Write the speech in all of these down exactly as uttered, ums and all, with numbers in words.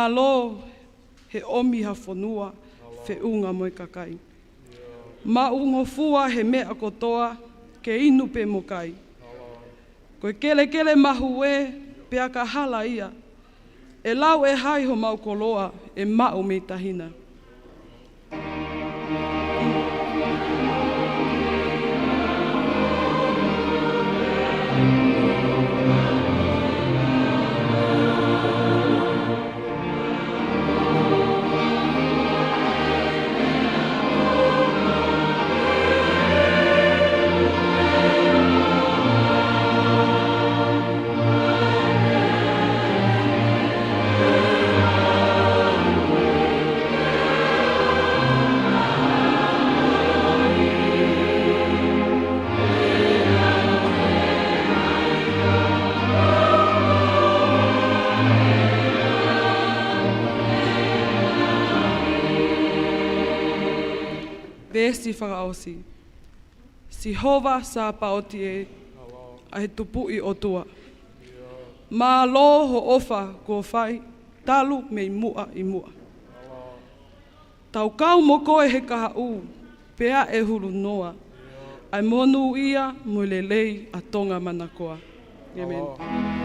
Mālō he ʻomi ha fonua, feʻunga mo e kakai. Maʻungofua he meʻa kotoa, ke inu pē mo kai. Ko e kelekele mahuʻi, pea ka hala ia, ʻe lau ʻe hai homau koloa, ʻe maʻu mei tahi na. Veesi fakaʻosi. Sihova Sāpaoti ē, ʻa e Tupuʻi ʻOtua. Mālō hoʻo ʻofa kuo fai, talu mei muʻa ʻi muʻa. Tau kau mo koe he kahaʻu, pea ʻe hulu noa ʻa e monūʻia mo e lelei ʻa Tonga manakoa. ʻĒmeni.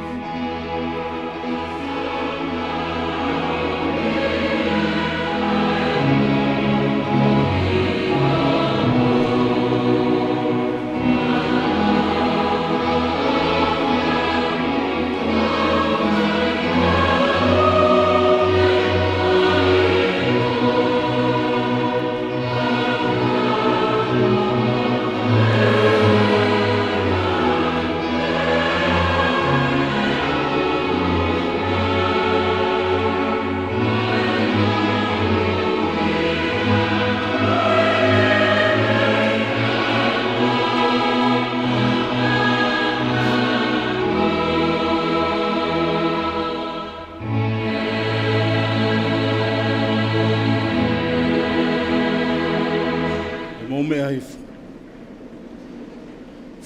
ʻE mou meʻa hifo.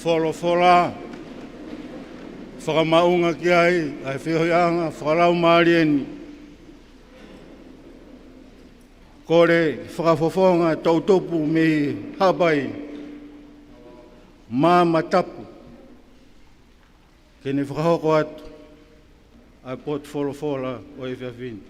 Folofola, fakamaʻunga ki ai ʻa e feohiʻanga fakalaumālie ni. Kole fakafofonga toʻutupu mei Haʻapai, Maama Tapu, ke ne fakahoko atu ʻa e potu folofola ʻo e efiafi ni.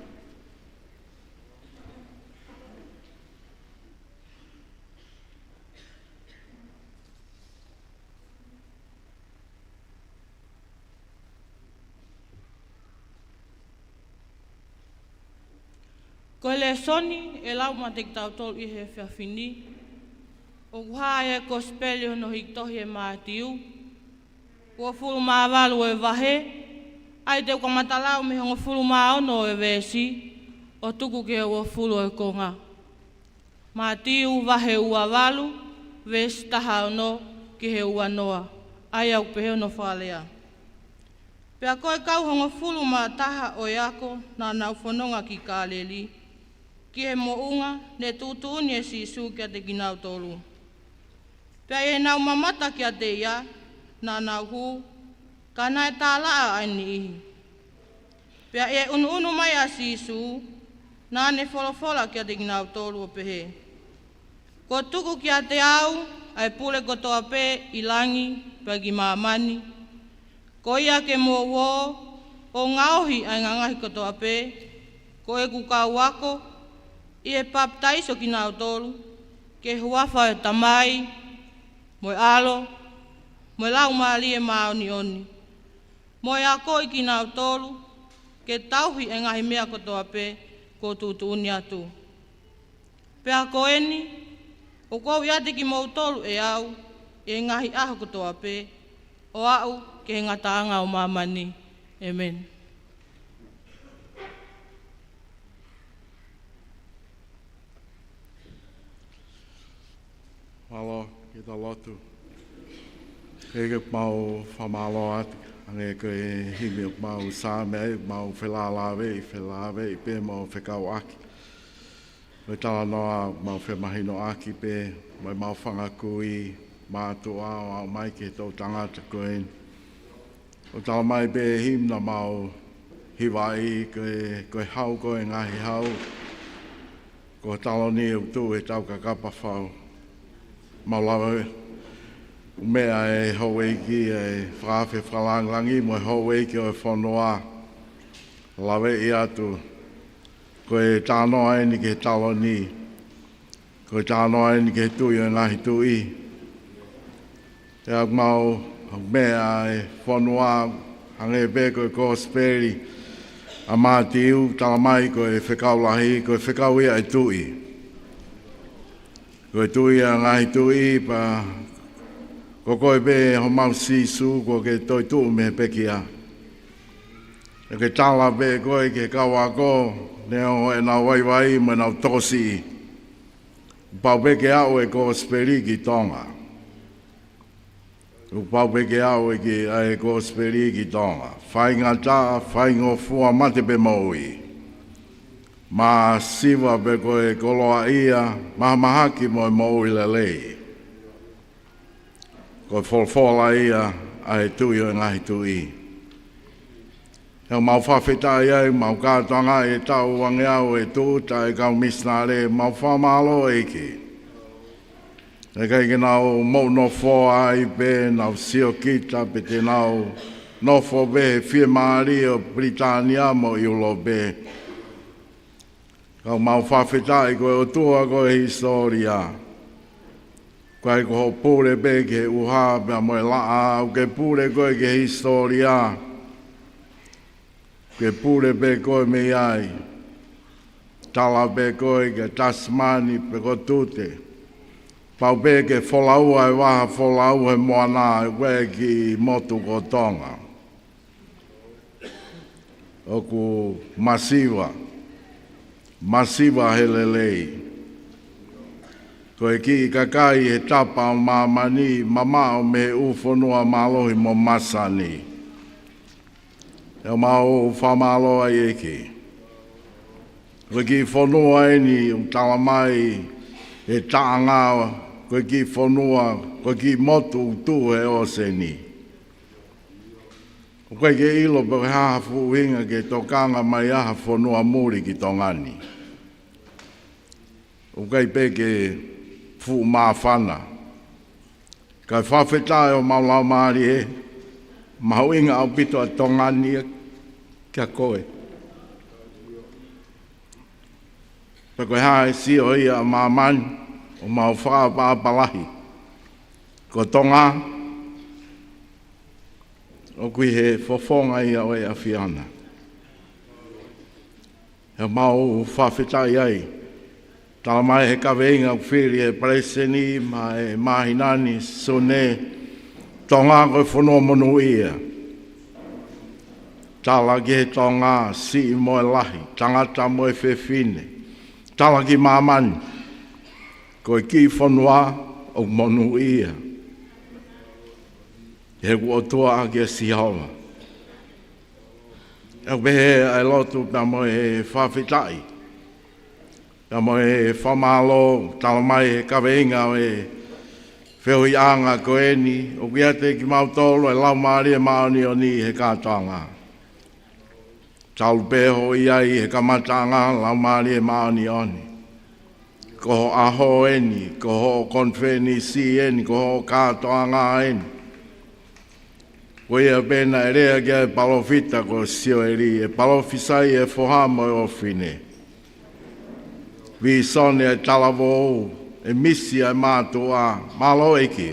Ko e lēsoni ʻe lau maʻa kitautolu ʻi he efiafi ni, ʻoku hā ʻi he Kosipeli hono hiki tohi ʻe Mātiu, uofulu mā valu ʻo e vahe, ʻa ia te u kamata lau mei he hongofulu mā ono ʻo e veesi, ʻo tuku ki he uofulu ʻo e konga. Mātiu vahe ua valu, veesi taha ono ki he ua noa, ʻa ia ʻoku pehē hono fakalea. Pea ko e kau hongofulu mā taha ʻo e ako naʻa nau fononga ki Kāleli, ki he moʻunga, ne tuʻutuʻuni ʻe Sīsū kiate kinautolu. Pea ʻi heʻenau mamata kiate ia, naʻa nau hū, ka naʻe tālaʻa ʻa e niʻihi. Pea ʻi he ʻunuʻunu mai ʻa Sīsū, naʻa ne folofola kiate kinautolu ʻo pehē, Kuo tuku kiate au ʻa e pule kotoa pē ʻi langi pea ki māmani. Ko ia ke mou ō ʻo ngaohi ʻa e ngaahi kotoa pē, ko ʻeku kau ako, ʻi he papitaiso kinautolu ki he huafa ʻo e Tamai, mo e ʻAlo, mo e Laumālie Māʻoniʻoni, mo e akoʻi kinautolu ke tauhi ʻa e ngaahi meʻa kotoa pē kuo u tuʻutuʻuni atu. Pea ko eni, ʻoku ou ʻiate kimoutolu ʻe au ʻi he ngaahi ʻaho kotoa pē, ʻo aʻu ki he ngataʻanga ʻo māmani. ʻĒmeni. Mālō, ke tau lotu. ʻEiki, mau fakamālō atu, hangē ko e himi ʻoku mau sāme ai, mau felālāveʻi, felāveʻi pē mo fekauʻaki. Ko e talanoa mau femahinoʻaki pē, mo ʻemau fanga kui, mātuʻa ʻo aʻu mai ki he toʻutangata ko eni. ʻOku talamai pē himi naʻa mau Hivaʻi ko e, ko e hau ko e ngaahi hau. Ko e taloni ʻoku tuʻu he tau kakapa fau. Mau lava ʻo meʻa e houʻeiki, e fakaafe fakalāngilangi mo e houʻeiki ʻo e fonua. Laveʻi atu. Ko e talanoa eni ki he taloni. Ko e talanoa eni ki he Tuʻi ʻo e ngaahi tuʻi. ʻE ʻoku mau, ʻoku meʻa e fonua, hangē pē ko e kosipeli ʻa Mātiu, talamai ko e fekau lahi, ko e fekau ia ʻa e Tuʻi. Ko e Tuʻi ʻo e ngaahi tuʻi, pea ko koe pē homau Sīsū, kuo ke toetuʻu mei he pekia. ʻE ke tala pē koe ki he kau ako, neongo ʻenau vaivai mo ʻenau tokosiʻi. Pau pē ke aʻu e kosipeli ki Tonga. ʻOku pau pē ke aʻu e ki, ʻa e kosipeli ki Tonga. Faingataʻa, faingofua, mate pe moʻui. Masiva pe ko e koloaʻia, mahamahaki mo e moʻui lelei. Ko e folofola ia ʻa e Tuʻi ʻo e ngaahi tuʻi. ʻOku mau fakafetaʻi ai, mau kātoanga e taʻu uangeau e tūʻuta e kau misinale, mau fakamālō ʻEiki. ʻIkai ke nau moʻunofoa ai pē, nau siokita pe te nau nofo pē he fiemālie ʻo Pilitānia mo ʻIulope. Ka ʻoku mau fakafetaʻi ko e ʻOtua ko e hisitōlia. ʻIkai ko hoʻo pule pē ki he ʻuha pea mo e laʻā, ʻoku ke pule koe ki he hisitōlia. ʻOku ke pule pē koe mei ai. Tala pē koe ki he Tasimani pe ko Tute. Pau pē ke folau ai e vaha folau he moana, ʻoku ʻikai ke motu ko Tonga. ʻOku masiva, masiva he lelei. Ko e kiʻi kakai he tapa ʻo māmani, mamaʻo mei he ʻū fonua mālohi mo masani. ʻOku mau fakamālō ai ʻEiki. Ko e kiʻi fonua eni ʻoku talamai he taʻanga, ko e kiʻi fonua, ko e kiʻi motu ʻoku tuʻu he ʻōseni. ʻOku ʻikai ke ʻilo pe ko e hā ha fuʻu ʻuhinga ke tokanga mai ai ha fonua muli ki Tonga ni. ʻOku ʻikai pē ke fuʻu māfana. Kae fakafetaʻi ʻo mau laumālie, mahuʻinga ʻaupito ʻa Tonga ni kia koe. Pe ko e hā e sio ia ʻa māmani, ʻoku mau fakaʻapaʻapa lahi. Ko Tonga, ʻoku ʻi he fofonga ia ʻo e ʻAfiona. ʻOku mau fakafetaʻi ai. Talamai he kaveinga ʻoku fili ʻe he Palesiteni mo e Māhina ni, Sune, Tonga ko e fonua monūʻia. Tala ki he Tonga, siʻi mo e lahi, tangata mo e fefine. Tala ki māmani, ko e kiʻi fonua ʻoku monūʻia. He ʻoku ʻOtua ʻaki ʻa Sihova. ʻOku pehē ʻa e lotu pea mo e fakafetaʻi. Pea mo e fakamālō, talamai he kaveinga ʻo e feohiʻanga ko eni, ʻoku ʻiate kimautolu e Laumālie Māʻoniʻoni he kātoanga. Talu pē hoʻo ʻi ai he kamataʻanga, Laumālie Māʻoniʻoni. Ko hoʻo ʻaho eni, ko hoʻo konifelenisi eni, ko hoʻo kātoanga eni. Ko ia pē naʻe lea ki ai e palōfita ko Sioeli, ʻe palōfisai e foha mo e ʻofefine. Vīsone ʻa e talavou, ʻe misi ʻa e mātuʻa, mālō ʻEiki.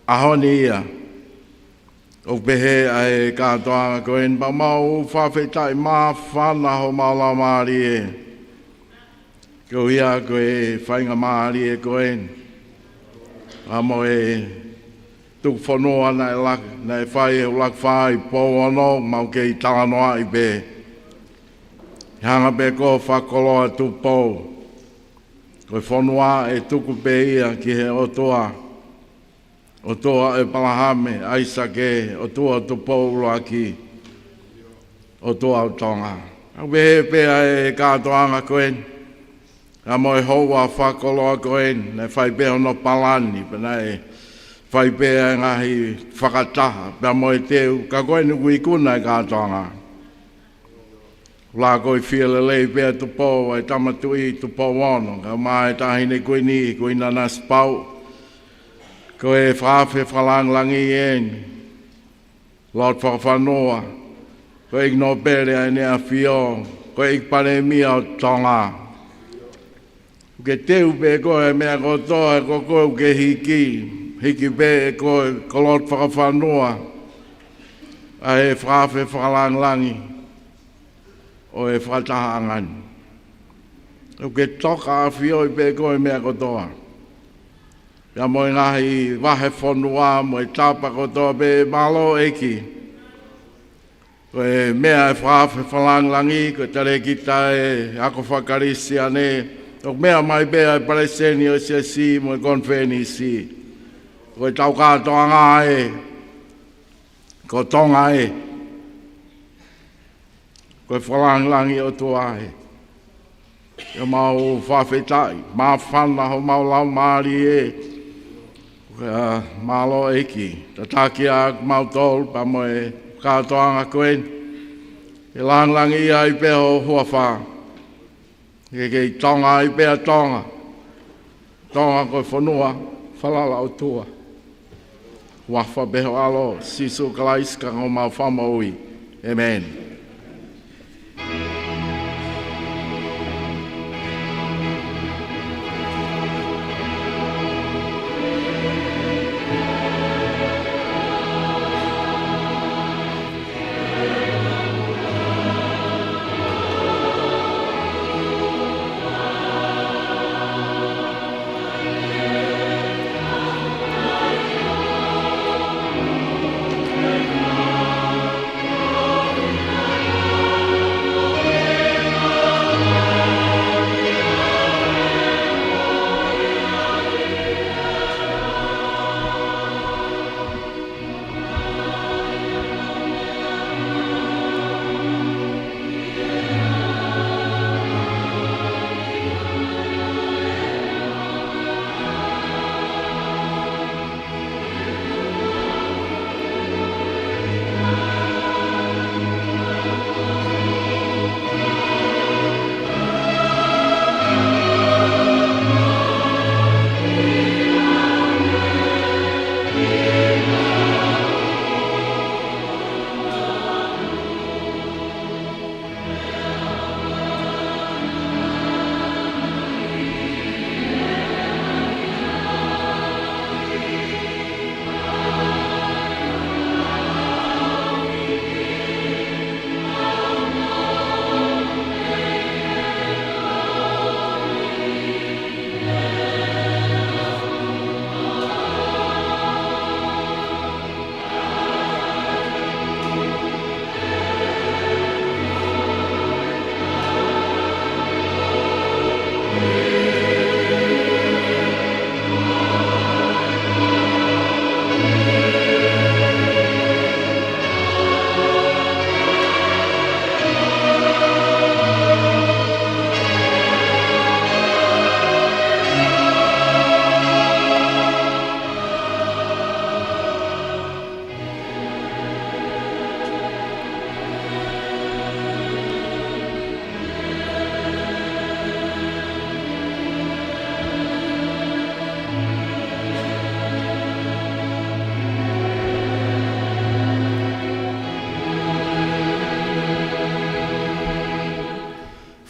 ʻAho ni ia, ʻoku pehē ʻa e kātoanga ko eni, pea mau fakafetaʻi māfana homau laumālie. Koeʻuhi ko e faingamālie ko eni. Pea mo e tuku fonua naʻe lak-, naʻe fai he ʻuluaki fā ʻi Pouono, mau kei talanoaʻi pē. Hanga pē ko e fakakoloa Tupou. Ko e fonua ʻe tuku pē ia ki he ʻOtua. ʻOtua ʻo ʻEpalahame, ʻAisake, ʻOtua ʻo Tupou ʻUluaki, ʻOtua ʻo Tonga. ʻOku pehē pē ʻa e kātoanga ko eni, pea mo e houa fakakoloa ko eni, naʻe fai pē hono palani, pea naʻe fai pē ʻa e ngaahi fakataha, pea mo e teu, ka ko eni ʻoku ikuna e kātoanga. Lākoifie lelei pea Tupou ʻa e Tama Tuʻi Tupou Ono, kae ʻumaʻā e Taʻahine Kuini, Kuini Nanasipauʻu. Ko e fakaafe fakalāngilangi eni, Lord Fakafanua, ko e ʻEiki Nōpele ʻa ʻEne ʻAfio, ko e ʻEiki Palēmia ʻo Tonga. ʻOku ke teu pē koe he meʻa kotoa, he ko koe ʻoku ke hiki, hiki pē ʻe koe, ko Lord Fakafanua, ʻa e fakaafe fakalāngilangi ʻo e fakatahaʻanga ni. ʻOku ke toka ʻafioʻi pē koe he meʻa kotoa. Pea mo e ngaahi vahefonua, mo e tapa kotoa pē, mālō ʻEiki. Ko e meʻa ʻa e fakaafe fakalāngilangi, ko e talēkita ʻa e ako faka-Kalisitiane, ʻoku meʻa mai pē ʻa e palesiteni ʻo e siasi mo e konifelenisi. Ko e tau kātoanga ē, ko Tonga ē. Ko e fakalāngilangi ʻOtua ē. ʻOku mau fakafetaʻi, māfana homau laumālie. Ko e, ā, mālō ʻEiki, tataki ā kimautolu pea mo e kātoanga ko eni. Ke lāngilangiʻia ai pē ho huafa. Ke kei Tonga ai pē ʻa Tonga. Tonga ko e fonua falala ʻOtua. Huafa pē ho ʻAlo, Sīsū Kalaisi ko homau Fakamoʻui. ʻĒmeni.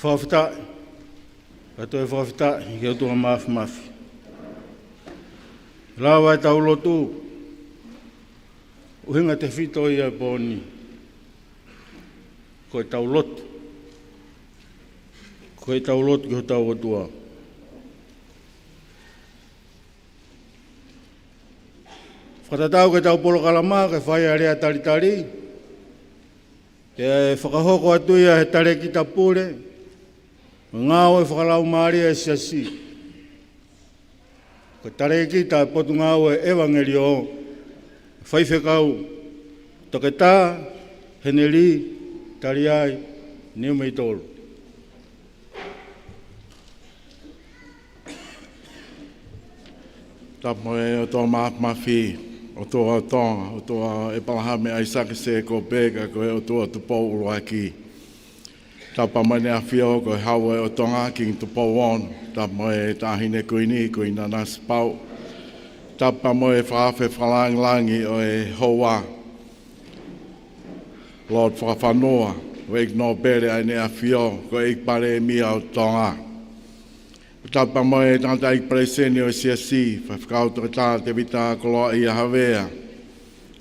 Fakafetaʻi, kae toe fakafetaʻi ki he ʻOtua Māfimafi. Lava ʻetau lotu, ʻuhinga tefito ia ʻo e pō ni. Ko ʻetau lotu. Ko ʻetau lotu ki hotau ʻOtua. Fakatatau ki heʻetau polokalama, ke fai ʻa e lea talitali. Pea ʻe fakahoko atu ia ʻe he talēkita pule, ngāue fakalaumālie ʻa e siasi. Ko e talēkita ʻo e Potungāue ʻEvangeliō, Faifekau Toketā Heneli Taliai Niumeitolu. Tapa ʻo e ʻOtua Māfimafi, ʻOtua ʻo Tonga, ʻOtua ʻo ʻĒpalahame, ʻAisake, Sēkope, ka ko e ʻOtua Tupou ʻUluaki. Tapu mo ʻEne ʻAfio ko e Hau ʻo Tonga, Kingi Tupou Ono. Tapu mo e Taʻahine Kuini, Kuini Nanasipauʻu. Tapu mo e Fakaafe Fakalāngilangi ʻo e Houa, Lord Fakafanua, ʻEiki Nōpele ʻa ʻEne ʻAfio ko e ʻEiki Palēmia ʻo Tonga. Tapu mo e Tangataʻeiki Palesiteni ʻo e Siasi, Faifekau Toketā Tēvita Koloaʻia Havea.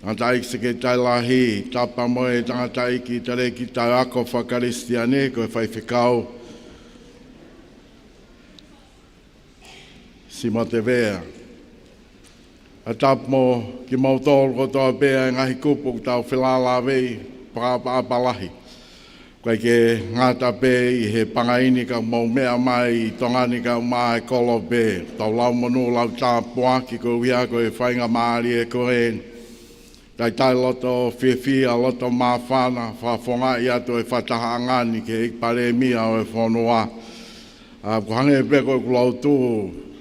Tangataʻeiki Sekelitali Lahi, tapu mo e Tangataʻeiki Talēkita Ako Fakakalisitiane, ko e Faifekau Simote Vea. ʻA tapu mo kimoutolu kotoa pē ʻa e ngaahi kupu ʻoku tau felālāveʻi fakaʻapaʻapa lahi. ʻIkai ke ngata pē ʻi he pangai ni ka mou meʻa mai ʻi Tonga ni kae ʻumaʻā e kolo pē. Tau lau monū, lau tāpuaki koeʻuhi ko e faingamālie ko ē. Talitali loto fiefia, loto māfana, fakafofongaʻi atu e fakatahaʻanga ni ki he ʻEiki Palēmia ʻo e fonua. ʻA, ʻoku hangē pē ko ʻeku lotu,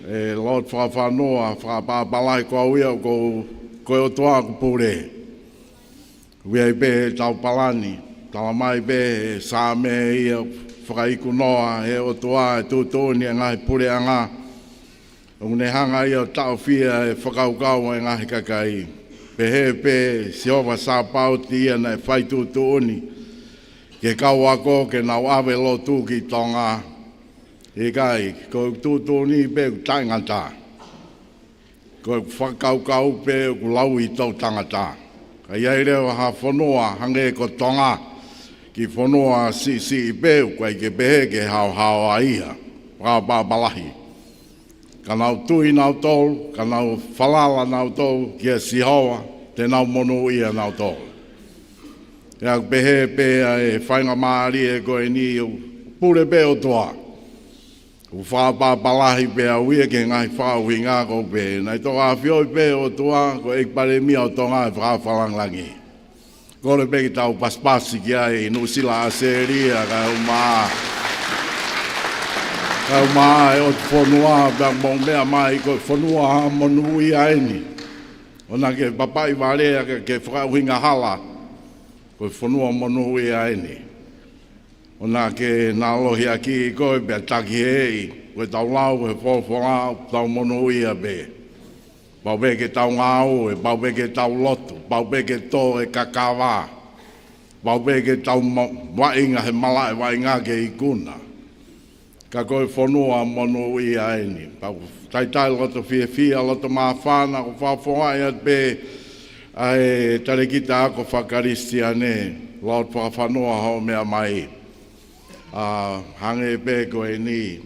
ʻe Lord Fakafanua, fakaʻapaʻapa lahi ko au ia ʻoku, ko e ʻOtua ʻoku pule. ʻOku ʻi ai pē ʻetau palani, talamai pē ʻe he Saame ia, fakaikunoa ʻe he ʻOtua e tuʻutuʻuni ʻa e ngaahi puleʻanga. ʻOku ne hanga ia ʻo taʻofia e fakakaukau ʻa e ngaahi kakai. Pehē pē Sihova Sāpaoti ia naʻe fai tuʻutuʻuni ki he kau ako ke nau ʻave lotu ki Tonga. ʻIkai, ko e tuʻutuʻuni pē ʻoku taʻengata. Ko e fakakaukau pē ʻoku lauʻi tangata. Ka ʻi ai leva ha fonua hangē ko Tonga, kiʻi fonua siʻisiʻi pē, ʻoku ʻikai ke pehē ke haohaoa ia. Fakaʻapaʻapa lahi. Ka nau tui nautolu, ka nau falala nautolu kia Sihova, te nau monūʻia nautolu. ʻE ʻoku pehē pē ʻa e faingamālie ko eni, ʻoku pule pē ʻOtua. ʻOku fakaʻapaʻapa lahi pē au ia ki he ngaahi fakaʻuhinga ko ē. Naʻe toki ʻafioʻi pē ʻOtua ko e ʻEiki Palēmia ʻo Tonga ʻe fakafalangilangi. Kole pē ke tau pasipasi ki ai ʻi Nuʻusila, ʻAositelēlia, kae ʻumaʻā, kae ʻumaʻā e ʻotu fonua, pea mou meʻa mai ko e fonua monūʻia eni. ʻOua naʻa ke papaʻi vale ʻa e, ke fakaʻuhinga hala. Ko e fonua monūʻia eni. ʻOua naʻa ke nālohiakiʻi koe pea takiheeʻi, ko ʻetau lau, ko e folofola, tau monūʻia pē. Pau pē ke tau ngāue, pau pē ke tau lotu, pau pē ke tō e kakava, pau pē ke tau ma-, vaʻinga he malaʻe vaʻinga ke ikuna. Ka ko e fonua monūʻia eni. Pea ʻoku talitali loto fiefia, loto māfana, ʻoku fakafofongaʻi atu pē ʻa e Talēkita Ako Fakakalisitiane, Lord Fakafanua, hoʻo meʻa mai. ʻA, hangē pē ko eni,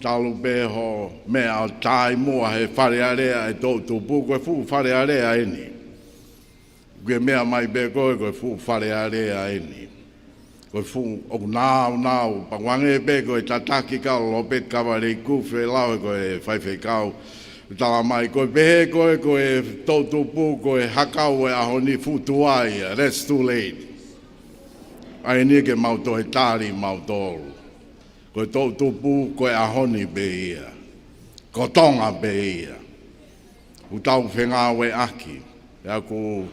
talu pē hoʻo meʻa ʻo taʻimuʻa he Fale Alea ʻa e toʻutupu, ko e fuʻu Fale Alea eni. Ke meʻa mai pē ko e, ko e fuʻu Fale Alea eni. Ko e fuʻu ʻoku nāunau, pea ʻoku hangē pē ko e tataki ʻa Lopeti Kavaleiku, feʻiloaki ko e faifekau. Talamai ko e pehē ko e, ko e toʻutupu, ko e hakau ʻo e ʻaho ni, fuʻu tuai ia, that's too late. ʻA eni ke mau toe tali mautolu. Ko e toʻutupu, ko e ʻaho ni pē ia. Ko Tonga pē ia. ʻOku tau fengāueʻaki. Pea ʻoku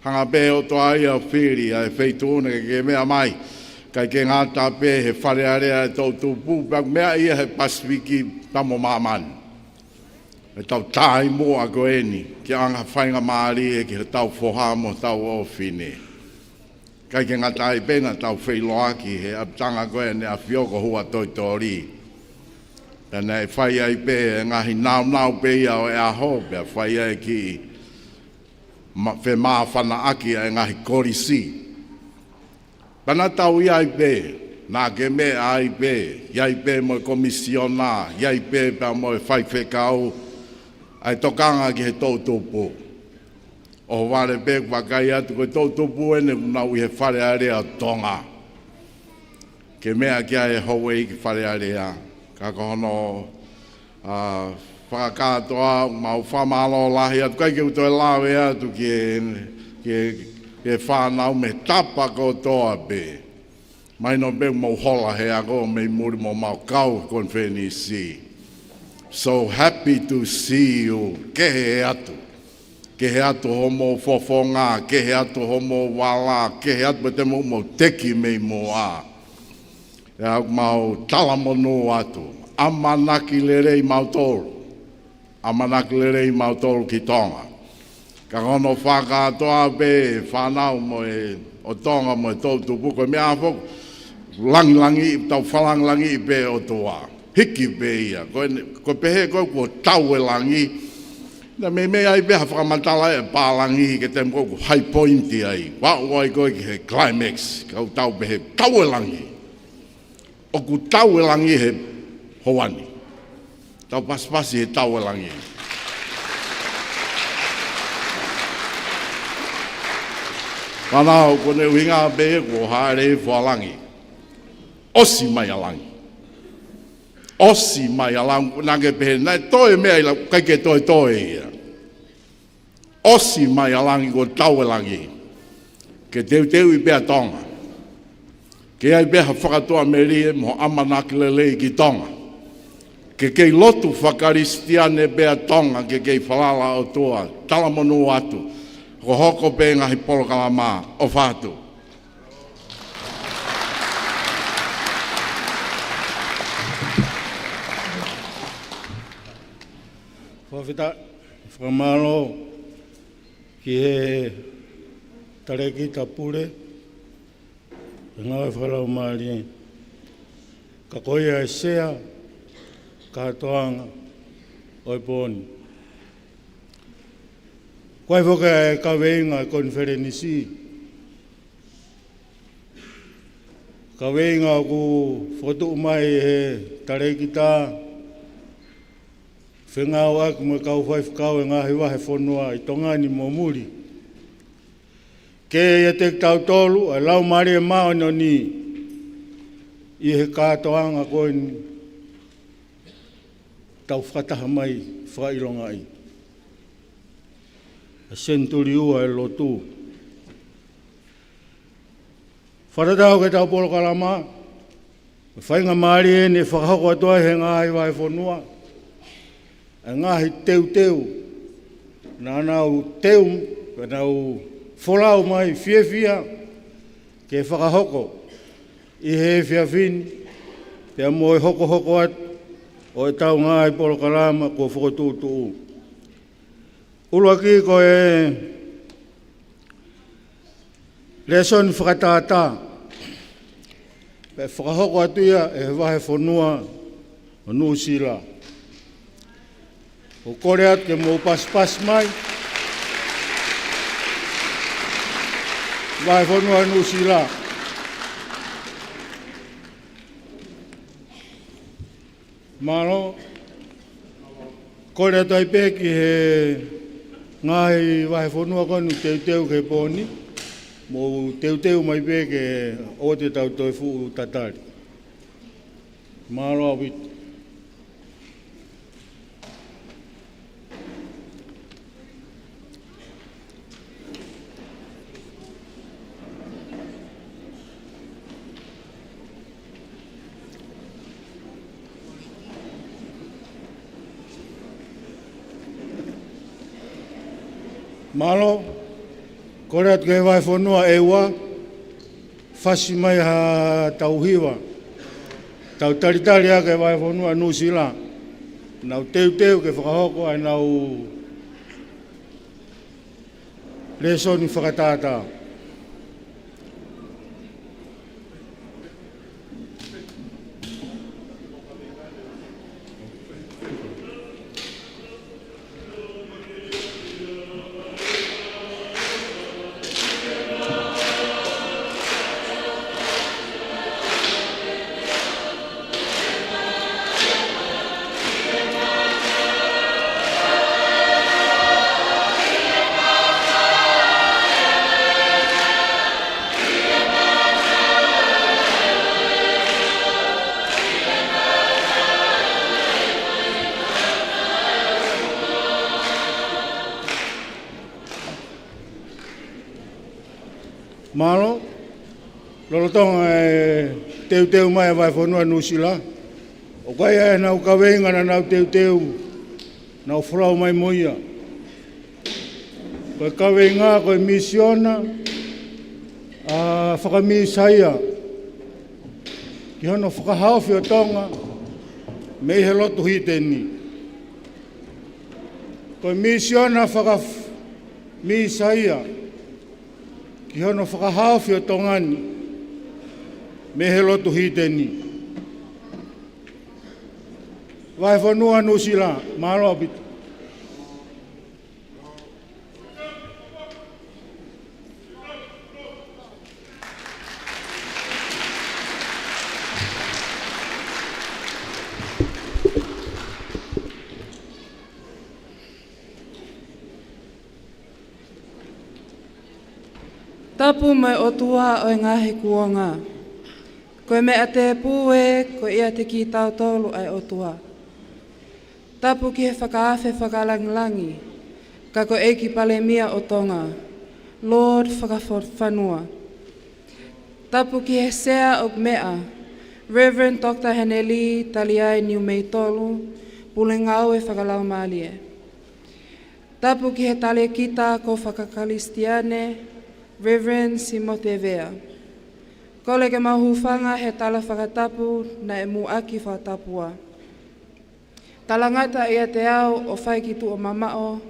hanga pē ʻOtua ia ʻo fili ʻa e feituʻu naʻa ke meʻa mai. ʻIkai ke ngata pē he Fale Alea ʻa e toʻutupu, pea ʻoku meʻa ia he Pasifiki pea mo māmani. ʻEtau taʻimuʻa ko eni, ke ʻoange ha faingamālie ki heʻetau foha mo hotau ʻofefine. ʻIkai ke ngata ai pē naʻa tau feʻiloaki he ʻapitanga ko ē ʻEne ʻAfio ko Huʻatoitoli. Pea naʻe fai ai pē e ngaahi nāunau pē ia ʻo e ʻaho, pea fai ai e kiʻi ma-, femāfanaʻaki ʻa e ngaahi kolisi. Pea naʻa tau ʻi ai pē, naʻa ke meʻa ai pē, ʻi ai pē mo e komisiona, ʻi ai pē pea mo e faifekau, ʻa e tokanga ki he toʻutupu. ʻOhovale pē ʻeku vakai atu ko e toʻutupu eni ʻoku nau ʻi he Fale Alea ʻo Tonga. Ke meʻa ki ai e houʻeiki Fale Alea. Ka ko hono, ʻa, fakakātoa, mau fakamālō lahi atu, ʻikai ke u toe lave atu ki he, ki he, ki he fānau mei he tapa kotoa pē. Mahino pē mou hola he ako mei muli mo mau kau he konifelenisi. So happy to see you. Kehe atu. Kehe atu hoʻomou fofonga, kehe atu hoʻomou vala, kehe atu pē te mou, mou teki mei muʻa. Pea ʻoku mau talamonū atu, ʻamanaki lelei mautolu, ʻamanaki lelei mautolu ki Tonga. Ka ko hono fakakātoa pē fānau mo e ʻo Tonga mo e toʻutupu, ko e meʻa foki, langilangi, tau fakalāngilangiʻi pē ʻOtua. Hiki pē ia. Ko e, ko e pehē ko ē kuo tau e langi, naʻe meimei ʻi ai pē ha fakamatala ʻa e pālangi ki he taimi ko ē ʻoku high point ai. Ua ua ai ko ē ki he climax, ka ʻoku tau pehē tau e langi. ʻOku tau e langi he houa ni. Tau pasipasi he tau e langi. Fānau, ko ʻene ʻuhinga pē kuo hāʻele hifo ʻa langi. ʻOsi mai ʻa langi. ʻOsi mai ʻa langi, naʻa ke pehē, naʻe toe meʻa ʻi lalo, ʻikai ke toe toe ia. ʻOsi mai ʻa langi, kuo tau e langi. Ke teuteuʻi pē ʻa Tonga. Ke ʻi ai pē ha fakatuʻamelie mo ʻamanaki lelei ki Tonga. Ke kei lotu fakakalisitiane pē ʻa Tonga, ke kei falala ʻOtua, talamonū atu. Ko e hoko pē ngaahi polokalama ʻo fatu. Fakafetaʻi, fakamālō ki he Talēkita Pule, ngāue fakalaumālie, ka ko ia e sea kātoanga ʻo e pō ni. Ko e foki e kaveinga e konifelenisi, kaveinga ʻoku fokotuʻu mai he Talēkita, fengāueʻaki mo e kau faifekau e ngaahi vahefonua ʻi Tonga ni mo muli. Ke ʻiate kitautolu ʻa e Laumālie Māʻoniʻoni ʻi he kātoanga ko eni, tau fakataha mai fakaʻilongaʻi ʻa e senituli ua e lotu. Fakatatau ki heʻetau polokalama, ko e faingamālie eni ʻe fakahoko atu ai ʻe he ngaahi vahefonua ʻa e ngaahi teuteu naʻa nau teu, naʻa nau folau mai fiefia ke fakahoko ʻi he efiafi ni, pea mo e hokohoko atu ʻo ʻetau ngaahi polokalama kuo fokotuʻutuʻu. ʻUluaki ko e lēsoni fakatātā, pea fakahoko atu ia ʻe he vahefonua ʻo Nuʻusila. ʻOku kole atu ke mou pasipasi mai, vahefonua ʻo Nuʻusila. Mālō. Kole atu ai pē ki he ngaahi vahefonua ko eni ʻoku teuteu ki he pō ni, mou teuteu mai pē ke ʻoua te tau toe fuʻu tatali. Mālō ʻaupito. Mālō, kole atu ki he vahefonua ʻEua, fasi mai ha tau hiva, tau talitali ʻaki e vahefonua Nuʻusila, nau teuteu ke fakahoko ʻenau lēsoni fakatātā. Mālō, lolotonga e teuteu mai e vahefonua Nuʻusila, ʻoku ʻi ai ʻenau kaveinga naʻa nau teuteu, nau folau mai mo ia. Ko e kaveinga, ko e misiona ʻa Fakamīsaia. ki hono fakahaofi ʻo Tonga mei he lotu hiteni. Ko e misiona faka-Misaia ki hono fakahaofi ʻo Tonga ni mei he lotu hiteni. Vahefonua Nuʻusila, mālō ʻaupito. Tapu mo e ʻOtua ʻo e ngaahi kuonga. Ko e meʻa tēpū ē, ko ia te kitautolu ʻa e ʻOtua. Tapu ki he fakaafe fakalāngilangi, ka ko e ʻEiki Palēmia ʻo Tonga, Lord Fakafanua. Tapu ki he Sea ʻoku meʻa, Reverend Doctor Henelī Taliai Niumeitolu, Pule Ngāue Fakalaumālie. Tapu ki he Talēkita Kau Fakakalisitiane, Reverend Simote Vea. Kole ke mau hūfanga he tala fakatapu naʻe muʻaki fakatapua. Talangata ʻiate au ʻo fai ki tuʻa mamaʻo,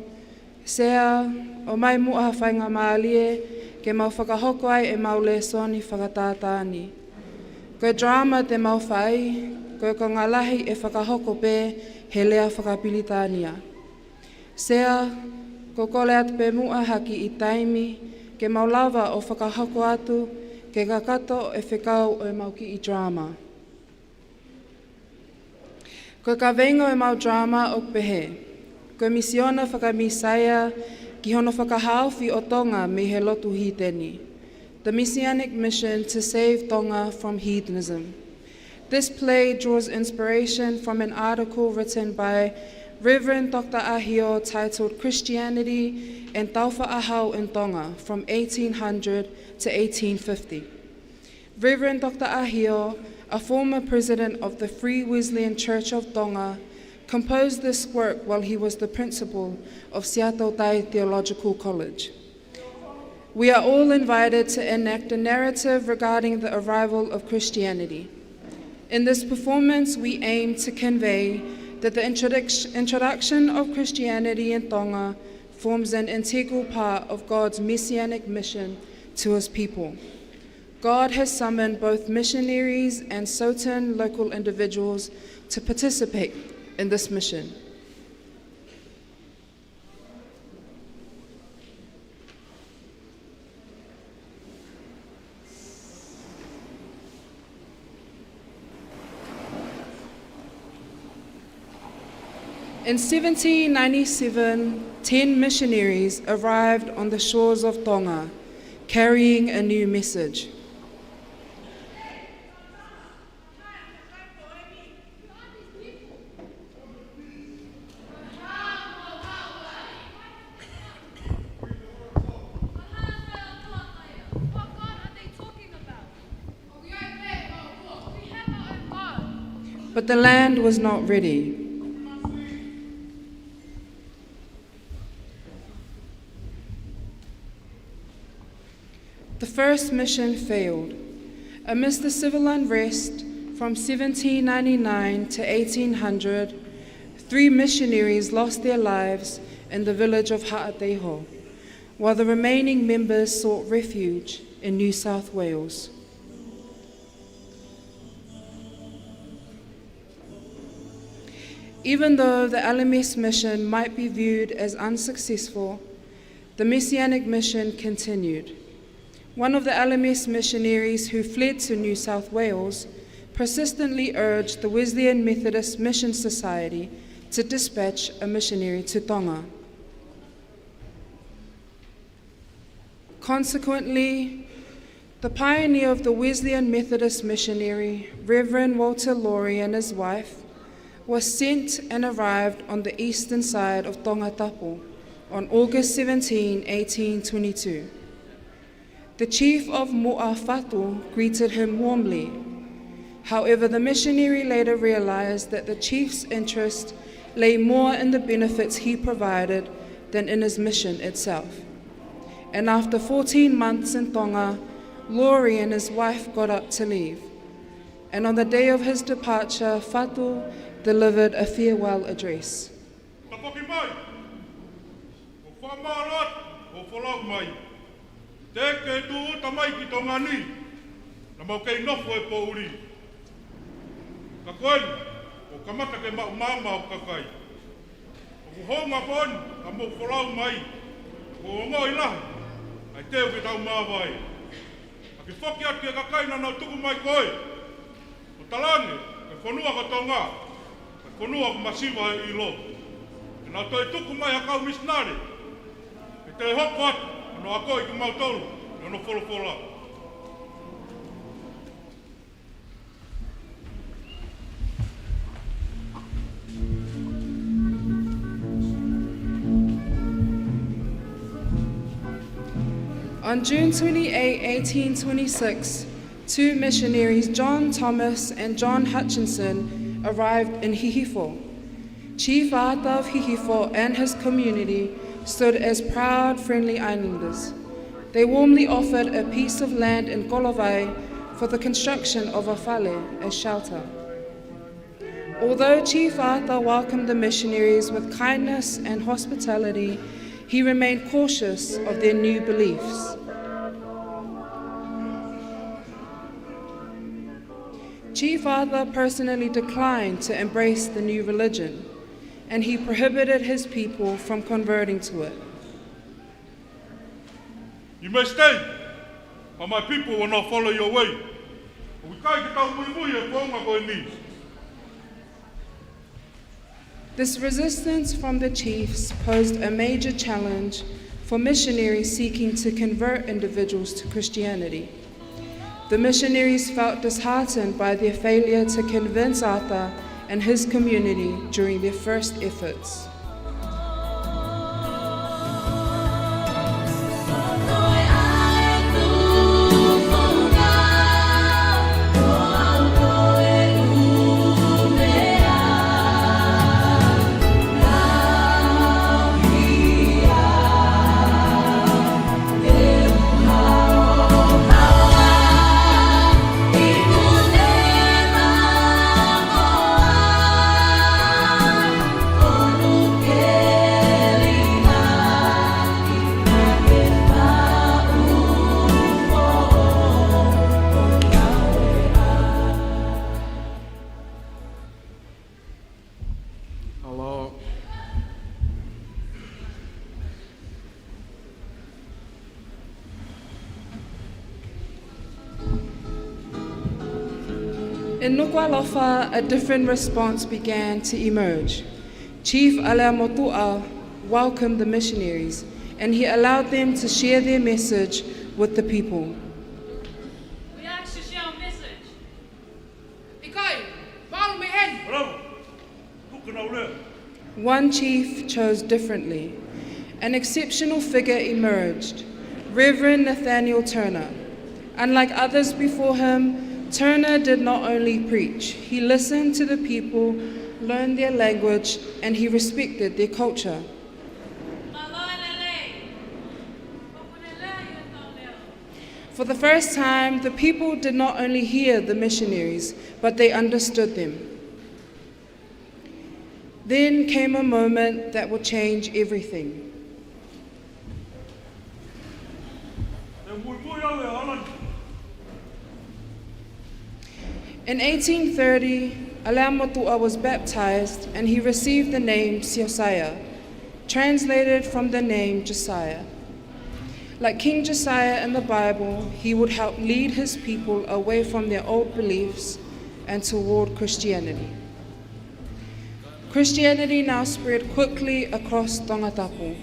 Sea, ʻomai muʻa ha faingamālie ke mau fakahoko ai ʻemau lēsoni fakatātā ni. Ko e drama te mau fai, ko e konga lahi ʻe fakahoko pē he lea fakapilitānia. Sea, ko e kole atu pē muʻa ha kiʻi taimi ke mau lava ʻo fakahoko atu ke kakato e fekau ʻo ʻemau kiʻi drama. Ko e kaveinga ʻo ʻemau drama ʻoku pehē, ko e misiona faka-Misaia ki hono fakahaofi ʻo Tonga mei he lotu hiteni. The Messianic Mission to Save Tonga from Heathenism. This play draws inspiration from an article written by Reverend Doctor ʻAhio titled Christianity and Taufaʻāhau in Tonga from eighteen hundred to eighteen fifty. Reverend Doctor ʻAhio, a former president of the Free Wesleyan Church of Tonga, composed this work while he was the principal of Siaʻatoutai Theological College. We are all invited to enact a narrative regarding the arrival of Christianity. In this performance, we aim to convey that the introduc-, introduction of Christianity in Tonga forms an integral part of God's messianic mission to his people. God has summoned both missionaries and certain local individuals to participate in this mission. In seventeen ninety-seven, ten missionaries arrived on the shores of Tonga, carrying a new message. But the land was not ready. The first mission failed. Amidst the civil unrest from seventeen ninety-nine to eighteen hundred, three missionaries lost their lives in the village of Haʻateiho, while the remaining members sought refuge in New South Wales. Even though the L M S mission might be viewed as unsuccessful, the Messianic mission continued. One of the L M S missionaries who fled to New South Wales persistently urged the Wesleyan Methodist Mission Society to dispatch a missionary to Tonga. Consequently, the pioneer of the Wesleyan Methodist missionary, Reverend Walter Lawrie, and his wife were sent and arrived on the eastern side of Tongatapu on August seventeen, eighteen twenty-two. The chief of Muʻa Fatu greeted him warmly. However, the missionary later realized that the chief's interest lay more in the benefits he provided than in his mission itself. And after fourteen months in Tonga, Lawrie and his wife got up to leave. And on the day of his departure, Fatu delivered a farewell address. Tafoki mai, ʻoku fakamālō atu hoʻo folau mai. Teʻeki ke u tūʻuta mai ki Tonga ni, naʻa mau kei nofo he poʻuli. Ka ko eni, ʻoku kamata ke maʻu maama hoku kakai. ʻOku hounga foki eni ʻa hoʻomou folau mai, ʻoku ou ongoʻi lahi ʻa e teu ke tau māvae. Ka ke foki atu ki he kakai naʻa nau tuku mai koe, ʻo talaange ko e fonua ko Tonga ko e fonua ʻoku masiva e ʻilo. Ke nau toe tuku mai ha kau misinale ke toe hoko atu hono akoʻi kimautolu ʻe hono folofola. On June twenty-eighth, eighteen twenty-six, two missionaries, John Thomas and John Hutchinson, arrived in Hihifo. Chief Arthur of Hihifo and his community stood as proud, friendly islanders. They warmly offered a piece of land in Kolovai for the construction of a fale, a shelter. Although Chief Arthur welcomed the missionaries with kindness and hospitality, he remained cautious of their new beliefs. Chief Arthur personally declined to embrace the new religion, and he prohibited his people from converting to it. You may stay, but my people will not follow your way. ʻOku ʻikai ke tau muimui he founga ko eni. This resistance from the chiefs posed a major challenge for missionaries seeking to convert individuals to Christianity. The missionaries felt disheartened by their failure to convince Arthur and his community during their first efforts. Hello. In Nukuʻalofa, a different response began to emerge. Chief ʻAleamotuʻa welcomed the missionaries, and he allowed them to share their message with the people. We ask you to share our message. ʻIkai, malu mei heni. Bravo. Who can I learn? One chief chose differently. An exceptional figure emerged, Reverend Nathaniel Turner. Unlike others before him, Turner did not only preach, he listened to the people, learned their language, and he respected their culture. For the first time, the people did not only hear the missionaries, but they understood them. Then came a moment that will change everything. In eighteen thirty, ʻAleamotuʻa was baptized and he received the name Siosiah, translated from the name Josiah. Like King Josiah in the Bible, he would help lead his people away from their old beliefs and toward Christianity. Christianity now spread quickly across Tongatapu.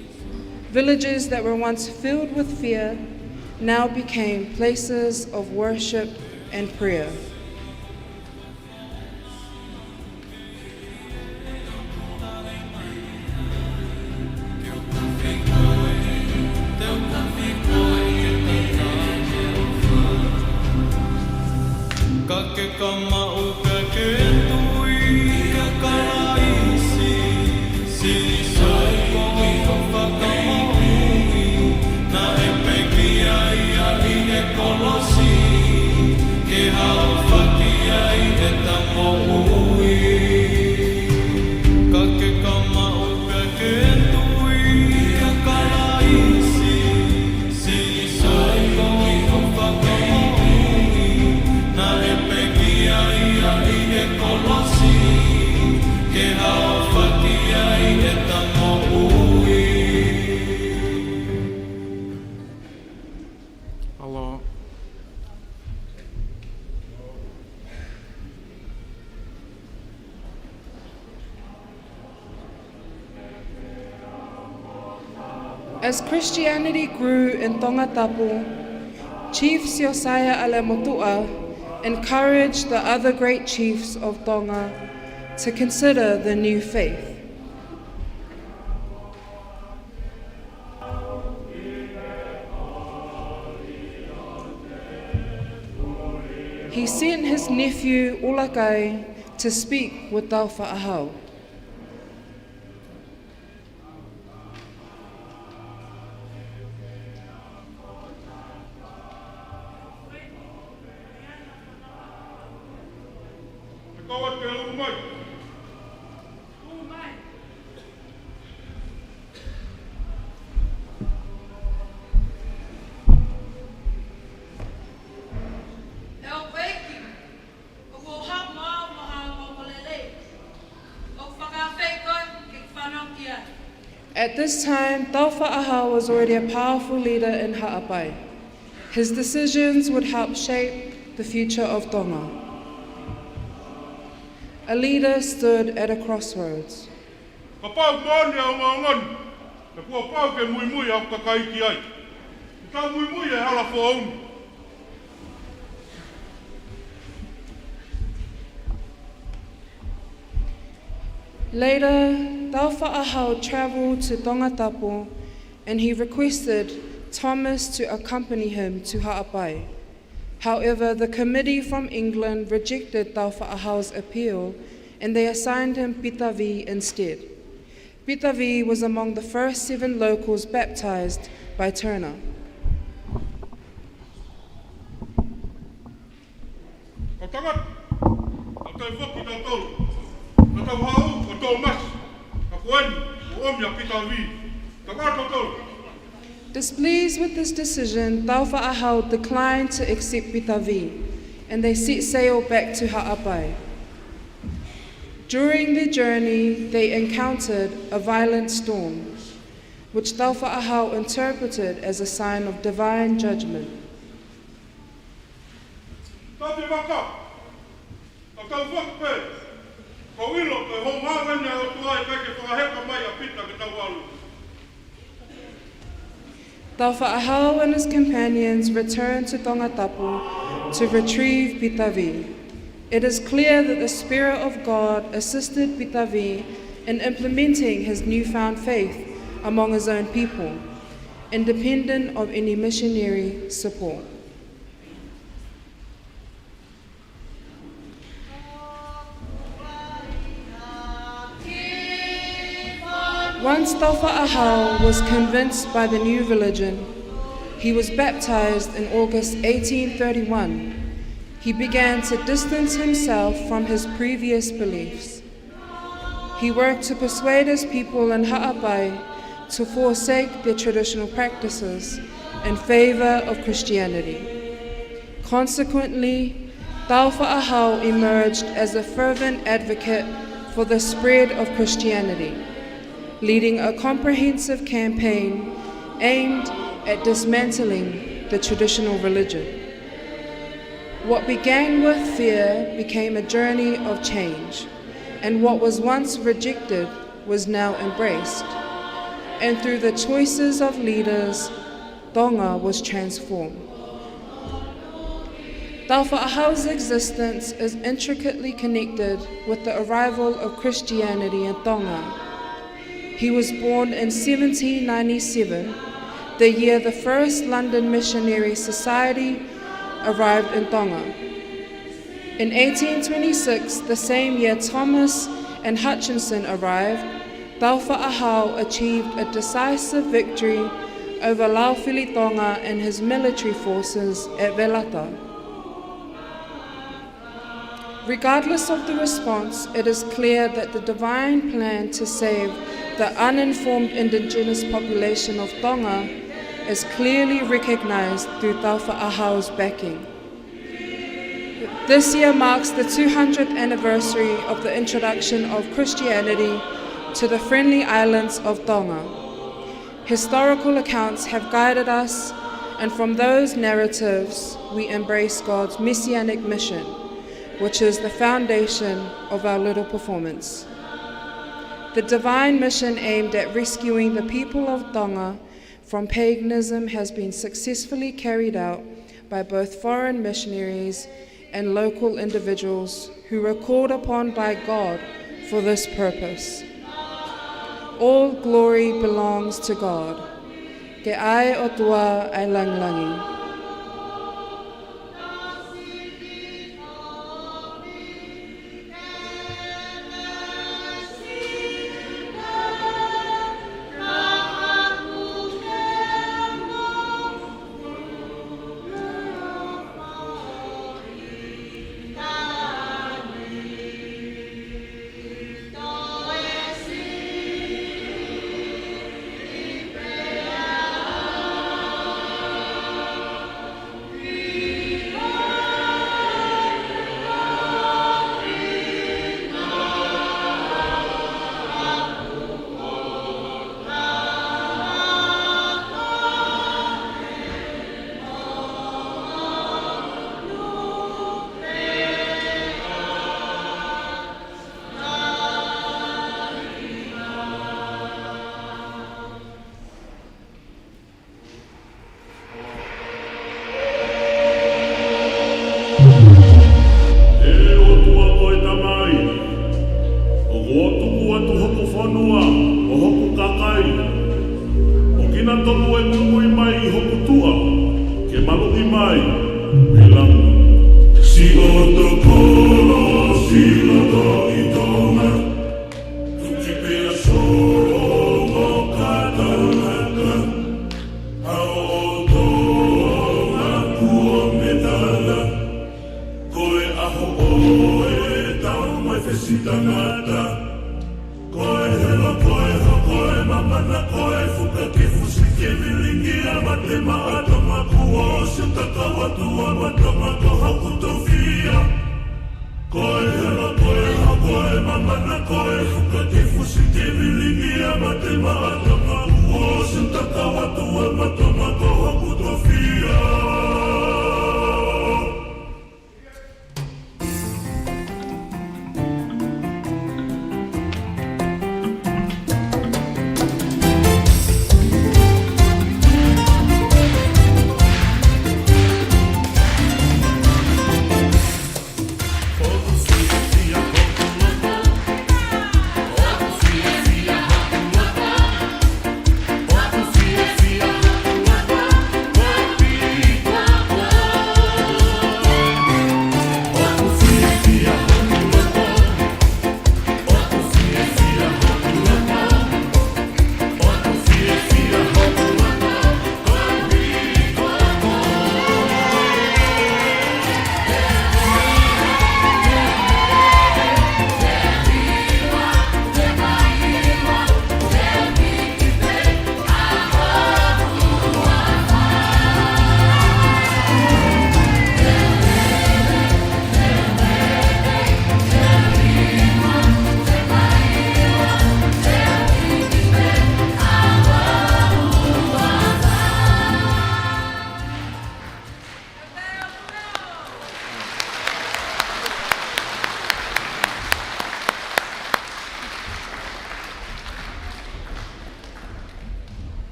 Villages that were once filled with fear now became places of worship and prayer. Ka ke ka maʻu, ka ke tui, ka Kalaisi, Sīsū ko hoku Fakamoʻui, naʻe pekia ia ʻi he kolosi, ke haofaki ai As Christianity grew in Tongatapu, Chief Siosiaia ʻAleamotuʻa encouraged the other great chiefs of Tonga to consider the new faith. He sent his nephew ʻUlakai to speak with Taufaʻahau. At this time, Taufaʻahau was already a powerful leader in Haʻapai. His decisions would help shape the future of Tonga. A leader stood at a crossroads. Kapau moʻoni e ongoongo ni, he kuo pau ke muimui ʻa e kakai ki ai. Ke tau muimui he hala foʻou ni. Later, Taufaʻahau traveled to Tongatapu and he requested Thomas to accompany him to Haʻapai. However, the committee from England rejected Taufaʻahau's appeal and they assigned him Pita Vī instead. Pita Vī was among the first seven locals baptized by Turner. Kau tangata, kau toe foki tautolu. Ka tau haʻu, ko Tōmasi, ka ko eni, kuo ʻomi ʻa Pita Vī. Tangata tautolu. Displeased with this decision, Taufaʻahau declined to accept Pita Vī, and they set sail back to Haʻapai. During their journey, they encountered a violent storm, which Taufaʻahau interpreted as a sign of divine judgment. Tau te maka, ka tau foki pē, kau ʻilo ko e houngaʻia ʻa e ʻOtua ʻe ʻikai ke fakaheka mai ʻa Pita ke tau ʻalu. Taufaʻahau and his companions returned to Tongatapu to retrieve Pita Vī. It is clear that the Spirit of God assisted Pita Vī in implementing his newfound faith among his own people, independent of any missionary support. Once Taufaʻahau was convinced by the new religion, he was baptized in August eighteen thirty-one. He began to distance himself from his previous beliefs. He worked to persuade his people in Haʻapai to forsake their traditional practices in favor of Christianity. Consequently, Taufaʻahau emerged as a fervent advocate for the spread of Christianity, leading a comprehensive campaign aimed at dismantling the traditional religion. What began with fear became a journey of change, and what was once rejected was now embraced. And through the choices of leaders, Tonga was transformed. Taufaʻahau's existence is intricately connected with the arrival of Christianity in Tonga. He was born in seventeen ninety-seven, the year the first London Missionary Society arrived in Tonga. In eighteen twenty-six, the same year Thomas and Hutchinson arrived, Taufaʻahau achieved a decisive victory over Laufilitonga and his military forces at Velata. Regardless of the response, it is clear that the divine plan to save the uninformed indigenous population of Tonga is clearly recognized through Taufaʻahau's backing. This year marks the two hundredth anniversary of the introduction of Christianity to the friendly islands of Tonga. Historical accounts have guided us, and from those narratives, we embrace God's messianic mission, which is the foundation of our little performance. The divine mission aimed at rescuing the people of Tonga from paganism has been successfully carried out by both foreign missionaries and local individuals who were called upon by God for this purpose. All glory belongs to God. Ke ʻa e ʻOtua ʻa e langilangi. ʻE ʻOtua ko e Tamai, ʻoku ou tuku atu hoku fonua mo hoku kakai, ʻo kinautolu ʻe muimui mai ʻi hoku tuʻa, ke maluʻi mai mei langi. Siʻoto kolo, siʻoto ʻi Tonga, tuki pea solo mo ka taulaka, ʻa ʻo Tonga kuo metala, ko e ʻaho ʻo e tau mo e fesi tangata. Ko e helo, ko e hoko, ko e mamana, ko e fuka ke fusi ke vilingia mate maʻa Tonga kuo ʻosi ʻo tatau atu ʻa Tonga ko hoku tofiʻa. Ko e helo, ko e hoko, ko e mamana, ko e fuka ke fusi ke vilingia mate maʻa Tonga kuo ʻosi ʻo tatau atu ʻa Tonga ko hoku tofiʻa.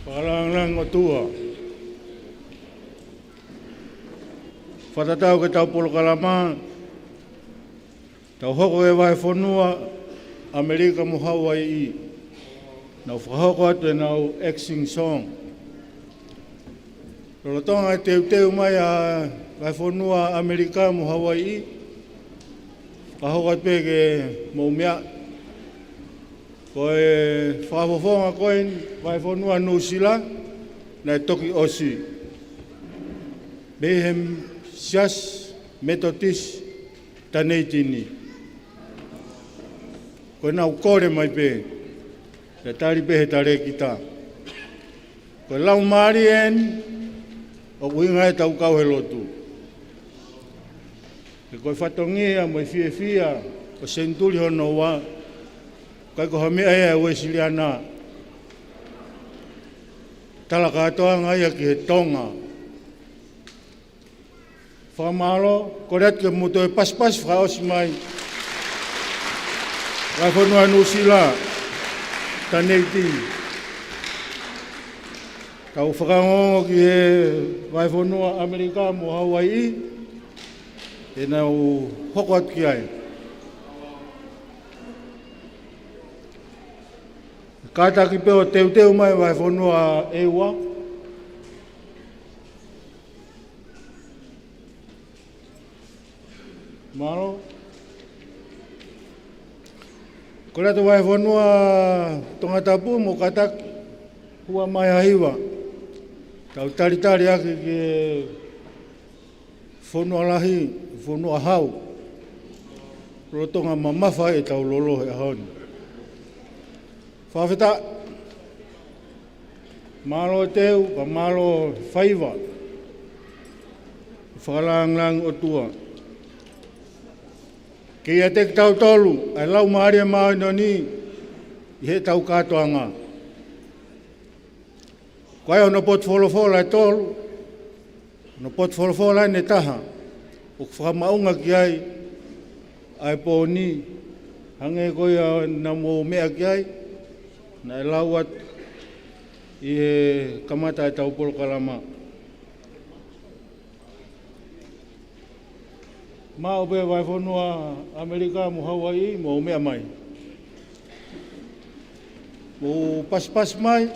Fakalāngilangi ʻOtua. Fakatatau ki heʻetau polokalama, tau hoko ki he vahefonua ʻAmelika mo Hauaiʻi. Nau fakahoko atu ʻenau action song. Lolotonga e teuteu mai ʻa e vahefonua ʻAmelika mo Hauaiʻi, fakahoko atu pē ke mou meaʻi. Ko e fakafofonga ko eni, vahefonua Nuʻusila, naʻe toki ʻosi. Mei he Siasi Metotisi Taneitini. Ko ʻenau kole mai pē, pea tali pē he talēkita. Ko e laumālie eni ʻoku ʻuhinga ai ʻetau kau he lotu. He ko e fatongia mo e fiefia ʻo e senituli hono ua, ʻikai ko ha meʻa ia ʻa e Uēsiliana. Tala kātoanga ia ki he Tonga. Fakamālō, kole atu ke mou toe pasipasi fakaʻosi mai. Vahefonua Nuʻusila. Taneiti. Tau fakaongoongo ki he vahefonua ʻAmelika mo Hauaiʻi, ʻenau hoko atu ki ai. Kātaki pē ʻo teuteu mai vahefonua ʻEua. Mālō. Kole atu vahefonua Tongatapu mo kātaki hua mai ha hiva. Tau talitali ʻaki ki he fonua lahi, fonua hau. Lolotonga mamafa ʻetau lolo he ʻaho ni. Fakafetaʻi. Mālō teu, pea mālō faiva. Fakalāngilangi ʻOtua. Ke ʻiate kitautolu ʻa e Laumālie Māʻoniʻoni ʻi heʻetau kātoanga. Ko ia hono potu folofola ʻe tolu, hono potu folofola ʻe taha ʻoku fakamaʻunga ki ai ʻa e pō ni, hangē ko ia naʻa mou meʻa ki ai, naʻe lau atu ʻi he kamata ʻetau polokalama. Maʻu pē vahefonua ʻAmelika mo Hauaiʻi, mou meʻa mai. Mou pasipasi mai.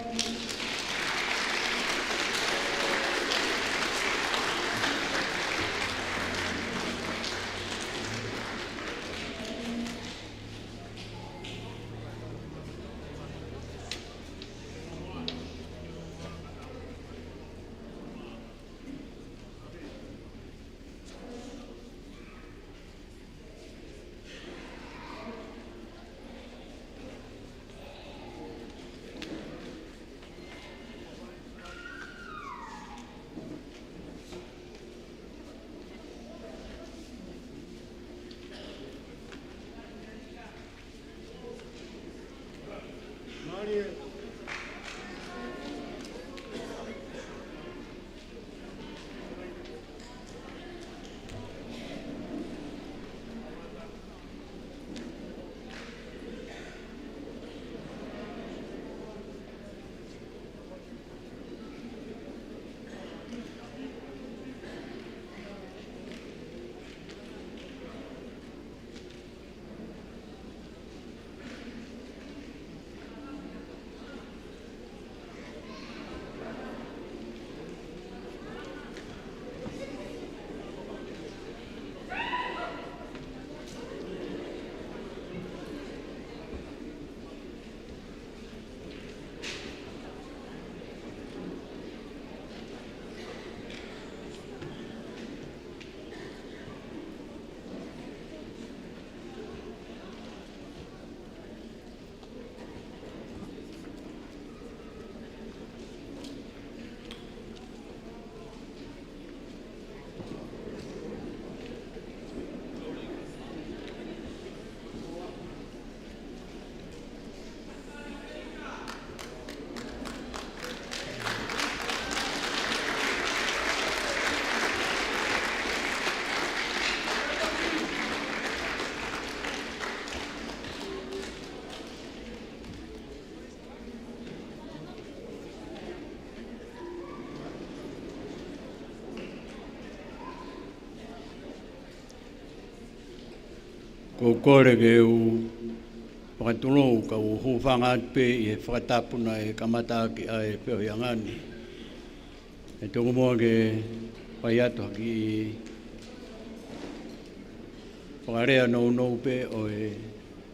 Ko u kole ke u fakatulou ka u hūfanga atu pē ʻi he fakatapu naʻe kamata ʻaki ʻa e feohiʻanga ni. ʻE tuku muʻa ke fai atu ha kiʻi fakalea nounou pē ʻo e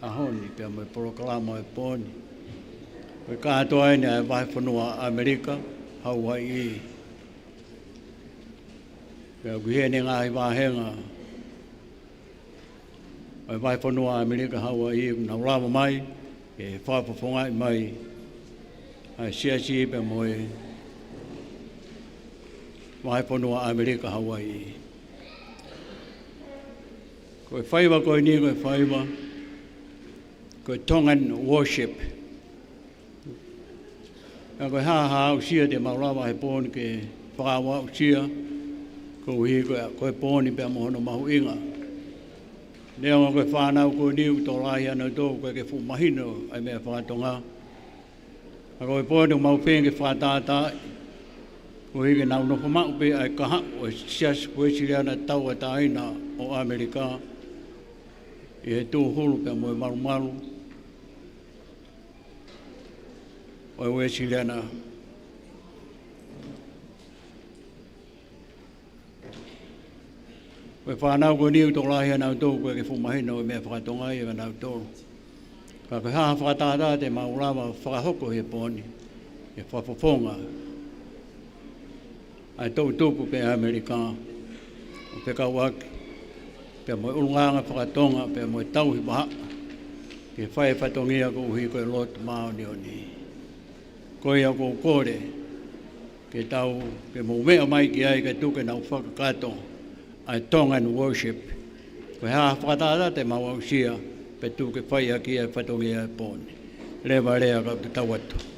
ʻaho ni pea mo e polokalama ʻo e pō ni. Ko e kātoa eni ʻa e vahefonua ʻAmelika, Hauaiʻi. Pea ʻoku ʻi heni e ngaahi vāhenga ʻo e vahefonua ʻAmelika, Hauaiʻi, ʻoku nau lava mai ke fakafofongaʻi mai ʻa e siasi pea mo e vahefonua ʻAmelika, Hauaiʻi. Ko e faiva ko eni, ko e faiva, ko e Tongan worship. Ka ko e hā ha aʻusia te mau lava he pō ni ke fakaaʻusia, koeʻuhi ko e, ko e pō ni pea mo hono mahuʻinga. Neongo ko e fānau ko eni ʻoku tokolahi ʻanautolu ʻoku ʻikai ke fuʻu mahino ʻa e meʻa faka-Tonga. Ka ko e pō ni ʻoku mau feinga ke fakatātā, koeʻuhi ke nau nofo maʻu pē ʻa e kahaʻu ʻo e Siasi Uēsiliana Tauʻatāina ʻo ʻAmelika ʻi he tūhulu pea mo e malumalu ʻo e Uēsiliana. Ko e fānau ko eni ʻoku tokolahi ʻa nautolu ʻoku ʻikai ke fuʻu mahino e meʻa faka-Tonga ia kia nautolu. Ka ko e hā ha fakatātā te mau lava fakahoko he pō ni, ʻi he fakafofonga ʻa e toʻutupu pē ʻa ʻAmelika, ʻo fekauʻaki pea mo e ʻulungaanga faka-Tonga pea mo e tauhi vahaʻa ke fai e fatongia koeʻuhi ko e lotu māʻoniʻoni. Ko ia ʻoku ou kole ke tau, ke mou meʻa mai ki ai kae tuku ke nau fakakakato ʻa e Tongan Worship. Ko e hā ha fakatātā te mau aʻusia pea tuku ke fai ʻaki e fatongia e pō ni. Leva lea kae tau atu.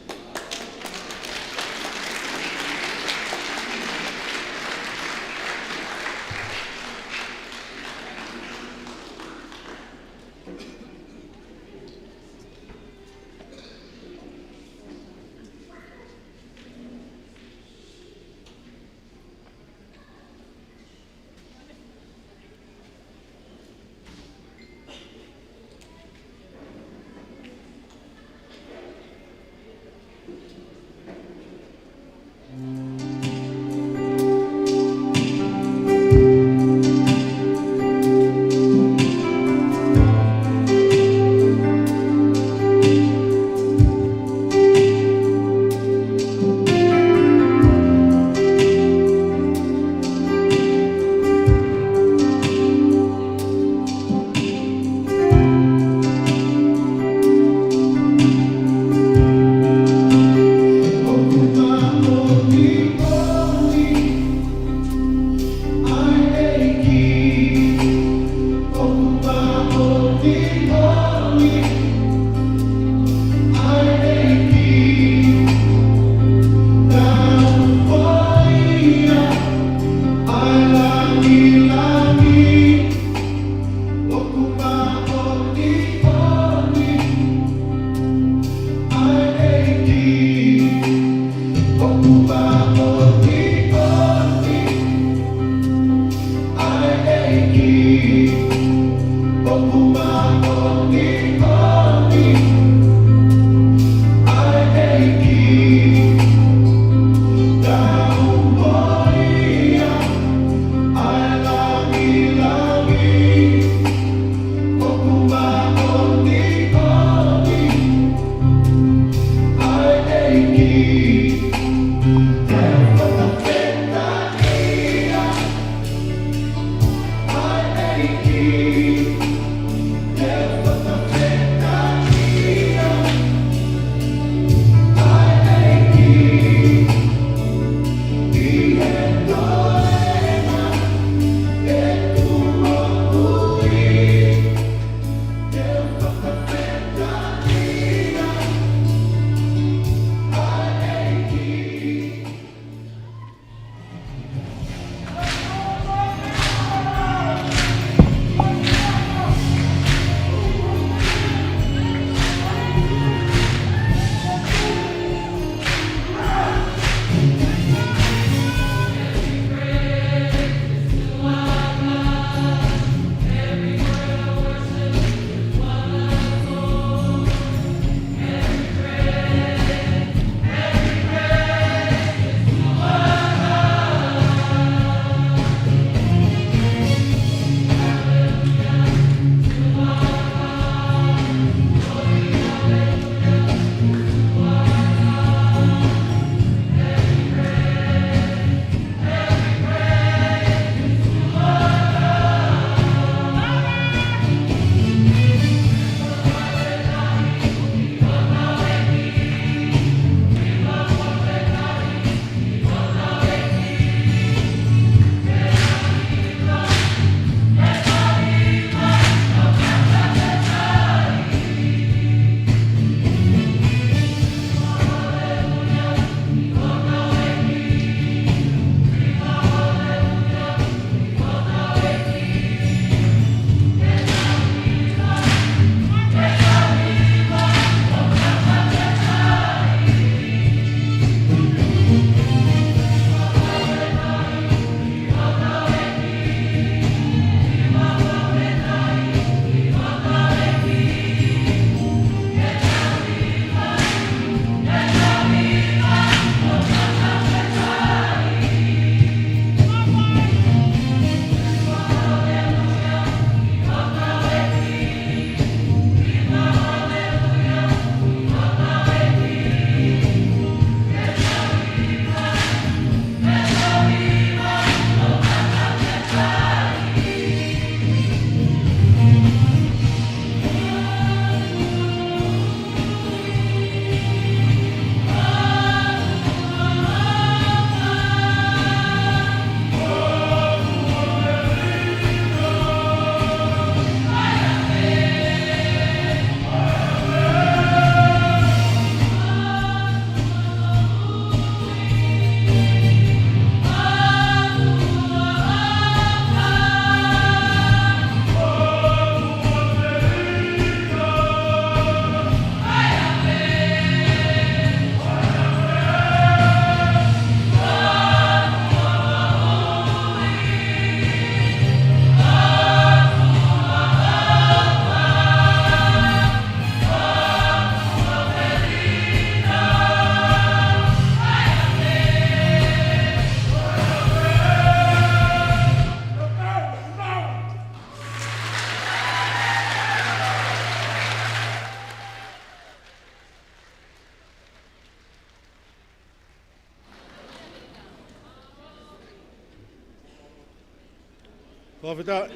Fakafetaʻi.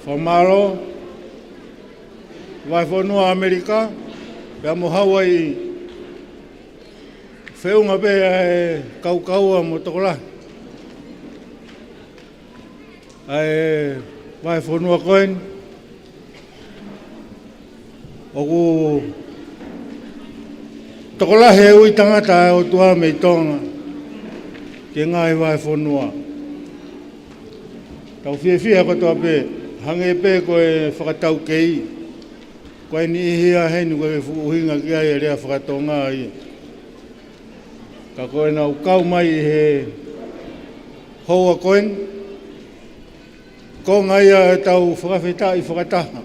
Fakamālō, Vahefonua ʻAmelika, pea mo Hauaiʻi. Feʻunga pē ʻa e kaukaua mo tokolahi ʻa e vahefonua ko eni. ʻOku tokolahi e ui tangata ʻa e ʻOtua mei Tonga ki he ngaahi vahefonua. Tau fiefia kotoa pē, hangē pē ko e fakataukei, ko e niʻihi ia heni ko e fuʻu ʻuhinga ki ai e lea fakatonga ia. Ka ko ʻenau kau mai ʻi he houa ko eni, ko e ngaahi ʻa ʻetau fakafetaʻi fakataha.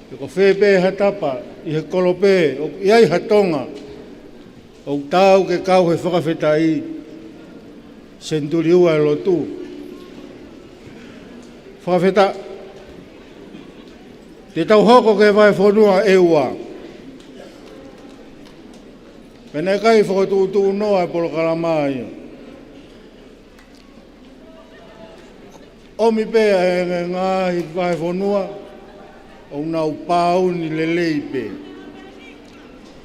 He ko fē pē ha tapa ʻi he kolope ʻoku ʻi ai ha Tonga ʻoku taau ke kau he fakafetaʻi, senituli ua e lotu. Fakafetaʻi. Te tau hoko ki he vahefonua ʻEua. Pea naʻe ʻikai fokotuʻutuʻu noa e polokalama ia. ʻOmi pē ʻa e ngaahi vahefonua ʻoku nau pāuni lelei pē.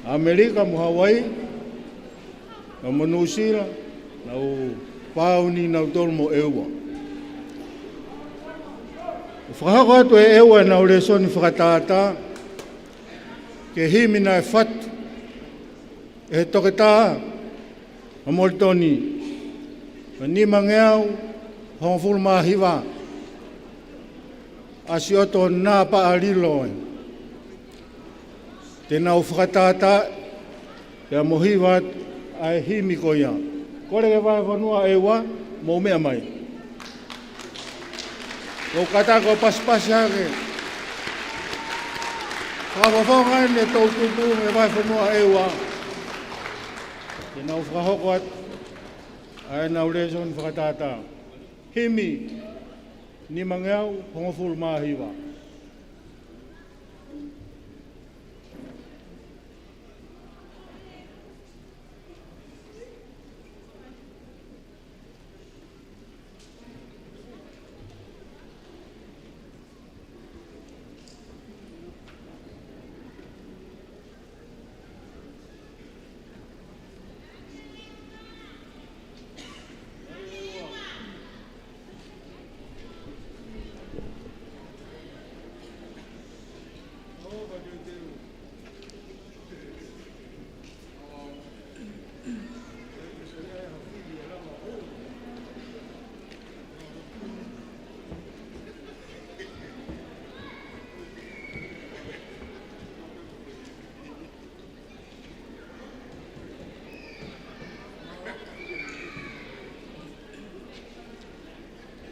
ʻAmelika mo Hauaiʻi, pea mo Nuʻusila, nau pāuni nautolu mo ʻEua. Fakahoko atu ʻe ʻEua ʻenau lēsoni fakatātā ki he himi naʻe fatu ʻe he toketā ʻa Molitoni, ko e nimangeau hongofulu mā hiva, ʻAsioto Napaʻalilo. Te nau fakatātā pea mo hiva atu ʻa e himi ko ia. Kole ki he vahefonua ʻEua, mou meʻa mai. Mou kātaki ʻo pasipasi hake. Fakafofonga eni e toʻutupu ʻa e vahefonua ʻEua. Te nau fakahoko atu ʻa ʻenau lēsoni fakatātā. Himi nimangeau hongofulu mā hiva.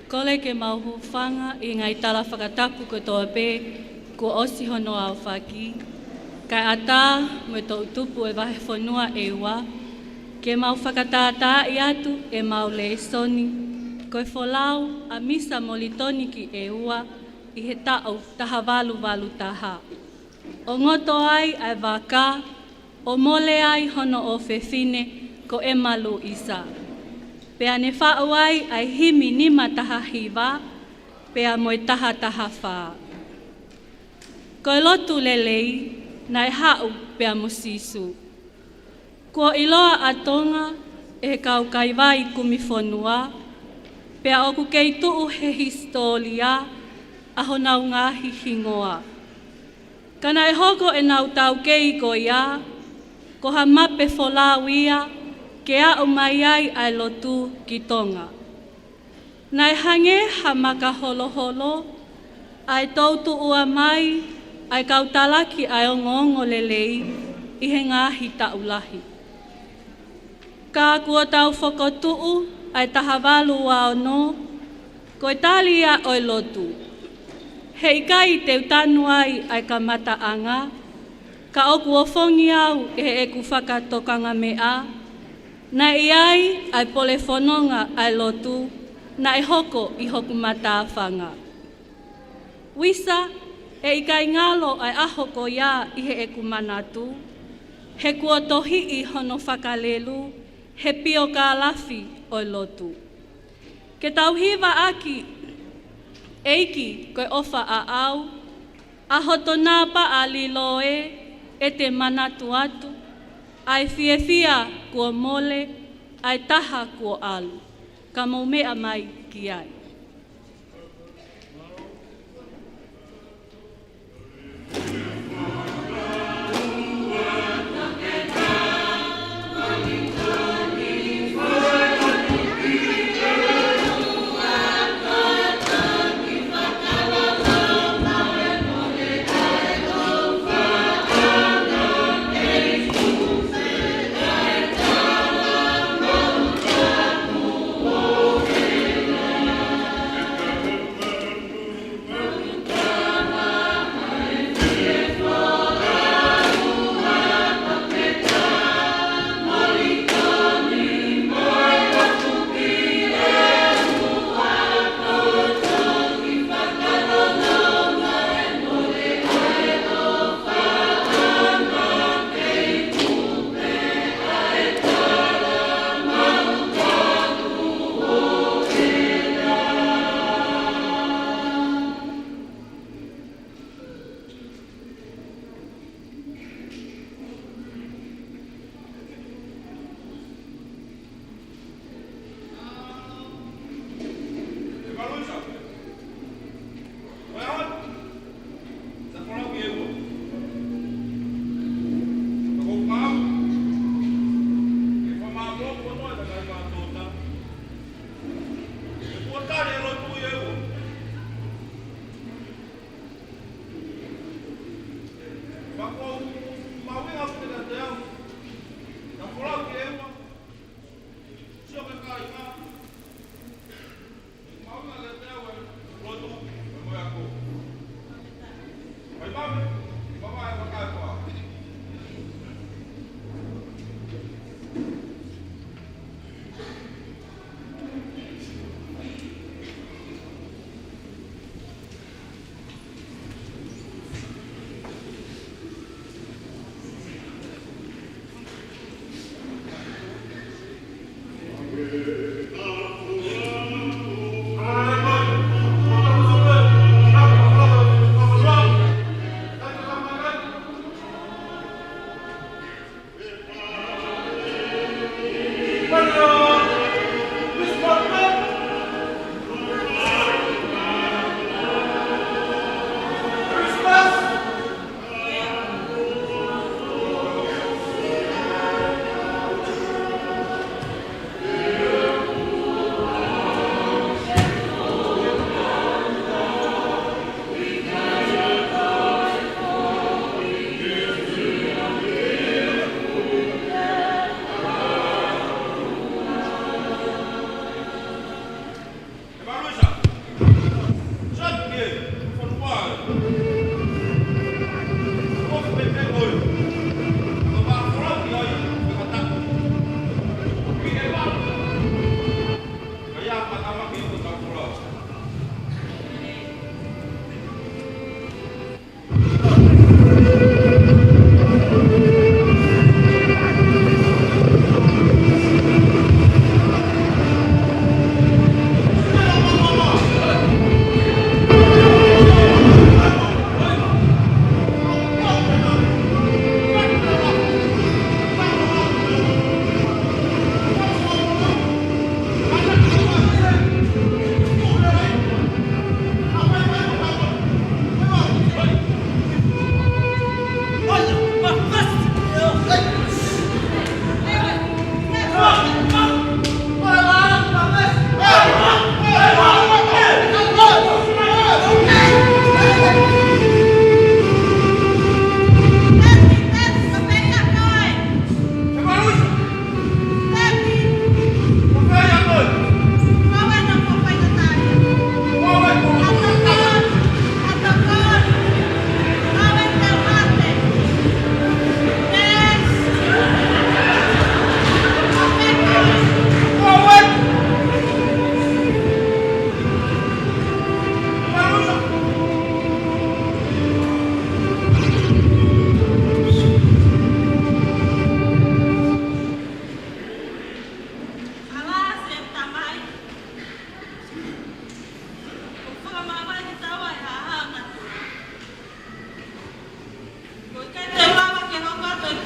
Kole ke mau hūfanga ʻi he ngaahi tala fakatapu kotoa pē kuo ʻosi hono aofaki, kae ʻatā mo e toʻutupu ʻa e vahefonua ʻEua, ke mau fakatātaaʻi atu ʻemau lēsoni, ko e folau ʻa Misa Molitoni ki ʻEua ʻi he taʻu taha valu valu taha. ʻO ngoto ai ʻa e vaka, ʻo mole ai hono ʻofefine ko ʻEma Luisa. Pea ne faʻu ai ʻa e himi nima taha hiva, pea mo e taha taha fā. Ko e lotu lelei naʻe haʻu pea mo Sīsū. Kuo ʻiloa ʻa Tonga ʻe he kau kaivai kumi fonua, pea ʻoku kei tuʻu he hisitōlia ʻa honau ngaahi hingoa. Ka naʻe hoko ʻenau taukei ko ia ko ha mape folau ia ke aʻu mai ai ʻa e lotu ki Tonga. Naʻe hangē ha maka holoholo ʻa e toutuʻua mai ʻa e kau talaki ʻa e ongoongolelei ʻi he ngaahi taʻu lahi. Ka kuo tau fokotuʻu ʻa e taha valu ua ono ko e tali ia ʻo e lotu. Heʻikai te u tanu ai ʻa e kamataʻanga, ka ʻoku ofongi au ʻe heʻeku fakatokangameʻa naʻe ʻi ai ʻa e pole fononga ʻa e lotu naʻe hoko ʻi hoku matāfanga. Uisa, ʻe ʻikai ngalo ʻa e ʻaho ko ia ʻi heʻeku manatu, he kuo tohiʻi hono fakalelu he piokālafi ʻo e lotu. Ke tau hivaʻaki, ʻEiki, ko e ʻofa ʻaʻau, ʻa hoto nāpaʻa lilo ē, ʻe te manatu atu, ʻa e fiefia kuo mole, ʻa e taha kuo ʻalu, ka mou meʻa mai ki ai.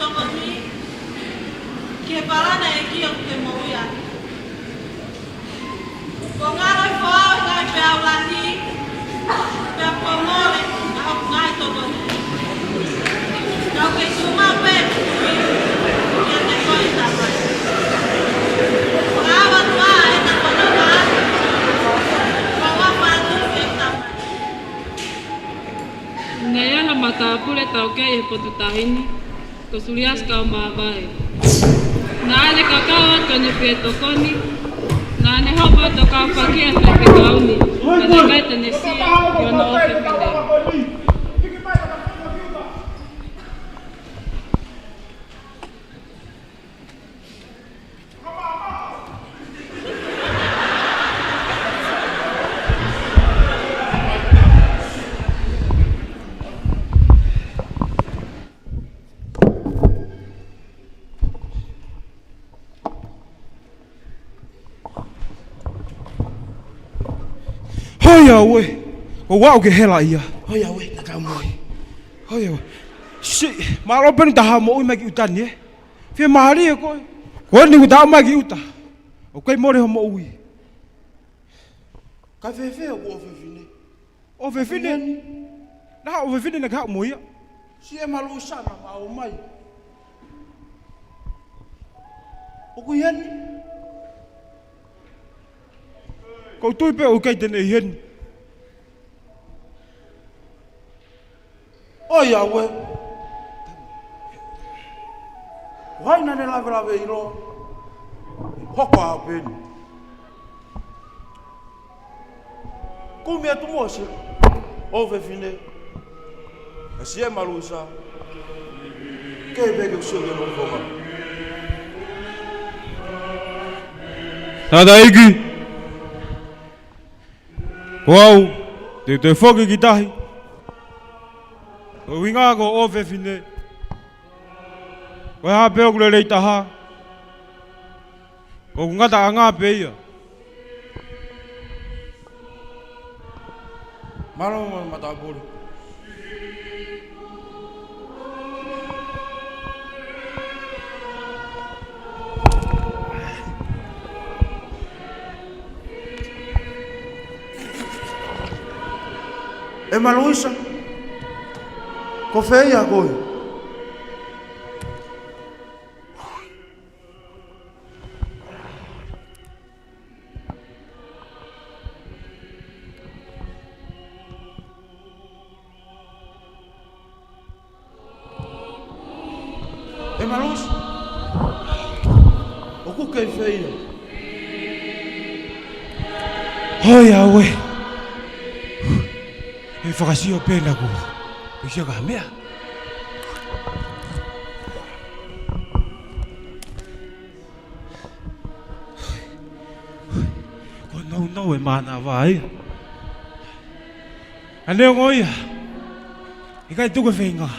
tokoni ki he palani ʻa e ʻEiki ʻoku ke moʻui ai. Kuo ngalo e foʻi ʻaho, ʻikai pē au lahi, pea kuo mole ʻa hoku ngaahi tokoni. Ka ʻoku kei tuʻu maʻu pē ʻeku tui kiate koe, Tamai. Ka ʻoua ʻe tuku ʻa e tokoni, ka ʻoua ʻe fātuʻu ki he Tamai. Naʻe ʻi ai ha matāpule taukei ʻi he potu tahi ni, ko Suliasi Kaumavae. Naʻa ne kakau atu ʻene fie tokoni, naʻa ne hopo atu ʻo kau fakia e faifekau ni, ka naʻe ʻikai te ne sio ki hono ʻofefine. Hoi au ē, ʻoku ou aʻu ki he hela ia. Hoi au ē, naʻa tau moʻui. Hoi au ē. Siʻi, mālō pē hono tā haʻo moʻui mai ki ʻuta ni ē. Fiemālie koe. Ko eni kuo tā mai ki ʻuta, ʻoku ʻikai mole hoʻo moʻui. Ka fēfē hoku ʻofefine? ʻOfefine? Naʻa ʻofefine naʻa ke haʻu mo ia? Siʻi ʻEma Luisa naʻa ma ʻomai. ʻOku ʻi heni? ʻOku ou tui pē ʻoku ʻikai te ne ʻi heni. ʻOi au ē. Ko hai naʻa ne lavelave ʻiloa? Hoko ā pē eni. Kumi atu muʻa siʻi ʻofefine, ʻa siʻi ʻEma Luisa, ke pehē ke u sio ki hono fofonga. Tangataʻeiki, ko au, te u toe foki ki tahi. Ko e ʻuhinga ko e ʻofefine, ko e hā pē hoku lelei taha, ko hoku ngataʻanga pē ia. Mālō mo e matāpule. ʻEma Luisa, ko fē ia koe? ʻEma Luisa, ʻoku ke fē ia? Hoi au ē. ʻE fakasio pē naʻa ku ʻi ai ha meʻa. Ko e nounou e mānava ia. Ka neongo ia, ʻikai tuku e feinga.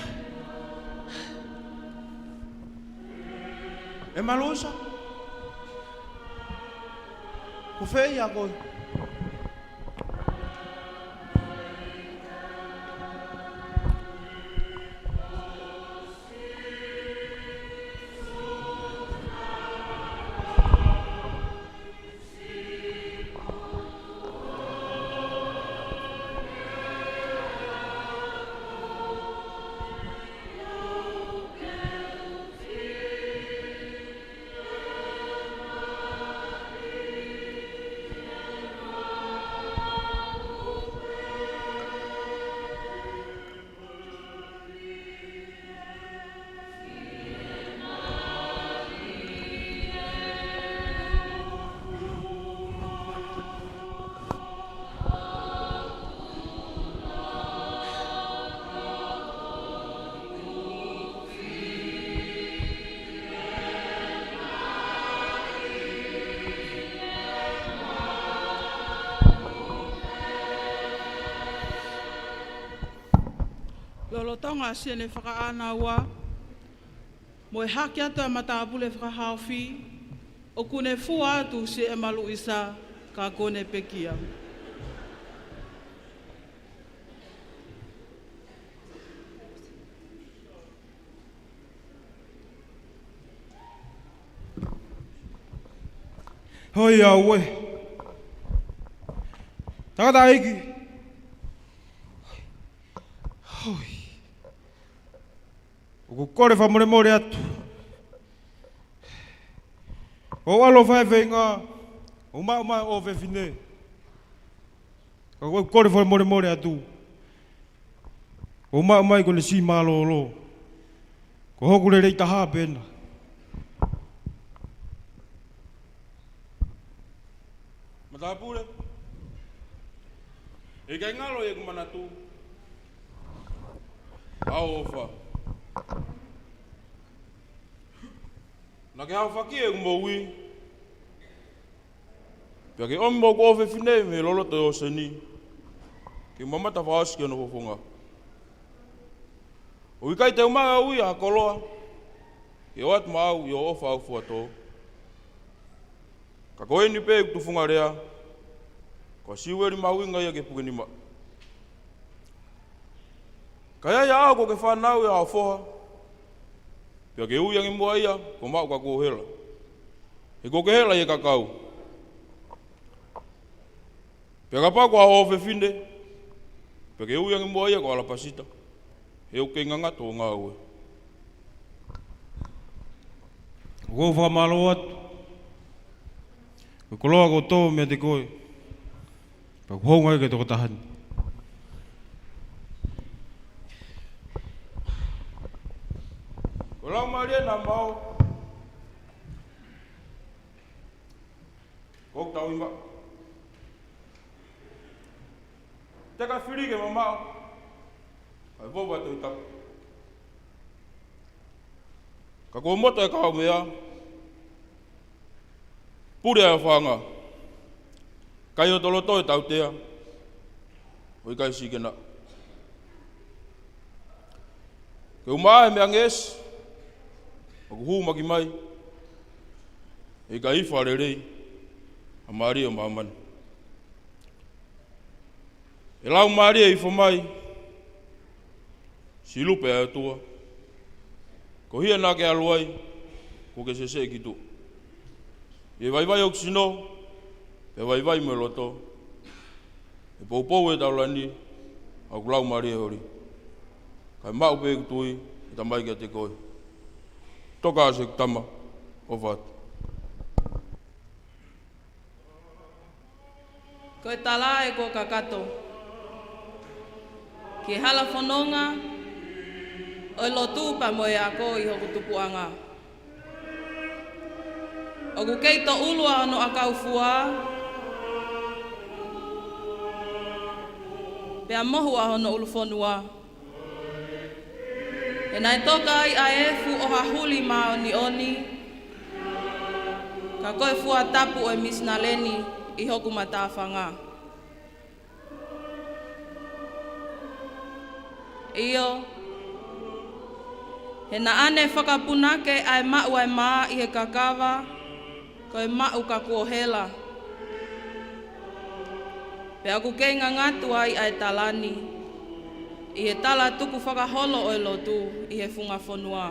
ʻEma Luisa, ko fē ia koe? Lolotonga siʻene fakaʻānaua mo e hake atu ʻa e matāpule fakahaofi, ʻoku ne fua atu siʻi ʻEma Luisa ka kuo ne pekia. Hoi au ē. Tangataʻeiki. Hoi. ʻOku kole fakamolemole atu. ʻOku ou ʻalu ʻo fai e feinga ʻo maʻu mai ʻofefine. Ka ʻoku ou kole fakamolemole atu. ʻOku ou maʻu mai ko ʻene siʻi mālōlō. Ko hoku lelei taha pē ena. Matāpule. ʻE ʻikai ngalo ʻi heʻeku manatu ʻa hoʻo ʻofa. Naʻa ke haofaki ʻeku moʻui. Pea ke ʻomi mo hoku ʻofefine mei he loloto ʻo e ʻōseni, ke u mamata fakaʻosi ki hono fofonga. ʻOku ʻikai te u maʻu ʻe au ia ha koloa ke ʻoatu maʻau ʻi hoʻo ʻofa ʻaufuatō. Ka ko eni pē ʻeku tufunga lea, ko ha siueli mahuʻinga ia ke puke nima. Ka ʻi ai ʻaho kuo ke fanauʻi ʻa hoʻo foha, pea ke ui ange muʻa ia ko Maʻu ka kuo hela, he kuo ke hela ʻi he kakau. Pea kapau ko hoʻo ʻofefine, pea ke ui ange muʻa ia ko ʻAlapasita, he ʻoku kei ngangatu hoʻo ngāue. ʻOku ou fakamālō atu. Ko e koloa kuo tō meiate koe, pea ʻoku hounga ia ki he tokotaha ni. Ko e Laumālie naʻa maʻu, ko hoku tauhi maʻu. Te ka fili ke mamaʻo, kae vova e Tohi Tapu. Ka kuo moto e kaumeʻa, pule ʻa e ʻofaʻanga, kai hoto loto e tautea, ʻo ʻikai sīkena. Ke u maʻa he meʻangeʻesi ʻoku hūmaki mai, ʻe ʻikai ifa lelei ha mālie ʻo māmani. ʻE Laumālie, ifo mai, siʻi lupe ʻa e ʻOtua. Ko hia naʻa ke ʻalu ai, kuo ke seseʻe ki tuʻa. ʻI he vaivai ʻo hoku sino, pea vaivai mo e loto, ʻe poupou ʻi he taulani ʻa hoku laumālie holi. Kae maʻu pē ʻeku tui, ʻe Tamai, kiate koe. Toka ʻa Sekitama, ʻofa atu. Ko e tala ē kuo kakato ki he hala fononga ʻo e lotu pea mo e ako ʻi hoku tupuʻanga. ʻOku kei toʻulu ʻa hono ʻakau fua, pea mohu ʻa hono ʻulu fonua. He naʻe toka ai ʻa e efu ʻo ha huli māʻoniʻoni, ka ko e fua tapu ʻo e misinale ni ʻi hoku matāfanga. ʻIo, he naʻa ne fakapunake ʻa e maʻu ʻa e mā ʻi he kakava, ko e maʻu ka kuo hela. Pea ʻoku kei ngangatu ai ʻa e tala ni ʻi he tala tukufakaholo ʻo e lotu ʻi he funga fonua.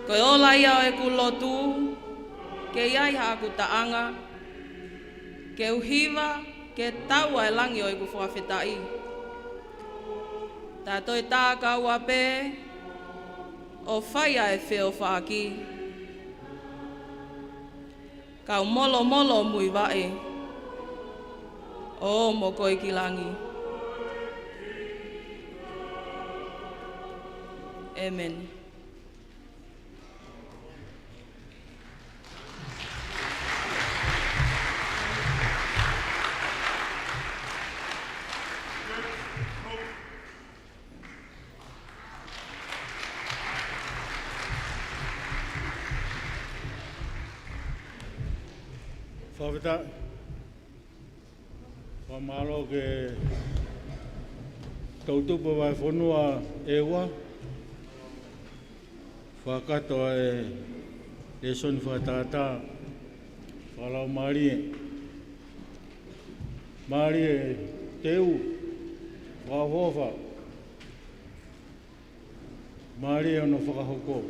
Ko e ola ia ʻo ʻeku lotu, ke ʻi ai haʻaku taʻanga ke u hiva ke tau ʻa e langi ʻo ʻeku fakafetaʻi. Ta toe tā kaua pē ʻo fai ʻa e feʻofaʻaki, kau molomolo muivaʻe ʻo ō mo koe ki langi. ʻĒmeni. Fakafetaʻi. Fakamālō ki he toʻutupu vahefonua ʻe ua. Fakakakato ʻa e lēsoni fakatātā fakalaumālie. Mālie e teu, fakaʻofoʻofa. Mālie hono fakahoko.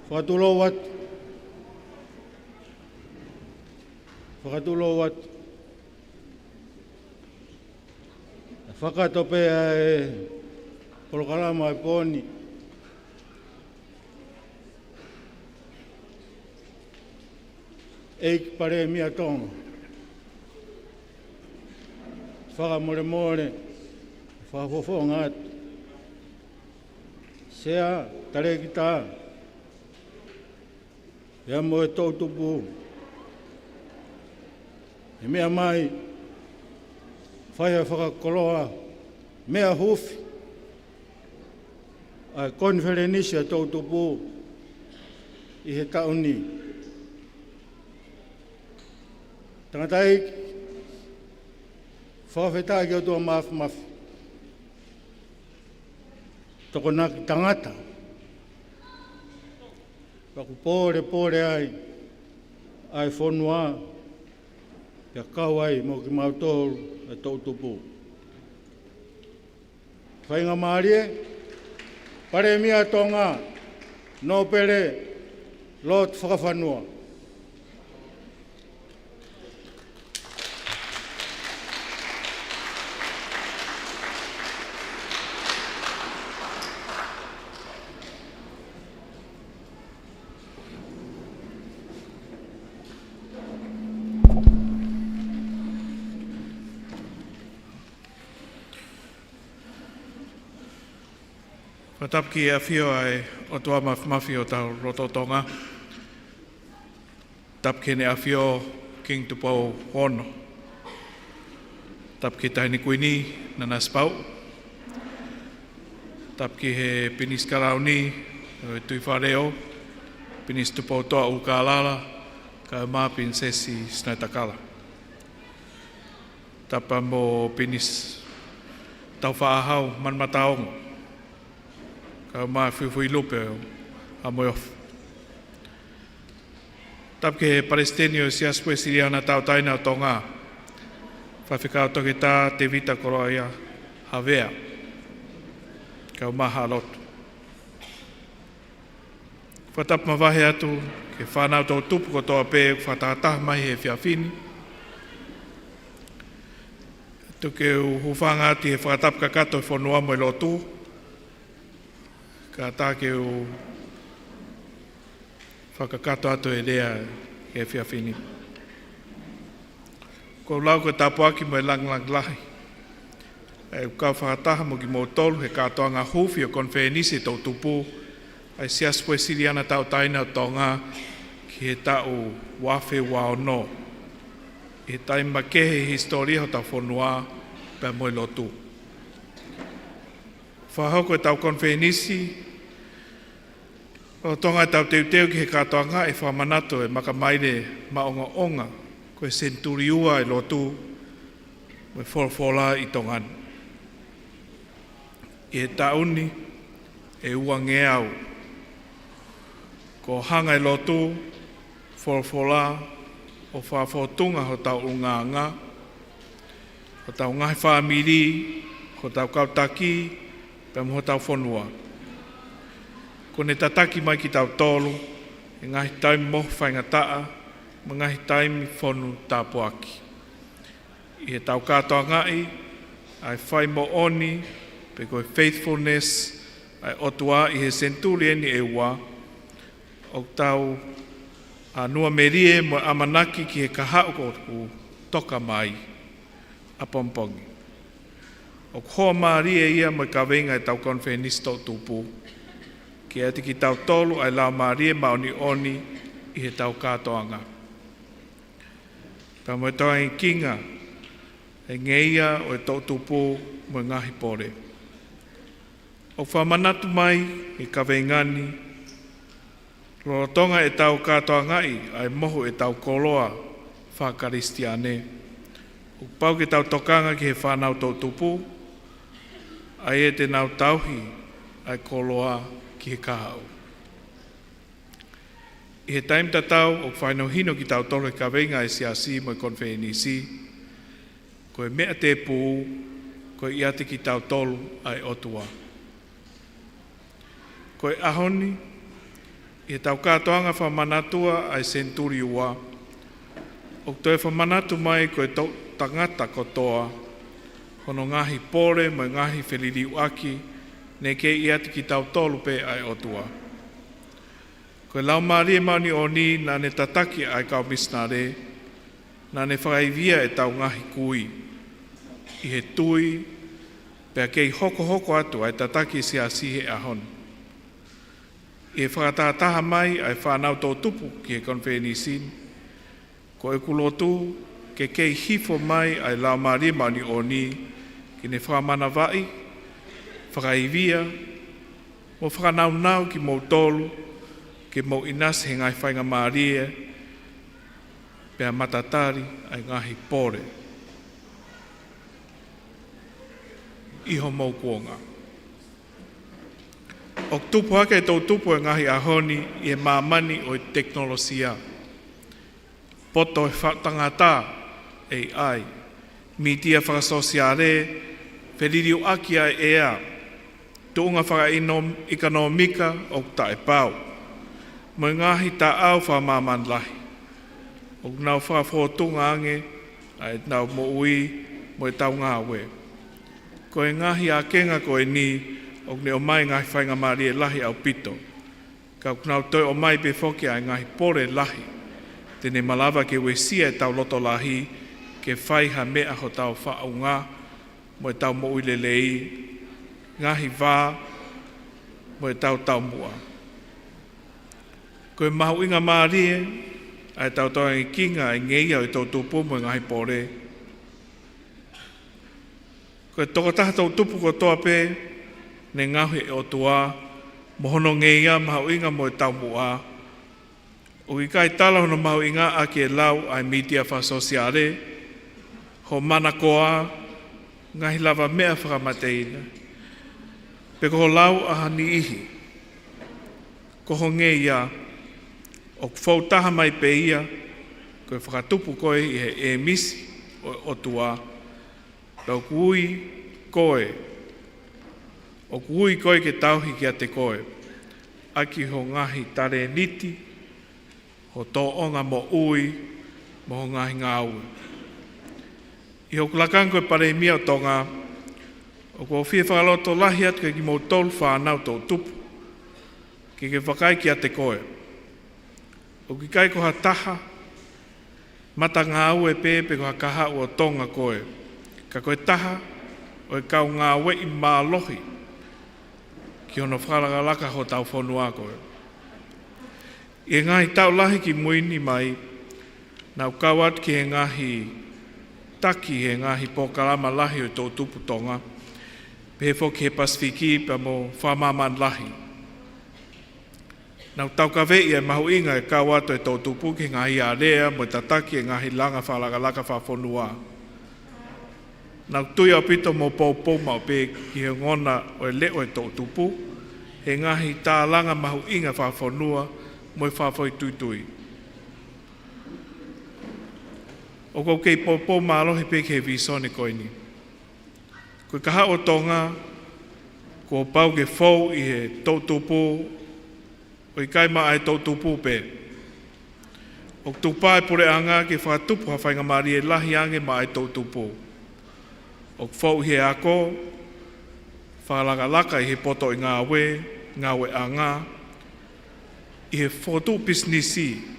Fakatulou atu. Fakatulou atu. Fakatope ʻa e polokalama ʻa e pō ni. ʻEiki Palēmia Tonga, fakamolemole, fakafofonga atu. Sea, Talēkita, pea mo e toʻu tupu. ʻE meʻa mai, fai ha fakakoloa, meʻa hufi, ʻa e konifelenisi ʻa e toʻu tupu ʻi he taʻu ni. Tangataʻeiki, fakafetaʻi ki he ʻOtua Mafimafi. Tokonaki tangata. Pea ʻoku pōlepole ai ʻa e fonua, pea kau ai mo kimautolu ʻa e toʻu tupu. Faingamālie, Palēmia Tonga, Nōpele Lord Fakafanua. Fakatapu ki he ʻAfio ʻa e ʻOtua Mafimafi ʻo hotau lotolotonga. Tapu ki Heʻene ʻAfio Kingi Tupou Ono. Tapu ki he Taʻahine Kuini, Nanasipauʻu. Tapu ki he Pilinisi Kalauni ʻo e Tuʻi Faleʻo, Pilinisi Tupoutoʻa ʻUlukālala, kae ʻumaʻā Pilinisesi Sinaitakala. Tapu mo Pilinisi Taufaʻāhau Manumataongo, kae ʻumaʻā e Fuifuilupe ʻo Haʻa Moheofo. Tapu ki he Palesiteni ʻo e Siasi Uēsiliana Tauʻatāina ʻo Tonga, Faifekau Toketā Tēvita Koloaʻia Havea, kae ʻumaʻā Haʻa Lotu. Fakatapu mavahe atu ki he fānau toʻu tupu kotoa pē ʻoku fakatahataha mai he efiafi ni. Tuku ke u hūfanga atu he fakatapu kakato e fonua mo e lotu. Kātaki ke u fakakakato atu e lea he efiafi ni. ʻOku ou lau ko e tāpuaki mo e lāngilangi lahi ʻa e kau fakataha mo kimoutolu he kātoanga huufi ʻo e konifelenisi ʻa e toʻu tupu ʻa e Siasi Uēsiliana Tauʻatāina ʻo Tonga ki he taʻu ua afe ua ono, ʻi he taimi makehe ʻi he hisitōlia hotau fonua pea mo e lotu. Fakahoko ʻetau konifelenisi lolotonga ʻetau teuteu ki he kātoanga ʻi he fakamanatu ʻa e makamaile maʻongoʻonga ko e senituli ua ʻa e lotu mo e folofola ʻi Tonga ni. ʻI he taʻu ni ʻe uangeau, kuo hanga ʻe he lotu, folofola ʻo fakafōtunga hotau ʻulungaanga, hotau ngaahi fāmili, hotau kau taki, pea mo hotau fonua. Kuo ne tataki mai kitautolu he ngaahi taimi mohu faingataʻa mo e ngaahi taimi fonu tāpuaki. ʻI heʻetau kātoangaʻi ʻa e fai moʻoni, pe ko e faithfulness, ʻa e ʻOtua ʻi he senituli eni ʻe ua, ʻoku tau ʻanumelie mo ʻamanaki ki he kahaʻu ʻoku toka mai ʻapongipongi. ʻOku hoa mālie ia mo e kaveinga ʻetau konifelenisi toʻu tupu, ke ʻiate kitautolu ʻa e Laumālie Māʻoniʻoni ʻi heʻetau kātoanga, pea mo e tokanga ki he ngeia ʻo e toʻu tupu mo e ngaahi pole. ʻOku fakamanatu mai ʻe he kaveinga ni, lolotonga ʻetau kātoangaʻi ʻa e mohu ʻetau koloa faka-Kalisitiane, ʻoku pau ke tau tokanga ki he fānau toʻu tupu, ʻa ia te nau tauhi ʻa e koloa ki he kahaʻu. ʻI he taimi tatau ʻoku fakahinohino kitautolu ʻe he kaveinga ʻa e Siasi mo e konifelenisi, ko e meʻa tēpū, ko e ʻiate kitautolu ʻa e ʻOtua. Ko e ʻaho ni, ʻI heʻetau kātoanga fakamanatua ʻa e senituli ua, ʻoku toe fakamanatu mai ko e toʻutangata kotoa hono ngaahi pole mo e ngaahi feliliuaki, naʻe kei ʻiate kitautolu pē ʻa e ʻOtua. Ko e Laumālie Māʻoniʻoni naʻa ne tataki ʻa e kau misinale, naʻa ne fakaivia ʻetau ngaahi kui ʻi he tui, pea kei hokohoko atu ʻa e tataki ʻa e siasi he ʻaho ni. ʻI he fakatahataha mai ʻa e fānau toʻutupu ki he konifelenisi ni, ko ʻeku lotu ke kei hifo mai ʻa e Laumālie Māʻoniʻoni ke ne fakamanavaʻi, fakaivia, mo fakanaunau kimoutolu ke mou ʻinasi he ngaahi faingamālie, pea matatali ʻa e ngaahi pole ʻi homou kuonga. ʻOku tupu hake ʻa e toʻutupu he ngaahi ʻaho ni ʻi he māmani ʻo e tekinolosia, poto ʻa e faʻu tangata, A I, mītia fakasōsiale, feliliuaki ʻa e ʻea, tuʻunga fakaʻinom-, ʻekonōmika ʻoku taʻepau, mo e ngaahi taʻau fakamāmani lahi ʻoku nau fakafōtunga ange ʻa ʻetau moʻui mo ʻetau ngāue. Ko e ngaahi ākenga ko eni ʻoku ne ʻomai ngaahi faingamālie lahi ʻaupito, ka ʻoku nau toe ʻomai pē foki ʻa e ngaahi pole lahi te ne malava ke uesia ʻetau loto lahi ke fai ha meʻa hotau faʻunga mo ʻetau moʻui lelei, ngaahi vā, mo ʻetau taumuʻa. Ko e mahuʻinga mālie ʻa ʻetau tauange ki he ngaahi ngeia ʻo e toʻutupu mo e ngaahi pole. Ko e tokotaha toʻutupu kotoa pē naʻe ngaohi ʻe he ʻOtua mo hono ngeia mahuʻinga mo e taumuʻa, ʻoku ʻikai tala hono mahuʻinga ʻaki e lau ʻa e mītia fakasōsiale, hoʻo manakoa, ngaahi lavameʻa fakamateilaʻeiki, pe ko hoʻo lau ʻa ha niʻihi. Ko ho ngeia ʻoku fou taha mai pē ia ko e fakatupu koe ʻi he ʻēmisi ʻo e ʻOtua. Pea ʻoku ui koe, ʻoku ui koe ke tauhi kiate koe ʻaki ho ngaahi talēniti, ho tōʻonga moʻui, mo ho ngaahi ngāue. ʻI hoku lakanga ko e Palēmia ʻo Tonga, ʻoku ou fie fakalotolahi atu kiate kimoutolu fānau toʻutupu, ke ke vakai kiate koe. ʻOku ʻikai ko ha taha matangāue pē pe ko ha kahaʻu ʻo Tonga koe, ka ko e taha ʻo e kau ngāueʻi mālohi ki hono fakalakalaka hotau fonua koe. ʻI he ngaahi taʻu lahi ki mui ni mai, naʻa ku kau atu ki he ngaahi taki he ngaahi polokalama lahi ʻo e toʻutupu Tonga, pehē foki he Pasifiki pea mo fakamāmani lahi. Naʻa ku taukaveʻi e mahuʻinga e kau atu e toʻutupu ki he ngaahi alea mo e tataki e ngaahi langa fakalakalaka fakafonua. Naʻa ku tui ʻaupito mo poupou maʻu pē ki he ongona ʻo e leʻo e toʻutupu he ngaahi tālanga mahuʻinga fakafonua mo e fakafoʻituitui. ʻOku ou kei poupou mālohi pē ki he vīsone ko eni. Ko e kahaʻu ʻo Tonga, kuo pau ke fou ʻi he toʻutupu, ʻo ʻikai maʻa e toʻutupu pē. ʻOku tukupā e puleʻanga ke fakatupu ha faingamālie lahi ange maʻa e toʻutupu. ʻOku fou ʻi he ako, fakalakalaka ʻi he poto ʻi ngāue, ngāueʻanga, ʻi he fokotuʻu pisinisi,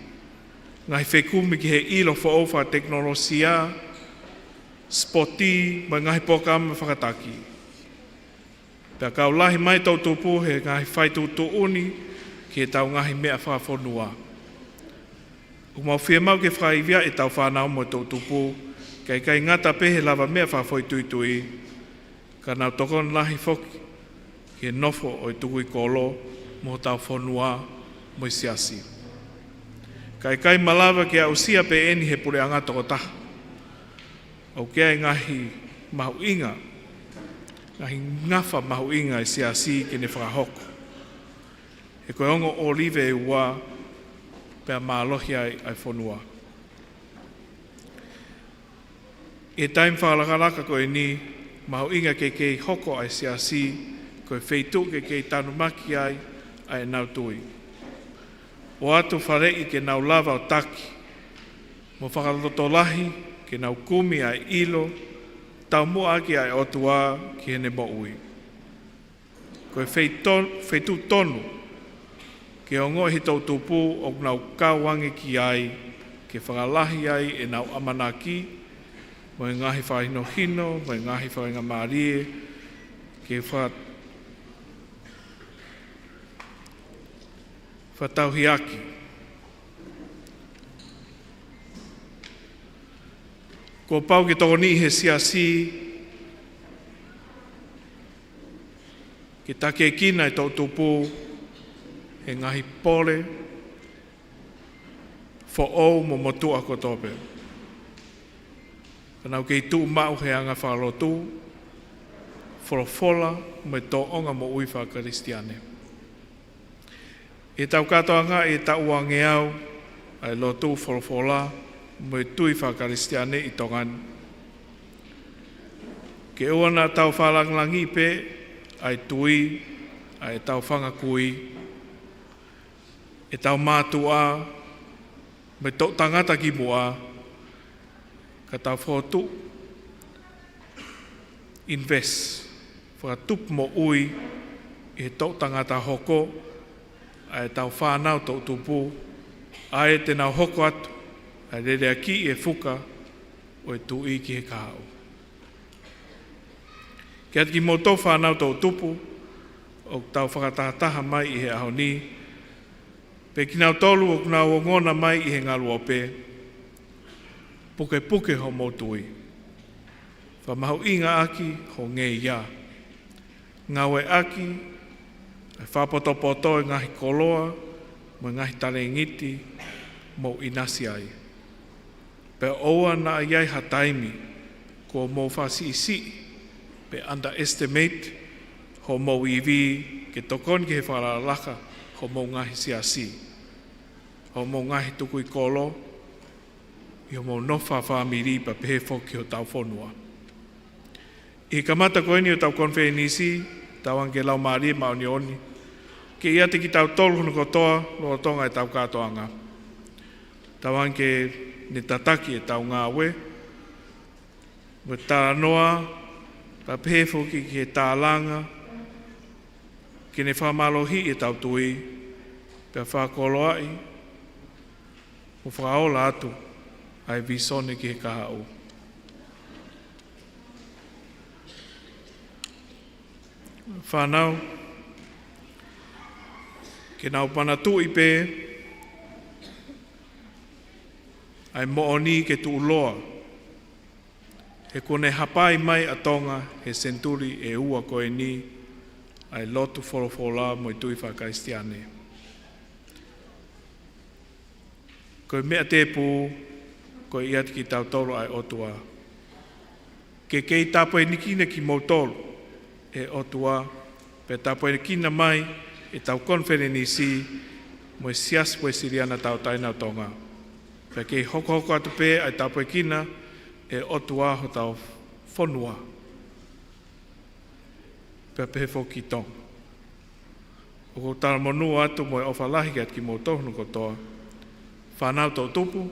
ngaahi fekumi ki he ʻilo foʻou fakatekinolosia, sipoti, mo e ngaahi polokalama fakataki. Pea kau lahi mai toʻutupu he ngaahi faituʻutuʻuni ki heʻetau ngaahi meʻa fakafonua. ʻOku mau fiemaʻu ke fakaivia ʻetau fānau mo e toʻutupu, kae ʻikai ngata pē he lavameʻa fakafoʻituitui, ka nau tokoni lahi foki ki he nofo ʻo e tukui kolo mo hotau fonua mo e siasi. Kae ʻikai malava ke aʻusia pē eni he puleʻanga tokotaha. ʻOku ʻi ai e ngaahi mahuʻinga, ngaahi ngafa mahuʻinga e siasi ke ne fakahoko. He ko e ongo ʻōlive ʻe ua pea mālohi ai ʻa e fonua. ʻI he taimi fakalakalaka ko eni, mahuʻinga ke kei hoko ʻa e siasi ko e feituʻu ke kei tanumaki ai ʻa ʻenau tui. ʻoatu faleʻi ke nau lava ʻo taki, mo fakalotolahi ke nau kumi ʻa e ʻilo taumuʻa ʻaki ʻa e ʻOtua ki heʻene moʻui. Ko e feito-, feituʻu tonu ke ongoʻi he toʻutupu ʻoku nau kau ange ki ai, ke fakalahi ai ʻenau ʻamanaki, mo e ngaahi fakahinohino, mo e ngaahi faingamālie, ke fa-, fatauhiaki. Kuo pau ke tokoniʻi he siasi ke takiekina e toʻutupu he ngaahi pole foʻou mo motuʻa kotoa pē. Ka nau kei tuʻu maʻu he anga fakalotu, folofola mo e tōʻonga moʻui fakakalisitiane. ʻI heʻetau kātoanga ʻi he taʻu uangeau ʻa e lotu, folofola mo e tui fakakalisitiane ʻi Tonga ni, ke ʻoua naʻa tau fakalāngilangiʻi pē ʻa e tui ʻa ʻetau fanga kui, ʻetau mātuʻa, mo e toʻu tangata kimuʻa, ka tau fokotuʻu, invest, fakatupu moʻui ʻi he toʻu tangata hoko, ʻa ʻetau fānau toʻutupu, ʻa ia te nau hoko atu ʻa e leleakiʻi e fuka ʻo e Tuʻi ki he kahaʻu. Kiate kimoutolu fānau toʻutupu ʻoku tau fakatahataha mai ʻi he ʻaho ni, pea kinautolu ʻoku nau ongona mai ʻi he ngaluope, pukepuke homou tui. Fakamahuʻingaʻaki ho ngeia. Ngāueʻaki ʻa e fakapotopoto e ngaahi koloa mo e ngaahi talēniti ʻoku mou ʻinasi ai. Pea ʻoua naʻa ʻi ai ha taimi kuo mou fakasiʻisiʻi pe underestimate homou ivi ke tokoni ki he fakalakalaka homou ngaahi siasi, homou ngaahi tukui kolo, ʻi homou nofo fāmili pea pehē foki ki hotau fonua. ʻI he kamata ko eni ʻo ʻetau konifelenisi, tauange ke Laumālie Māʻoniʻoni ke ʻiate kitautolu hono kotoa lolotonga ʻetau kātoanga. Tauange ke ne tataki ʻetau ngāue mo e talanoa, pea pehē foki ki he tālanga, ke ne fakamālohiʻi ʻetau tui, pea fakakoloaʻi mo fakaola atu ʻa e vīsone ki he kahaʻu. Fānau, ke nau manatuʻi pē ʻa e moʻoni ke tuʻuloa, he kuo ne hapai mai ʻa Tonga he senituli ʻe ua ko eni ʻa e lotu, folofola mo e tui fakakalisitiane. Ko e meʻa tēpū, ko e ʻiate kitautolu ʻa e ʻOtua. Ke kei tāpuekina kimoutolu ʻe he ʻOtua, pea tāpuekina mai ʻetau konifelenisi mo e Siasi Uēsiliana Tauʻatāina ʻo Tonga. Pea kei hokohoko atu pē ʻa e tāpuekina ʻe he ʻOtua hotau fonua, pea pehē foki ki Tonga. ʻOku ou talamonū atu mo e ʻofa lahi kiate kimoutolu hono kotoa, fānau toʻutupu,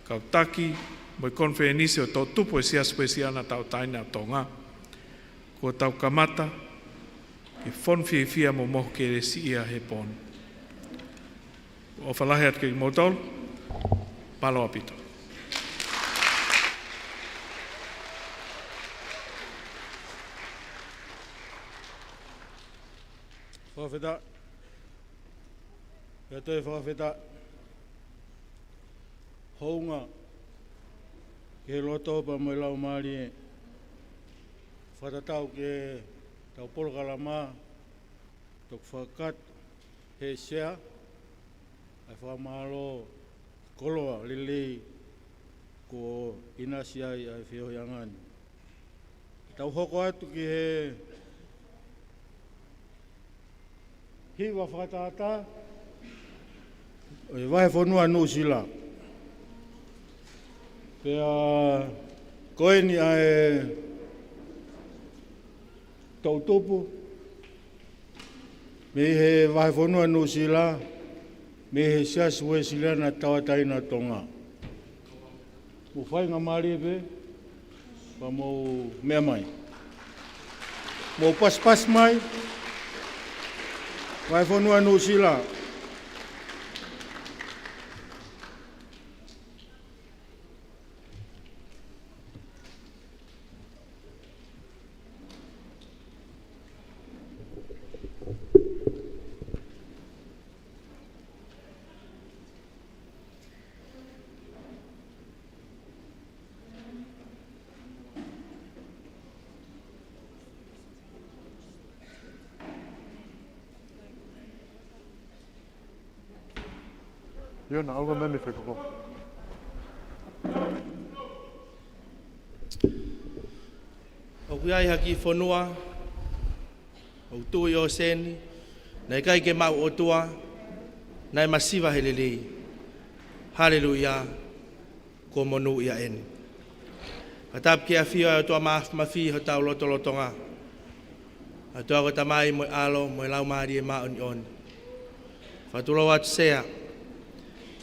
kau taki mo e konifelenisi ʻo e toʻutupu ʻo e Siasi Uēsiliana Tauʻatāina ʻo Tonga. Kuo tau kamata ke fonu fiefia mo mohu kelesiʻia he pō ni. ʻOfa lahi atu kiate kimoutolu. Mālō ʻaupito. Fakafetaʻi. Pea toe fakafetaʻi. Hounga ki he loto pea mo e laumālie. Fakatatau ki heʻetau polokalama, toki fakakakato he sea ʻa e fakamālō, koloa lelei kuo ʻinasi ai ʻa e feohiʻanga ni. Tau hoko atu ki he hiva fakatātā ʻo e vahefonua Nuʻusila. Pea ko eni ʻa e toʻutupu mei he vahefonua Nuʻusila, Mei he Siasi Uēsiliana Tauʻatāina ʻo Tonga. Mou faingamālie pē, pea mou meʻa mai. Mou pasipasi mai. Vahefonua Nuʻusila. Iona, ʻalu mai mei fē koko. ʻOku ʻi ai ha kiʻi fonua ʻoku tuʻu ʻi ʻōseni, naʻe ʻikai ke maʻu ʻOtua, naʻe masiva he lelei. Haleluia, kuo monūʻia eni. Fakatapu ki he ʻafio ʻa e ʻOtua Māfimafi ʻi hotau lotolotonga. ʻOtua ko e Tamai mo e ʻAlo mo e Laumālie Māʻoniʻoni. Fakatulou atu Sea,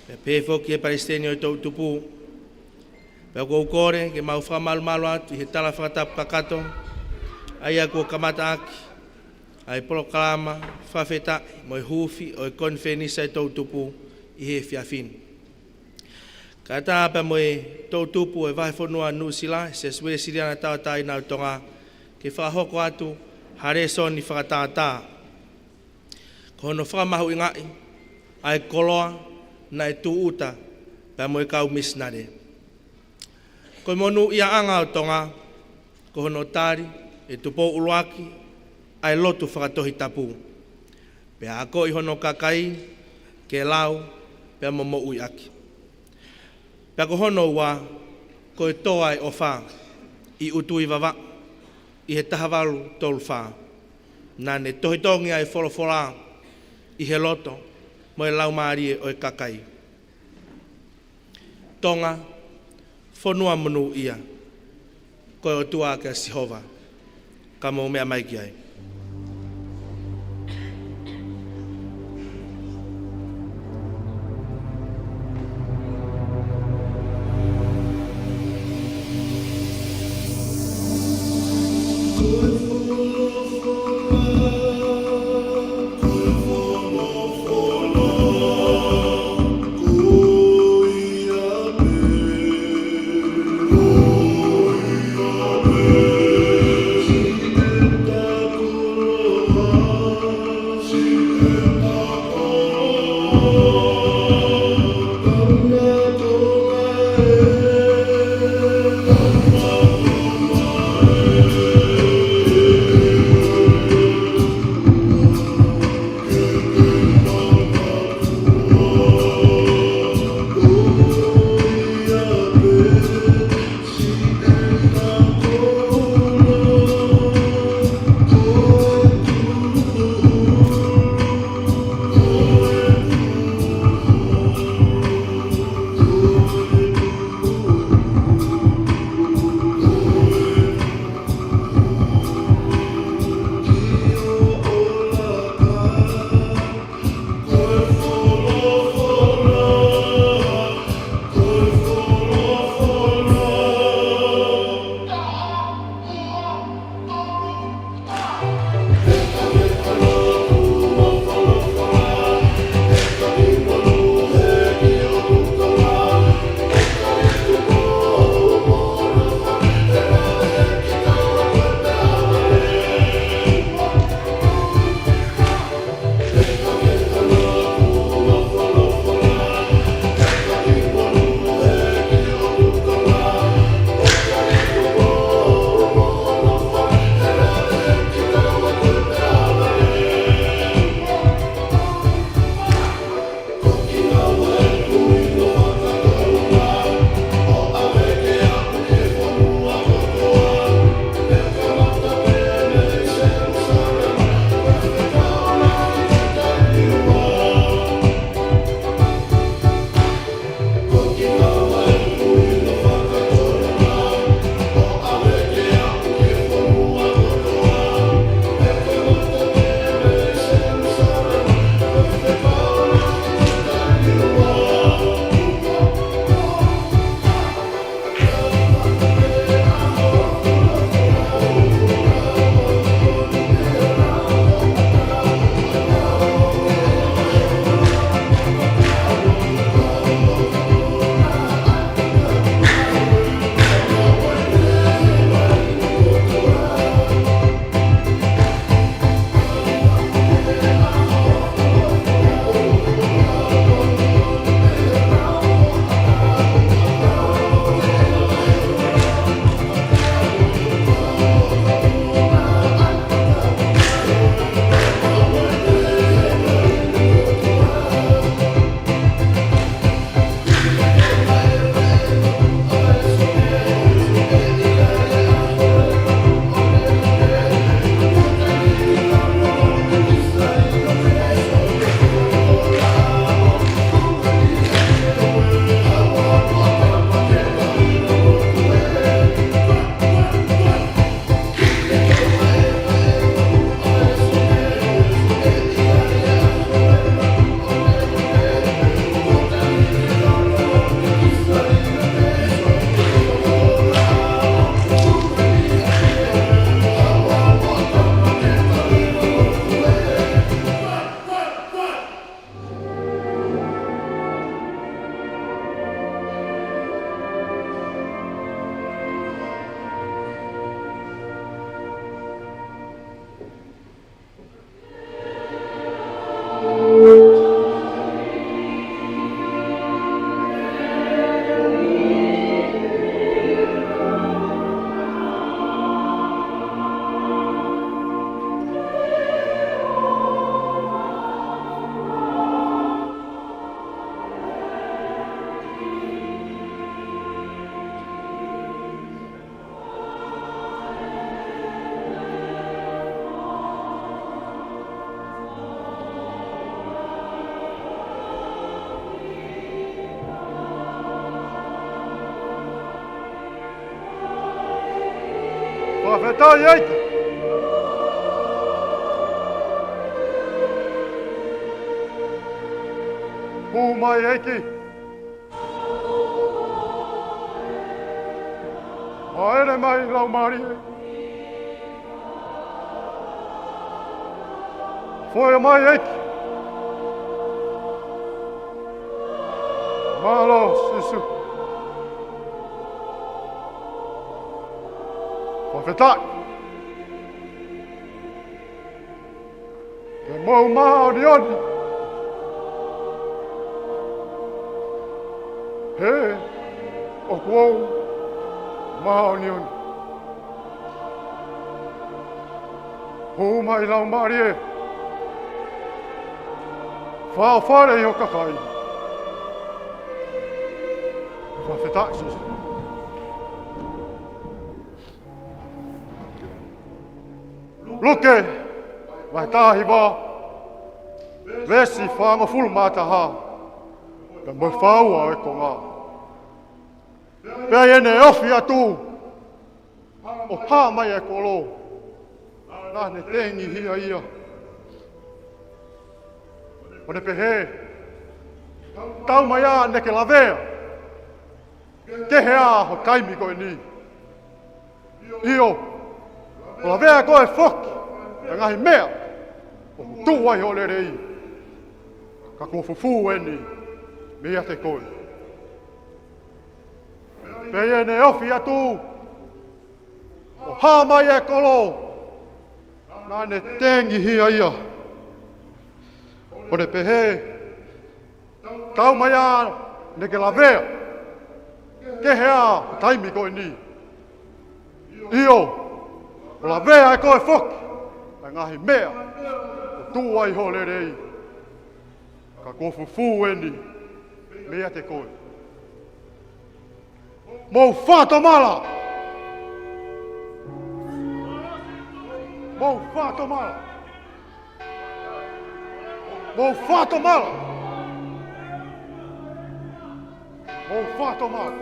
pea pehē foki ki he Palesiteni ʻo e toʻutupu, pea ʻoku ou kole ke mau fakamalumalu atu ʻi he tala fakatapu kakato, ʻa ia kuo kamataʻaki ʻa e polokalama fakafetaʻi mo e huufi ʻo e konifelenisi ʻa e toʻutupu ʻi he efiafi ni. Kae ʻatā pea mo e toʻutupu ʻo e Vahefonua Nuʻusila, Siasi Uēsiliana Tauʻatāina ʻo Tonga, ke fakahoko atu ha lēsoni fakatātā. Ko hono fakamahuʻingaʻi ʻa e koloa naʻe tūʻuta pea mo e kau misinale. Ko e monūʻiaʻanga ʻo Tonga, ko hono tali ʻe Tupou ʻUluaki ʻa e lotu fakatohitapu, pea akoʻi hono kakai ke lau pea mo moʻuiʻaki. Pea ko hono ua, ko e tō ʻa e ʻofa ʻi ʻUtui Vavaʻu ʻi he taha valu tolu fā. Naʻa ne tohitongi ʻa e folofola ʻi he loto mo e laumālie ʻo e kakai. Tonga, fonua monūʻia, ko e ʻOtua ko Sihova. Ka mou meʻa mai ki ai. Tau ʻEiki. Hū mai ʻEiki. Hāʻele mai Laumālie. Foʻi mai ʻEiki. Mālō Sīsū. Fakafetaʻi. Ke mou māʻoniʻoni. He ʻoku ou māʻoniʻoni. Hū mai Laumālie. Fāʻofale ʻi ho kakai. Fakafetaʻi Sīsū. Luke, vahe taha hiva, veesi fāngofulu mā taha, pea mo e fā ua ʻo e konga. Pea ʻi heʻene ofi atu, ʻo hā mai e kolo, naʻa ne tengihia ia. ʻO ne pehē, Tau mai ā ne ke lavea, kehe ā ho taimi ko eni. ʻIo, ʻo lavea koe foki ʻa e ngaahi meʻa ʻoku tuʻu ai ho lelei, ka kuo fufū eni meiate koe. Pea ʻi heʻene ofi atu, ʻo hā mai e kolo, naʻa ne tengihia ia. ʻO ne pehē, Tau mai ā ne ke lavea, kehe ā ho taimi ko eni. ʻIo, ʻo lavea ʻe koe foki ʻa e ngaahi meʻa ʻoku tuʻu ai ho lelei, ka kuo fufū eni meiate koe. Mou fakatomala. Mou fakatomala. Mou fakatomala. Mou fakatomala.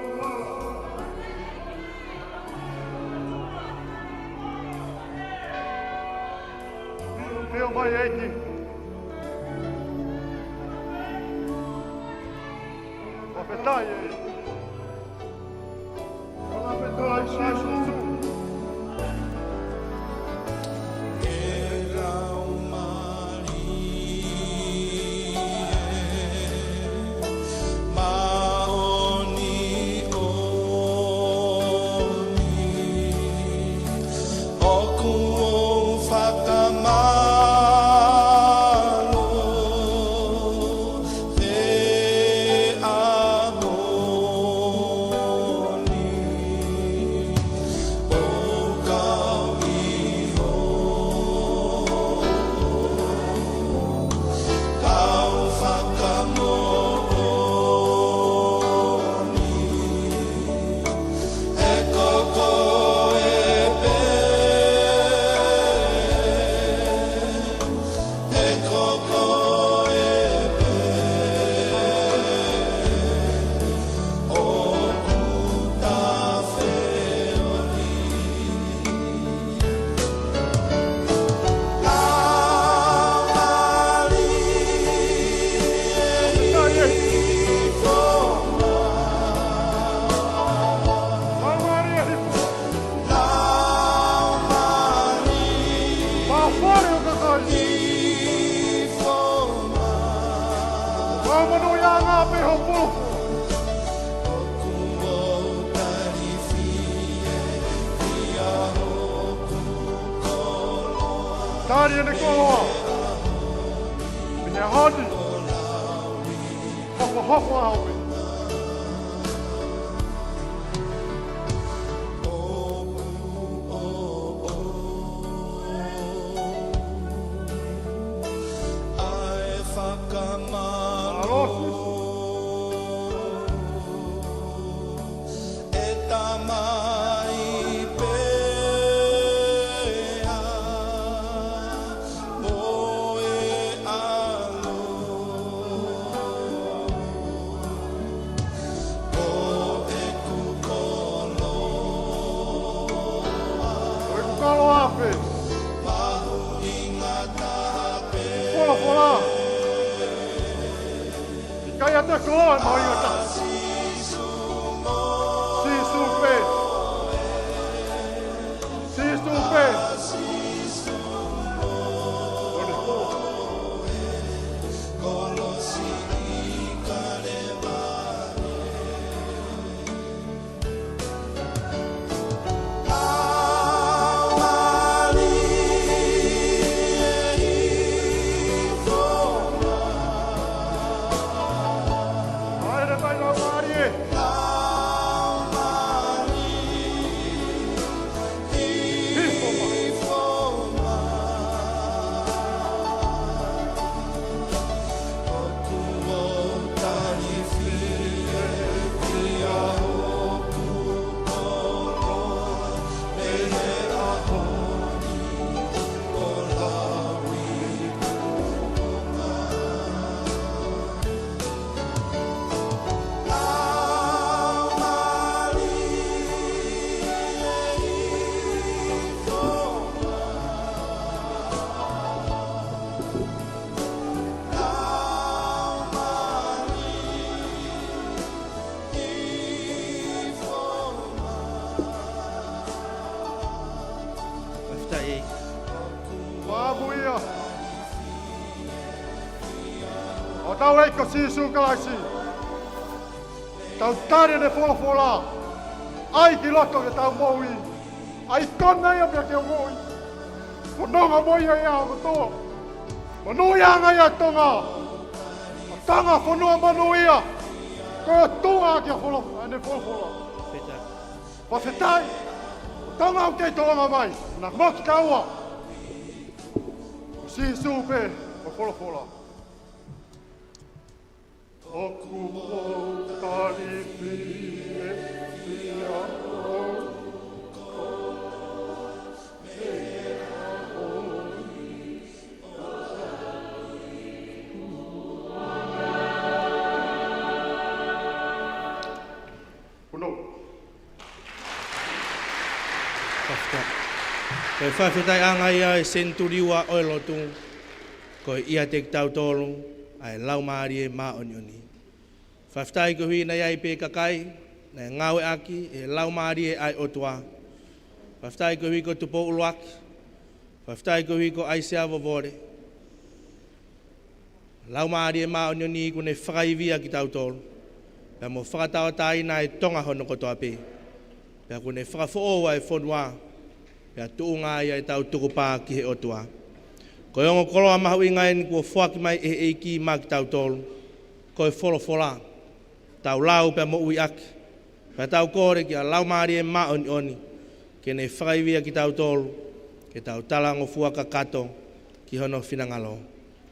Fiu mai ʻEiki. Fakafetaʻi ʻEiki. Fakafetaʻi Sīsū. ʻOku ou fakamālō. Laumālie ʻo e kakai. Laumālie ʻo e kakai. Tali ʻene koloa. Mine honi. Hokohoko au ē. ʻAi fakamālō. ʻE Tamai pea mo e ʻAlo. Ko e mahuʻinga taha. Sīsū pē. Sīsū pē. Fakafetaʻi. Maʻamuʻia. ʻOku tau ʻEiki ko Sīsū Kalaisi. Tau tali ʻene folofola. ʻAi ki loto ke tau moʻui. ʻAi kona ia pea ke moʻui. Fononga mo ia ʻa kotoa. Monūʻiaʻanga ia Tonga. Tonga fonua monūʻia. Ko e tuʻa ki he folo-, ʻene folofola. Fakafetaʻi. Fakafetaʻi. Tonga ʻoku kei tolonga mai. Na mo kitaua. Sīsū pē, ʻo folofola. ʻOku ou tali fiefia ʻo Puno. Fakafetaʻi. Ko e fakafetaʻiʻanga ia e senituli ua ʻo e lotu, ko e ʻiate kitautolu ʻa e Laumālie Māʻoniʻoni. Fakafetaʻi koeʻuhi naʻe ʻi ai pē kakai naʻe ngāueʻaki ʻe he Laumālie ʻa e ʻOtua. Fakafetaʻi koeʻuhi ko Tupou ʻUluaki. Fakafetaʻi koeʻuhi ko ʻAisea Vovole. Laumālie Māʻoniʻoni kuo ne fakaivia kitautolu, pea mo fakatauʻatāina ʻa e Tonga hono kotoa pē. Pea kuo ne fakafoʻou ʻa e fonua, pea tuʻunga ai ʻetau tukupā ki he ʻOtua. Ko e ongo koloa mahuʻinga eni kuo foaki mai ʻe he ʻEiki maʻa kitautolu, ko e folofola. Tau lau pea moʻui ʻaki, pea tau kole ki he Laumālie Māʻoniʻoni ke ne fakaivia kitautolu, ke tau talangofua kakato ki hono finangalo.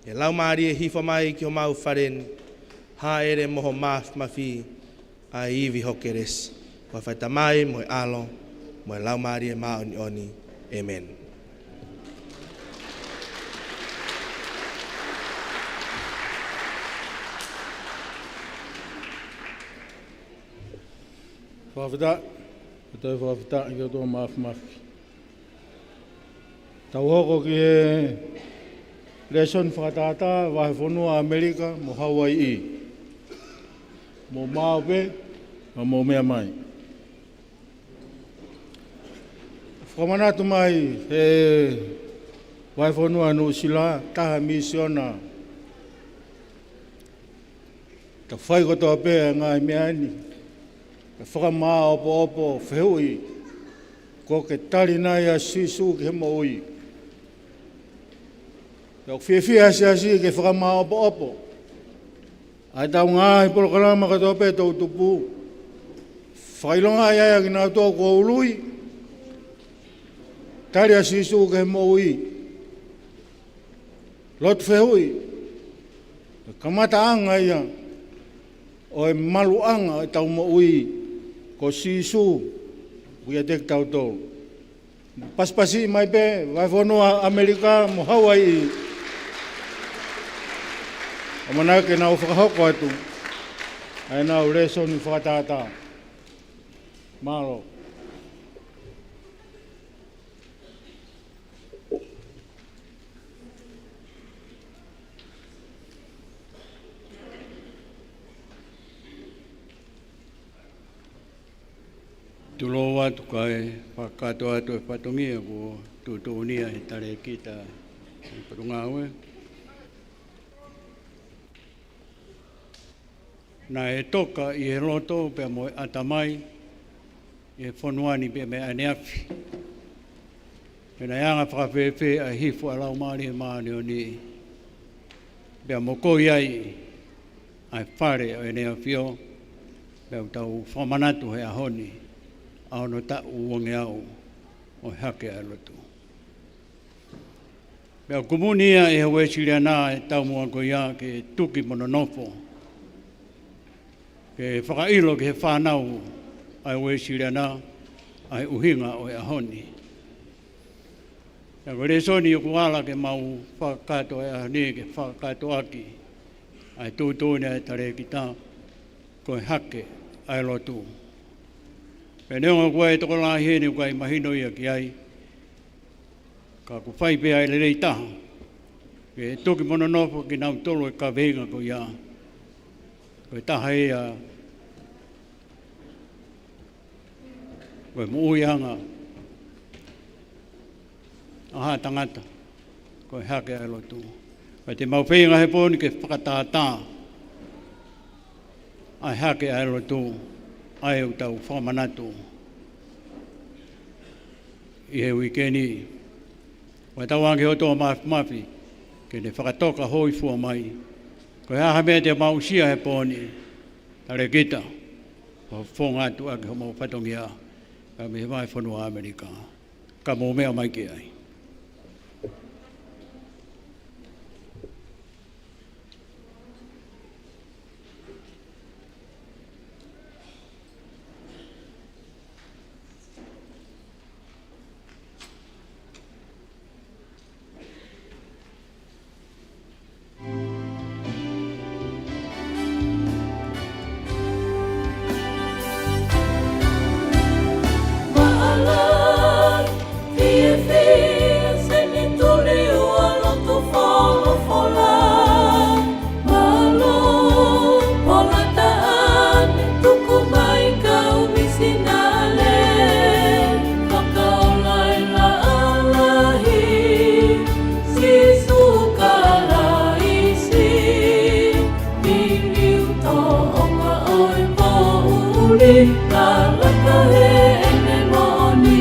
ʻE Laumālie, hifo mai ki homau fale ni, hāʻele mo ho māfimafi ʻa e ivi ho kelesi. ʻOfa ʻi he Tamai mo e ʻAlo mo e Laumālie Māʻoniʻoni. ʻĒmeni. Fakafetaʻi, ʻe toe fakafetaʻi ki he ʻOtua Māfimafi. Tau hoko ki he lēsoni fakatātā, vahefonua ʻAmelika mo Hauaiʻi. Mou maʻu pē, ka mou meʻa mai. Fakamanatu mai he vahefonua Nuʻusila, taha misiona ta fai kotoa pē ʻa e ngaahi meʻa ni, ke fakamāʻopoʻopo fehuʻi, kuo ke tali nai ʻa Sīsū ki he moʻui? Pea ʻoku fiefia ʻa e siasi ke fakamāʻopoʻopo ʻa ʻetau ngaahi polokalama kotoa pē toʻutupu. Fakaʻilongaʻi ai ʻa kinautolu kuo ului, tali ʻa Sīsū ki he moʻui. Lotu fehuʻi, ko e kamataʻanga ia ʻo e maluʻanga ʻo ʻetau moʻui, ko Sīsū ʻoku ʻiate kitautolu. Pasipasi mai pē, vahefonua ʻAmelika mo Hauaiʻi. ʻAmanaki ke nau fakahoko atu ʻa ʻenau lēsoni fakatātā. Mālō. Tulou atu kae fakakakato atu e fatongia kuo tuʻutuʻuni ʻe he talēkita ʻi he potungāue. Naʻe toka ʻi he loto pea mo e ʻatamai ʻi he fonua ni pea mei ʻaneafi. Pea naʻe anga fakafēfē ʻa e hifo ʻa e Laumālie Māʻoniʻoni, pea mokoi ai ʻa e fale ʻo ʻEne ʻAfio, pea ʻoku tau fakamanatu he ʻaho ni ʻa hono taʻu uangeau ʻo e hake ʻa e lotu. Pea ʻoku kumuni ia ʻe he Uēsiliana e taumuʻa ko ia ke tuki mo nonofo, ke fakaʻilo ki he fānau ʻa e Uēsiliana ʻa e ʻuhinga ʻo e ʻaho ni. Pea ko e lēsoni ʻoku ala ke mau fakakakato he ʻaho ni ke fakakakato ʻaki ʻa e tuʻutuʻuni ʻa e talēkita ko e hake ʻa e lotu. Pea neongo ʻoku ʻi ai e tokolahi heni ʻoku ʻikai mahino ia ki ai, ka ʻoku fai pē ʻa e lelei taha ke tuki mo nonofo kinautolu e kaveinga ko ia. Ko e taha ia, ko e moʻuiʻanga ʻa ha tangata ko e hake ʻa e lotu. Pea te mau feinga he pō ni ke fakatātā ʻa e hake ʻa e lotu, ʻa ia ʻoku tau fakamanatu ʻi he uike ni. Pea tauange ki he ʻOtua Māfimafi ke ne fakatoka hōifua mai. Ko e hā ha meʻa te mau aʻusia he pō ni, talēkita, ʻo fofonga atu ʻaki homau fatongia, kae mei he vahefonua ʻAmelika. Ka mou meʻa mai ki ai. Mālō, Pola Taʻane, tuku mai kau misinale, fakaola e laʻā lahi, Sīsū Kalaisi, liliu tōʻonga ʻo e poʻuli, kalaka heʻene moʻoni.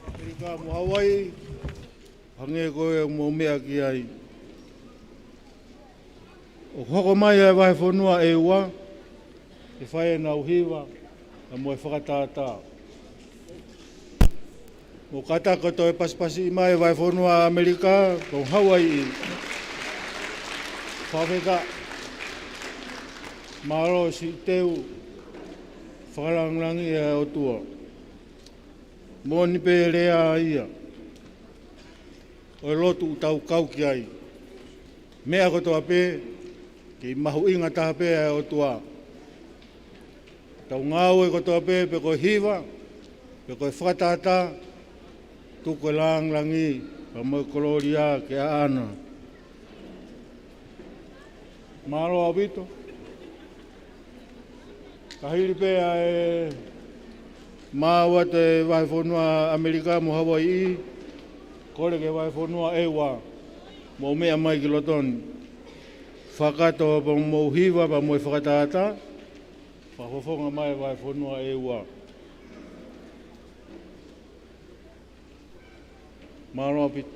ʻAmelika mo Hauaiʻi, hangē ko e mou meʻa ki ai. ʻOku hoko mai ʻa e vahefonua ʻe ua, ke fai ʻenau hiva, pea mo e fakatātā. Mou kātaki ʻo toe pasipasiʻi mai vahefonua ʻAmelika, mo Hauaiʻi. Fakafetaʻi. Mālō siʻi teu, fakalāngilangiʻi ʻa e ʻOtua. Moʻoni pē lea ia ʻo e lotu ʻoku tau kau ki ai. Meʻa kotoa pē, kei mahuʻinga taha pē ʻa e ʻOtua. Tau ngāue kotoa pē, pe ko e hiva, pe ko e fakatātā, tuku e lāngilangi, pea mo e kolōlia ke ʻaʻana. Mālō ʻaupito. Ka hili pē ʻa e maau atu e vahefonua ʻAmelika mo Hauaiʻi, kole ki he vahefonua ʻe ua, mou meʻa mai ki loto ni. Fakakātoa pē mou hiva pea mo e fakatātā, fakafofonga mai vahefonua ʻe ua. Mālō ʻaupito.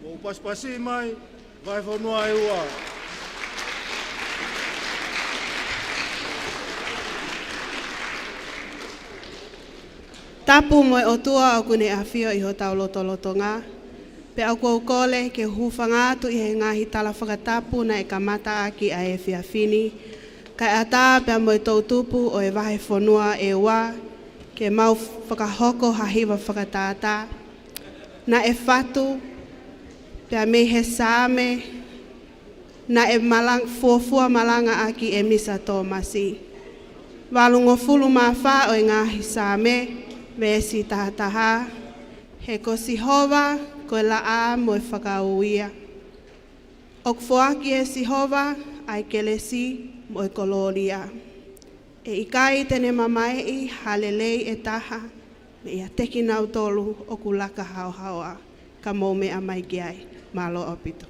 Mou pasipasi mai, vahefonua ʻe ua. Tapu mo e ʻOtua ʻoku ne ʻafio ʻi hotau lotolotonga. Pea ʻoku ou kole ke u hūfanga atu ʻi he ngaahi tala fakatapu naʻe kamata ʻaki ʻa e efiafi ni, kae ʻatā pea mo e toʻutupu ʻo e vahefonua ʻe ua, ke mau fakahoko ha hiva fakatātā. Naʻe fatu, pea mei he Saame, naʻe malang-, fuofua malangaʻaki ʻe Misa Tōmasi. Valungofulu mā fā ʻo e ngaahi Saame, veesi taha taha, he ko Sihova ko e laʻā mo e fakauia. ʻOku foaki ʻe Sihova ʻa e kelesi mo e kolōlia. ʻE ʻikai te ne mamaeʻi ha lelei ʻe taha meiate kinautolu ʻoku laka haohaoa. Ka mou meʻa mai ki ai. Mālō ʻaupito.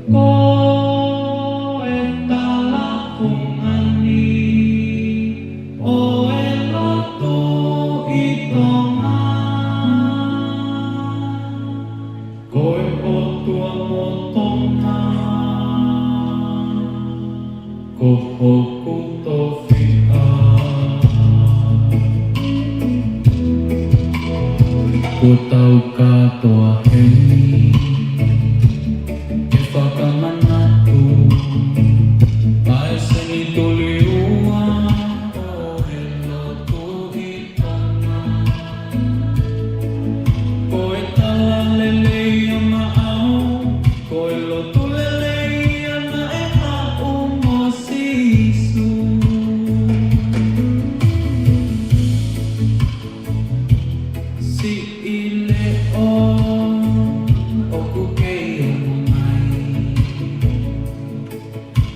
Ko e tala fungani ʻo e lotu ʻi Tonga. Ko e ʻOtua mo Tonga, ko hoku tofiʻa. Kuo tau kātoa heni ke fakamanatu ʻa e senituli ua ʻo e lotu ʻi Tonga. Ko e tala lelei ia maʻau, ko e lotu lelei ia naʻe haʻu mo Sīsū. Siʻi leʻo ʻoku kei ongo mai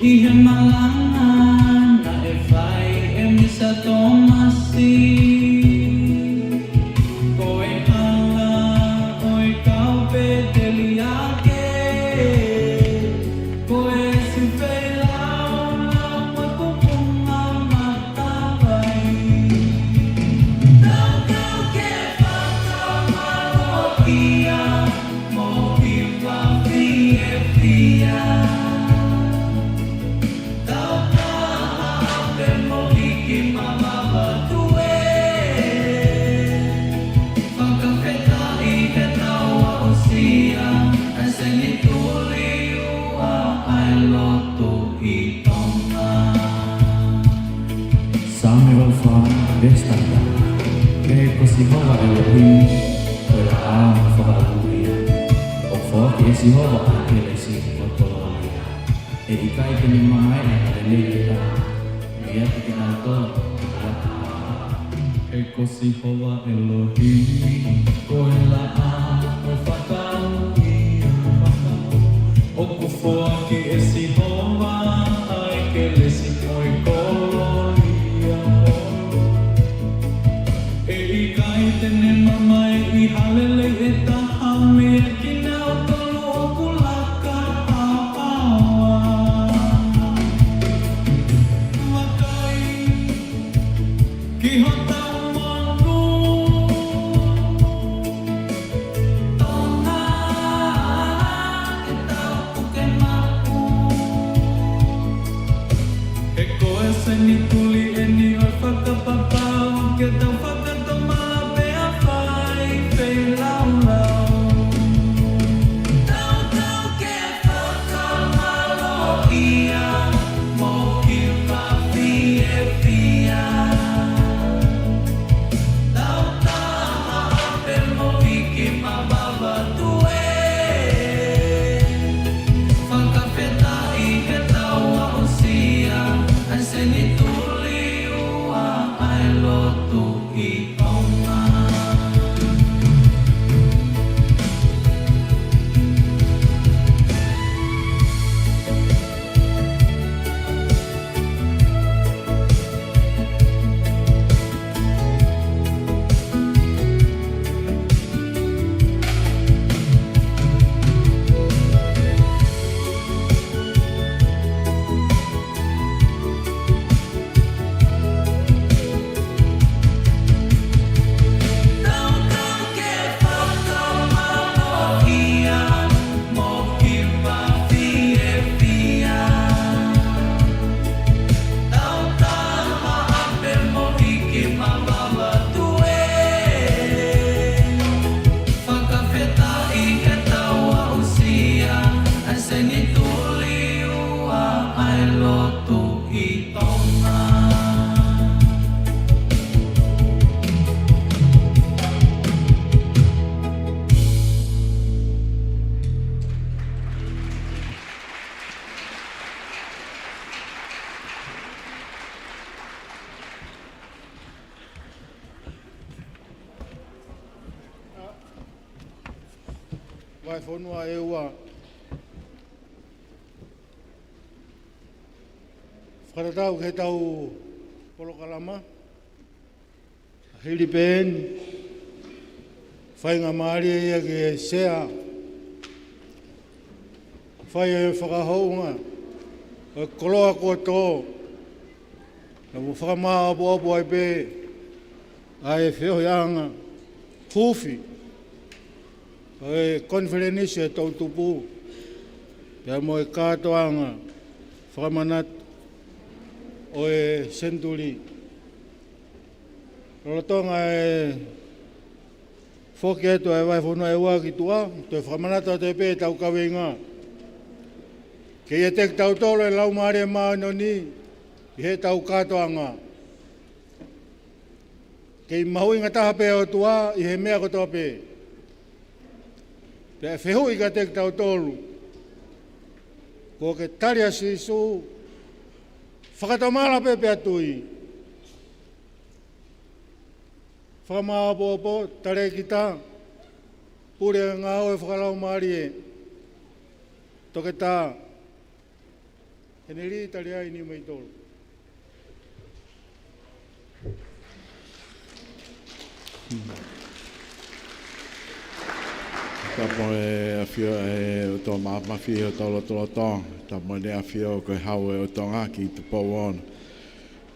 ʻi he malanga naʻe fai ʻe Misa Tōmasi. Ko e hala ʻo e kau pēteliake, ko e sifeilau lau mo e kupunga matavai. Tau kau ke fakamālō ia mo e hiva fiefia. Tau kaha pē mo e iiki mamafa tuē. He ko Sihova ʻElohimi, ko e laʻā mo e fakaʻuliʻi ia. ʻOku foaki ʻe Sihova ʻa e kelesi mo e kolōlia. ʻE ʻikai te ne mamae ʻi ha lelei ʻe taha, mei ai kinautolu ʻoku laka ʻi he ʻao. He ko Sihova ʻElohimi, ko e laʻā mo e fakaʻuliʻi ia. ʻOku foaki ʻe Sihova ʻa e kelesi mo e kolōlia. ʻE ʻikai te ne mamae ʻi ha lelei ʻe taha, mei ai kinautolu ʻoku laka ʻi he ʻao. Vakai ki hotau monū, Tonga, ʻetau puke maʻu. He ko e senituli ʻeni ʻo e fakapapau, ke tau fakatomala pea fai feilaulau. Tautau ke fakamālō ia mo kipa fiefia. Tau tama ʻape mo hiki mavava atu ē. Fakafetaʻi ke tau aʻusia ʻa e senituli ua ʻa e lotu ʻi Tonga. Tautau ke fakamālō ia mo kipa fiefia. Tau tama ʻape mo hiki mavava atu ē. Fakafetaʻi ke tau aʻusia ʻa e senituli ua ʻa e lotu ʻi Tonga. Vahefonua ʻe ua. Fakatatau ki heʻetau polokalama, hili pē eni, faingamālie ia ki he sea, fai e fakahounga ʻo e koloa kuo tō, naʻa mo fakamāʻopoʻopo ai pē ʻa e feohiʻanga huufi ʻo e konifelenisi ʻo e toʻutupu, pea mo e kātoanga fakamanatu ʻo e senituli. Lolotonga e foki atu ʻa e Vahefonua ʻe ua ki tuʻa, toe fakamanatu atu pē ʻetau kaveinga. Ke ʻiate kitautolu e Laumālie Māʻoniʻoni ʻi heʻetau kātoanga. Kei mahuʻinga taha pē ʻa e ʻOtua ʻi he meʻa kotoa pē. Pea ʻe fehuʻi kiate kitautolu, kuo ke tali ʻa Sīsū, fakatomala pē pea tui. Fakamāʻopoʻopo, talēkita, pule ngāue fakalaumālie, Toketā Heneli Taliaini Maitolu. Tapu mo e ʻafio ʻa e ʻOtua Māfimafi ʻi hotau lotolotonga. Tapu mo ʻEne ʻAfio ko e Hau ʻo Tonga ki Tupou Ono.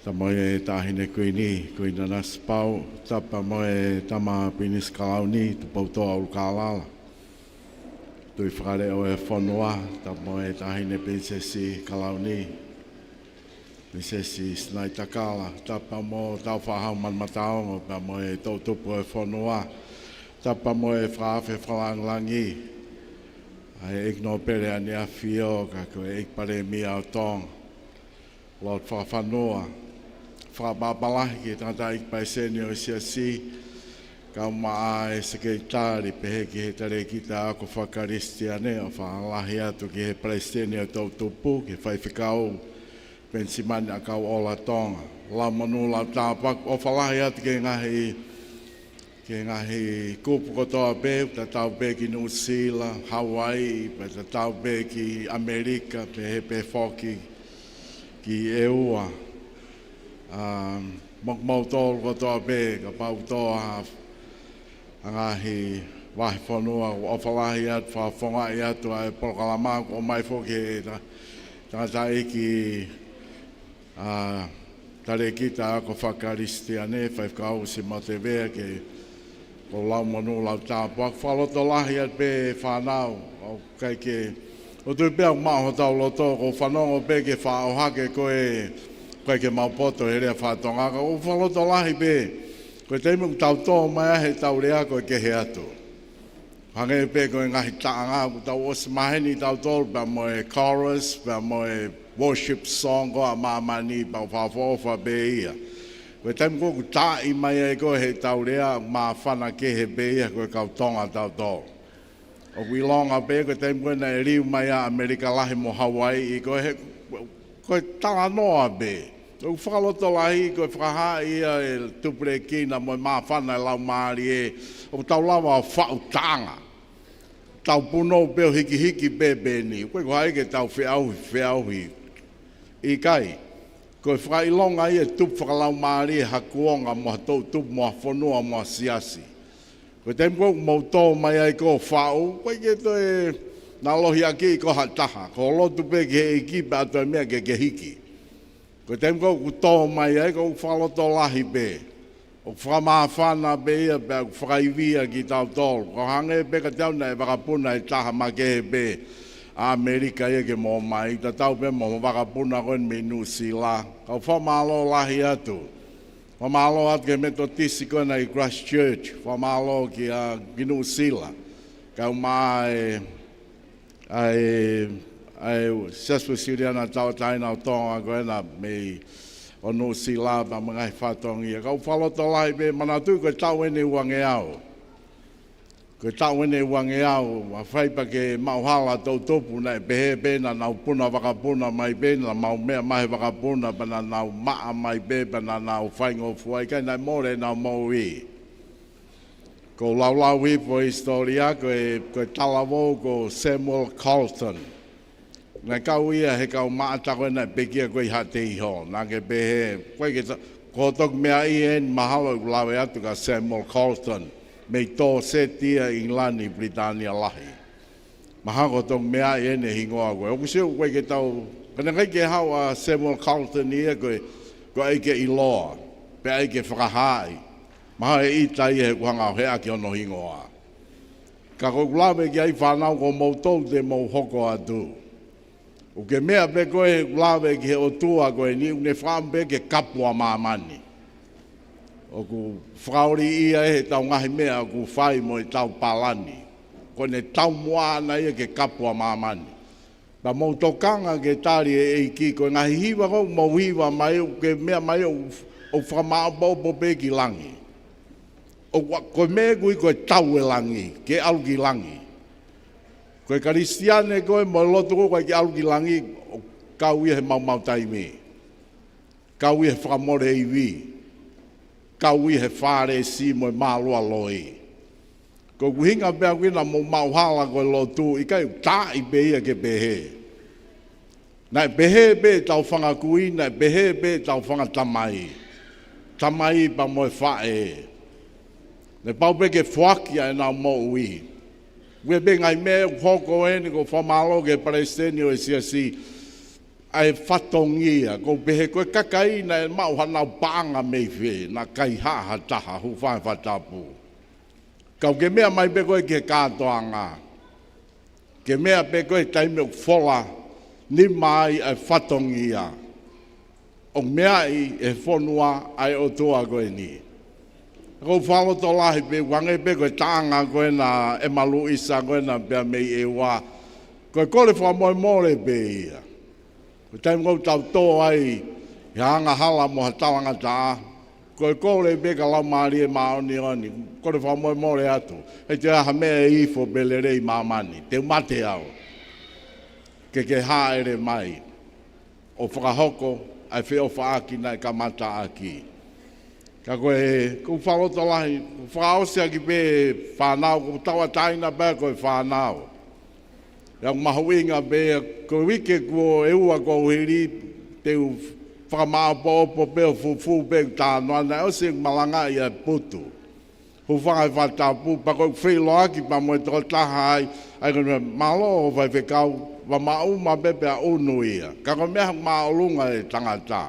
Tapu mo e Taʻahine Kuini, Kuini Nanasipauʻu. Tapu mo e Tama Pilinisi Kalauni, Tupoutoʻa ʻUlukālala. Tuʻi Fakaleʻo ʻo e fonua, tapu mo e Taʻahine Pilinisesi Kalauni, Pilinisesi Sinaitakala, tapu mo hotau Fakahau Manu Mataongo, pea mo e toʻutupu ʻo e fonua, tapu mo e Fakaafe Fakalāngilangi, ʻa e ʻEiki Nōpele ʻa ʻEne ʻAfio, ka ko e ʻEiki Palēmia ʻo Tonga. Lord Fakafanua, fakapapālangi ki he tangataʻeiki palesiteni ʻo e Siasi, Kau maʻa e Sekelitali pehē ki he Talēkita Ako Fakakalisitiane, ʻofa lahi atu ki he Palesiteni ʻo e Toʻutupu, ki he Faifekau Penisimani ʻAkauʻola Tonga. Lau monū, lau tāpuaki, ʻofa lahi atu ki he ngaahi, ki he ngaahi kupu kotoa pē, tatau pē ki Nuʻusila, Hauaiʻi, pea tatau pē ki ʻAmelika, pehē pē foki ki ʻEua. Um, mo kimoutolu kotoa pē, kapau ʻoku tō ha ngaahi vahefonua, ʻofa lahi atu, fakafofongaʻi atu ʻa e polokalama, ʻoku ʻomai foki he ta-, tangataʻeiki, ʻa, Talēkita Ako Fakakalisitiane, Faifekau Simote Vea, ke ko e lau monū, lau tāpuaki, fakalotolahi atu pē fānau, ʻoku ʻikai ke, ʻoku ou tui pē ʻoku maʻu hotau loto, ʻoku ou fanongo pē ki he faʻa ʻohake ko ē, ʻoku ʻikai ke mau poto he lea faka-Tonga, ka ʻoku fakalotolahi pē, ko e taimi ʻoku tau tō mai ai heʻetau lea ko e kehe atu. Hangē pē ko e ngaahi taʻanga, ʻoku tau ʻosi maheni tautolu pea mo e chorus, pea mo e worship song ko ē ʻa māmani, pea ʻoku fakaʻofoʻofa pē ia. Ko e taimi ko ē ʻoku taaʻi mai ai ko ē heʻetau lea, ʻoku māfana kehe pē ia, ko e kau Tonga tautolu. ʻOku ʻilonga pē ko e taimi ko ē naʻe liliu mai ʻa ʻAmelika Lahi mo Hauaiʻi, ko e he, ko e talanoa pē. ʻOku fakalotolahi, ko e fakahā ia e tupulekina mo e māfana e Laumālie, ʻoku tau lava ʻo faʻu taʻanga. Tau punou pē ʻo hikihiki pē pē ni. ʻOku ʻikai ko hai ke tau feʻauhi, feʻauhi. ʻIkai. Ko e fakaʻilonga ia e tupu fakalaumālie ha kuonga mo ha toʻutupu mo ha fonua mo ha siasi. Ko e taimi ko ē ʻoku mou tō mai ai ko ē ʻo faʻu, ʻoku ʻikai ke toe nau lohiakiʻi koe ʻe ha taha. Ko e lotu pē ki he ʻEiki pea ʻoatu e meʻa ke ke hiki. Ko e taimi ko ē ʻoku tō mai ai, ʻoku fakalotolahi pē. ʻOku fakamāfana pē ia pea ʻoku fakaivia kitautolu. Ko e hangē pē kiate au naʻe vakapuna e taha makehe pē ʻa ʻAmelika ia ke mou ō mai, tatau pē mo e vakapuna ko eni mei Nuʻusila. Kau fakamālō lahi atu. Fakamālō atu ki he Metotisi ko ena ʻi Christchurch. Fakamālō kia, ki Nuʻusila. Kau maʻa e, ʻa e, ʻa e Siasi Uēsiliana Tauʻatāina ʻo Tonga ko ena mei ʻo Nuʻusila pea mo e ngaahi fatongia. Kau fakalotolahi pē, manatuʻi ko e taʻu eni ʻe uangeau. Ko e taʻu eni ʻe uangeau, ʻa fai pē ke maʻu hala toʻutupu naʻe pehē pē naʻa nau puna vakapuna mai pē, naʻa mau meʻa mai he vakapuna, pea naʻa nau maʻa mai pē, pea naʻa nau faingofua, ʻikai, naʻe mole ʻenau moʻui. Ko e laulau hifo e hisitōlia, ko e, ko e talavou ko Samuel Colston. Naʻe kau ia he kau maʻata ko ē naʻe pekia ko ē ʻi Haʻateiho. Naʻa ke pehē, ko e ke ta-, ko e toki meʻa ia eni mahalo ʻoku lave atu kia Samuel Colston. Mei Tōseti ia ʻi ʻIngilani, Pilitānia Lahi. Mahalo ko e toki meʻa ia eni e hingoa ko ē. ʻOku sio ko e ke tau, ka naʻe ʻikai ke haʻu ʻa Samuel Colston ia ko e, ko e ʻai ke ʻiloa. Pe ʻai ke fakahaaʻi. Mahalo ʻe ʻita ia he ʻoku hanga ʻo heʻaki hono hingoa. Ka ʻoku ou lave ki ai fānau ko moutolu te mou hoko atu. ʻOku ke meʻa pē ko ē ʻoku lave ki he ʻOtua ko eni ʻoku ne fakaʻamu pē ke kapu ʻa māmani. ʻOku fakaoli ia ʻe heʻetau ngaahi meʻa ʻoku fai mo ʻetau palani. Ko ʻene taumuʻa ʻana ia ke kapu ʻa māmani. Pea mou tokanga ke tali e ʻEiki ko e ngaahi hiva ko ē ʻoku mou hiva mai ʻoku ke meʻa mai ʻoku, ʻoku fakamāʻopoʻopo pē ki langi. ʻOku, ko e meʻa ʻoku ui ko e tau e langi, ke ʻalu ki langi. Ko e Kalisitiane ko ē mo e lotu ko ē ke ʻalu ki langi, ʻoku kau ia he maumau taimi. Kau ia he fakamole ivi. Kau ia he Fālesi mo e mālualoi. Ko e ʻuhinga pē ʻaku ʻi he naʻa mou maʻu hala ko e lotu, ʻikai, ʻoku taaʻi pē ia ke pehē. Naʻe pehē pē ʻetau fanga kui, naʻe pehē pē ʻetau fanga tamai. Tamai pea mo e faʻē. Naʻe pau pē ke foaki ʻa ʻenau moʻui. Ue pē ngaahi meʻa ʻoku hoko eni, ʻoku ou fakamālō ki he palesiteni ʻo e siasi, ʻa e fatongia, ʻoku ou pehē ko e kakai naʻe maʻu haʻanau paʻanga mei fē, naʻa kaihaʻa ha taha, hūfanga he fakatapu. Ka ʻoku ke meʻa mai pē ko ē ki he kātoanga. Ke meʻa pē ko ē he taimi ʻoku fola nima ai ʻa e fatongia. ʻOku meaʻi ʻe he fonua ʻa e ʻOtua ko eni. ʻOku ou fakalotolahi pē, ʻoku hangē pē ko e taʻanga ko ena ʻe maluʻisa ko ena pea mei ʻEua. Ko e kole fakamolemole pē ia. Ko e taimi ʻoku tau tō ai he angahala mo ha talangataʻa. Ko e kole pē ki he Laumālie Māʻoniʻoni, kole fakamolemole atu. ʻE ʻikai toe ʻi ai ha meʻa ʻe ifo pe lelei ʻi māmani, te u mate au. Ke ke hāʻele mai ʻo fakahoko ʻa e feʻofaʻaki naʻe kamata ʻaki. Ka ko e, ʻoku ou fakalotolahi, ʻoku ou fakaʻosi ʻaki pē fānau, ʻoku ou tauʻatāina pē ko e fānau. ʻOku mahuʻinga pē ia, ko e uike kuo ʻe ua kuo hili, te u fakamāʻopoʻopo pē ʻo fufū pē ʻeku talanoa, naʻe ʻosi ʻeku malangaʻi ʻa e putu. Hūfanga he fakatapu, pea ko ʻeku feʻiloaki pea mo e tokotaha ai, ʻa ia ko e meʻa, mālō hoʻo faifekau, ʻoua ʻe maʻu mai pē pea ʻunu ia. Ka ko e meʻa ʻoku māʻolunga e tangata.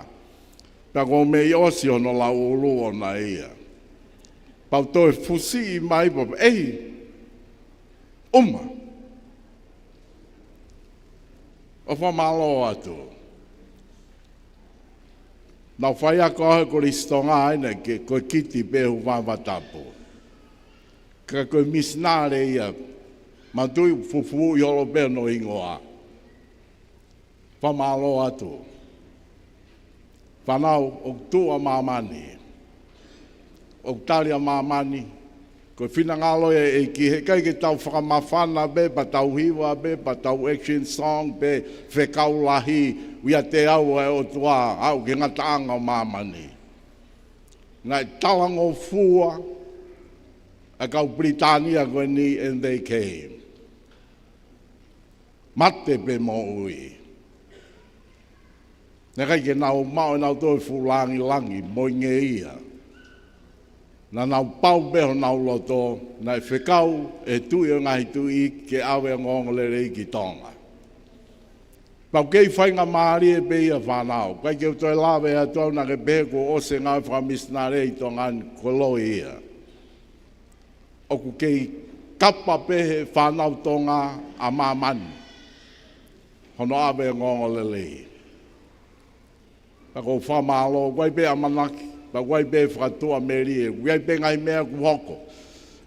Pea ko e meʻa ʻosi hono lauʻulu ʻona ia. Pea u toe fusiʻi mai pea, ʻEi, ʻuma. ʻOfa mālō atu. Naʻa ku faiako au he Kolisi Tonga ai naʻe ke, ko e kiti pē hūfanga he fakatapu. Ka ko e misinale ia, manatuʻi fufū ʻi holo pē hono hingoa. Fakamālō atu. Fānau, ʻoku tuʻu ʻa māmani. ʻOku tali ʻa māmani. Ko e finangalo ia ʻe ʻEiki, heʻikai ke tau fakamafana pē, pea tau hiva pē, pea tau action song pē, fekau lahi, ʻoku ʻiate au ʻa e ʻOtua, aʻu ki he ngataʻanga ʻo māmani. Naʻe talangofua ʻa e kau Pilitānia ko eni, and they came. Mate pe moʻui. Naʻe ʻikai ke nau maʻu ʻe nautolu e fuʻu lāngilangi mo e ngeia. Naʻa nau pau pē honau loto, naʻe fekau ʻe he Tuʻi ʻo e ngaahi tuʻi ke ʻave ongoongolelei ki Tonga. Pea ʻoku kei faingamālie pē ia fānau. ʻIkai ke u toe lave atu au naʻa ke pehē kuo ʻosi e ngāue fakamisinale ʻi Tonga ni, ko e loi ia. ʻOku kei kapa pē ʻe he fānau Tonga ʻa māmani hono ʻave ongoongolelei. Pea ʻoku ou fakamālō, ʻoku ʻi ai pē ʻamanaki, pea ʻoku ʻi ai pē fakatuʻamelie, ʻoku ʻi ai pē ngaahi meʻa kuo hoko.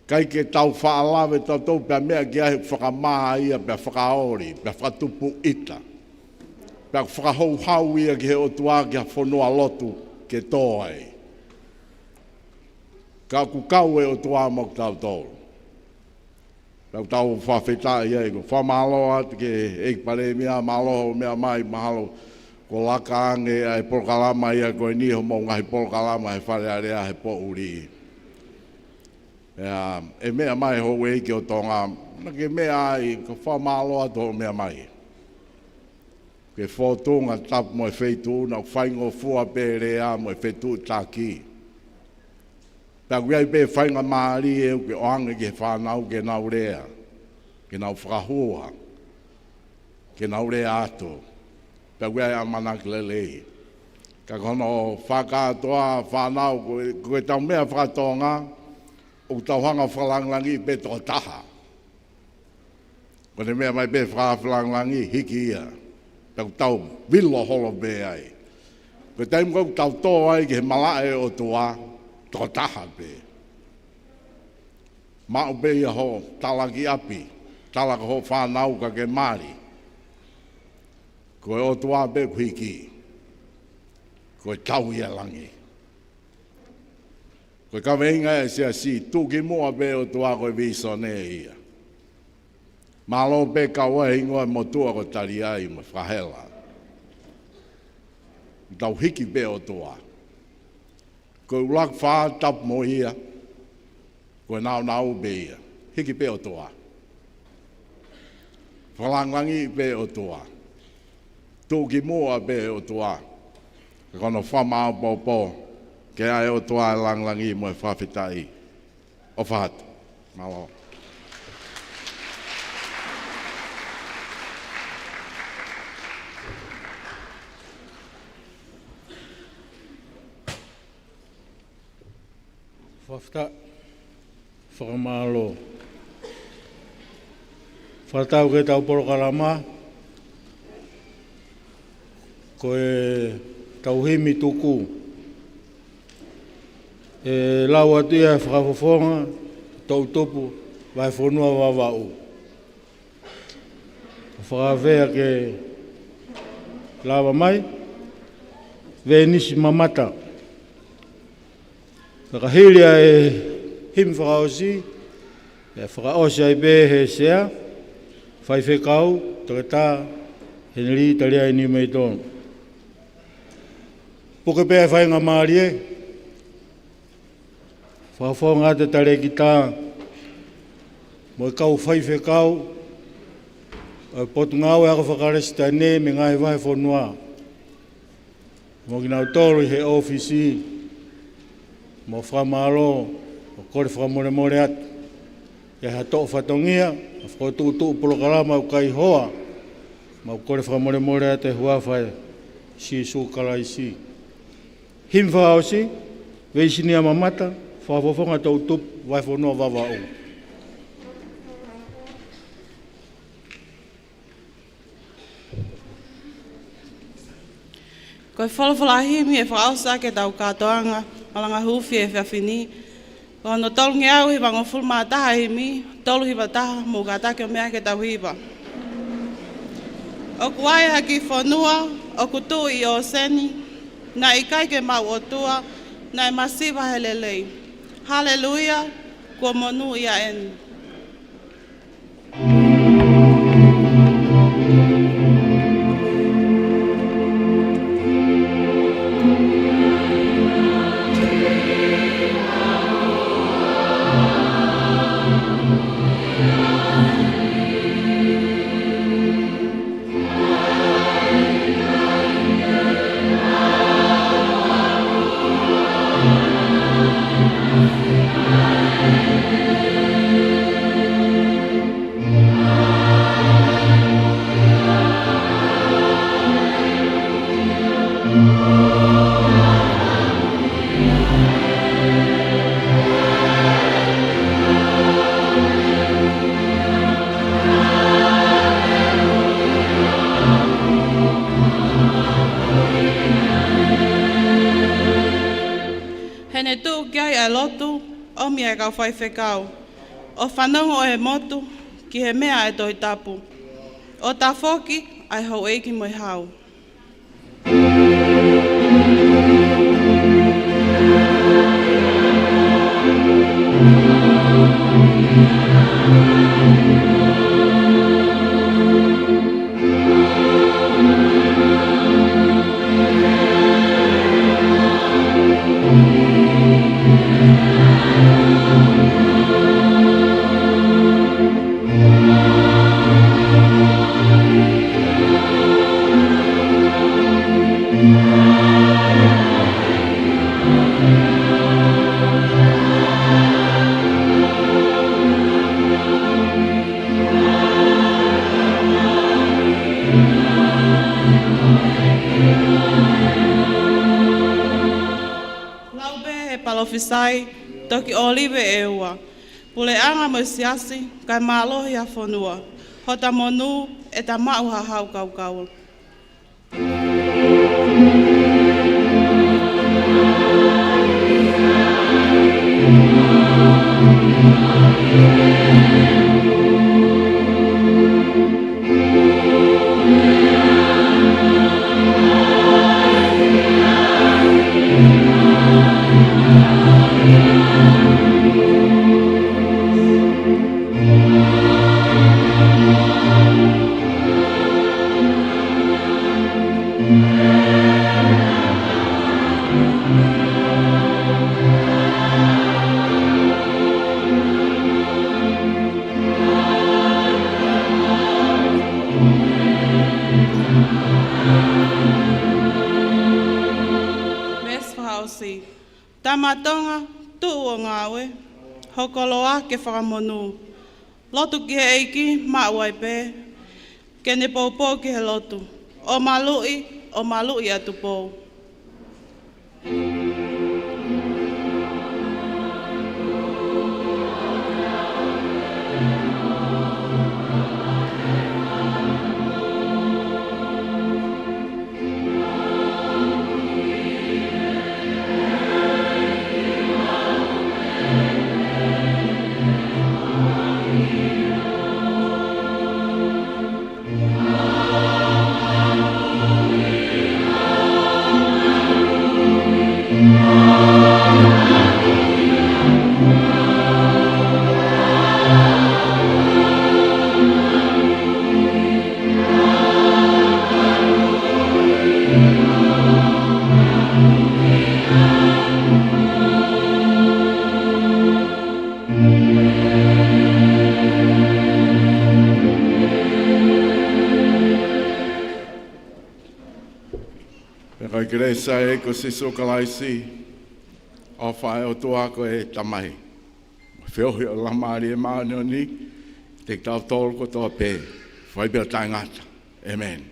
ʻIkai ke tau faʻa lave tautolu pea meʻa ki ai he ʻoku fakamā ia, pea fakaoli, pea fakatupu ʻita. Pea ʻoku fakahouhau ia ki he ʻOtua ki ha fonualotu ke tō ai. Ka ʻoku kau e ʻOtua mo kitautolu. Pea ʻoku tau fakafetaʻi ai, ʻoku ou fakamālō atu ki he ʻEiki Palēmia, mālō hoʻo meʻa mai, mahalo kuo laka ange ʻa e polokalama ia ko eni, hoʻomou ngaahi polokalama he Fale Alea he poʻuli. ʻE, ʻe meʻa mai houʻeiki ʻo Tonga, naʻa ke meʻa ai, ʻoku ou fakamālō atu hoʻo meʻa mai. Ko e fōtunga tapu mo e feituʻu, naʻa ʻoku faingofua pē lea mo e fetuʻutaki. Pea ʻoku ʻi ai pē faingamālie ʻoku ke ʻoange ki he fānau ke nau lea, ke nau fakahua, ke nau lea atu. Pea ʻoku ʻi ai ʻamanaki lelei. Ka ko hono fakakātoa fānau, ko e, ko ʻetau meʻa faka-Tonga, ʻoku tau hanga ʻo fakalāngilangiʻi pē tokotaha. Ko ʻene meʻa mai pē fakafakalāngilangi hiki ia. Pea ʻoku tau vilo holo pē ai. Ko e taimi ko ē ʻoku tau tō ai ki he malaʻe ʻo e ʻOtua, tokotaha pē. Maʻu pē ia hoʻo tala ki ʻapi, tala ki hoʻo fānau ka ke mali. Ko e ʻOtua pē ʻoku hiki. Ko e tau ia langi. Ko e kaveinga ʻa e siasi, tuʻukimuʻa pē ʻOtua ko e vīsone ia. Mālō pē kau ai hingoa e motuʻa ko Taliai mo Fakahela. Tau hiki pē ʻOtua. Ko e ʻuluaki fā tapu mo ia, ko e nāunau pē ia. Hiki pē ʻOtua. Fakalāngilangiʻi pē ʻOtua. Tuʻukimuʻa pē ʻOtua. Ka ko hono fakamāʻopoʻopo, ke ʻai ʻOtua e lāngilangi mo e fakafetaʻi. ʻOfa atu. Mālō. Fakafetaʻi, fakamālō. Fakatau ki heʻetau polokalama, ko ʻetau himi tuku. ʻE lau atu ia ʻe he Fakafofonga, Toʻutupu, Vahefonua Vavaʻu. Fakaafeʻi ke lava mai, Venisi Mamata. Fakahili ʻa e himi fakaʻosi, ʻe fakaʻosi ai pē he Sea, Faifekau Toketā Henelī Taliai Niumeitolo. Puke pē ʻa e faingamālie, fakafofonga atu e talēkita mo e kau faifekau ʻo e Potungāue Ako Faka-Kalisitiane mei he ngaahi vahefonua, mo kinautolu ʻi he ʻōfisi, mo fakamālō, ʻo kole fakamolemole atu ʻi ha toʻo fatongia, ʻa e fokotuʻutuʻu polokalama ʻoku ʻikai hoa, mo kole fakamolemole atu ʻi he huafa ʻo Sīsū Kalaisi. Himi fakaʻosi, Veisinia Mamata, Fakafofonga Toʻutupu, Vahefonua Vavaʻu. Ko e folofola himi ʻe fakaʻosi ʻaki ʻetau kātoanga malanga huufi he efiafi ni, ko hono tolungeau hivangofulu mā taha himi, tolu hiva taha, mou kātaki ʻo meʻa ke tau hiva. ʻOku ʻi ai ha kiʻi fonua ʻoku tuʻu ʻi ʻōseni, naʻe ʻikai ke maʻu ʻOtua, naʻe masiva he lelei. Haleluia, kuo monūʻia eni. He ne tuʻu ki ai ʻa e lotu, ʻomi ʻa e kau faifekau, ʻo fanongo ʻa e motu ki he meʻa ʻa e Tohi Tapu, ʻo tafoki ʻa e houʻeiki mo e hau. Lau pē he palofisai, toki ʻōlive ʻe ua, puleʻanga mo e siasi, kae mālohi ha fonua, hota monū ʻe ta maʻu ha hau kaukaua. Veesi fakaʻosi. Tama Tonga, tuʻu ʻo ngāue, ho koloa ke fakamonū. Lotu ki he ʻEiki, maʻu ai pē, ke ne poupou ki he lotu. ʻO maluʻi, ʻo maluʻi ʻa Tupou. Kelesi ʻa e ʻEiki ko Sīsū Kalaisi, ʻofa ʻa e ʻOtua ko e Tamai, feohi ʻo e Laumālie Māʻoniʻoni, ʻiate kitautolu kotoa pē, fai pē ʻo taʻengata. ʻĒmeni.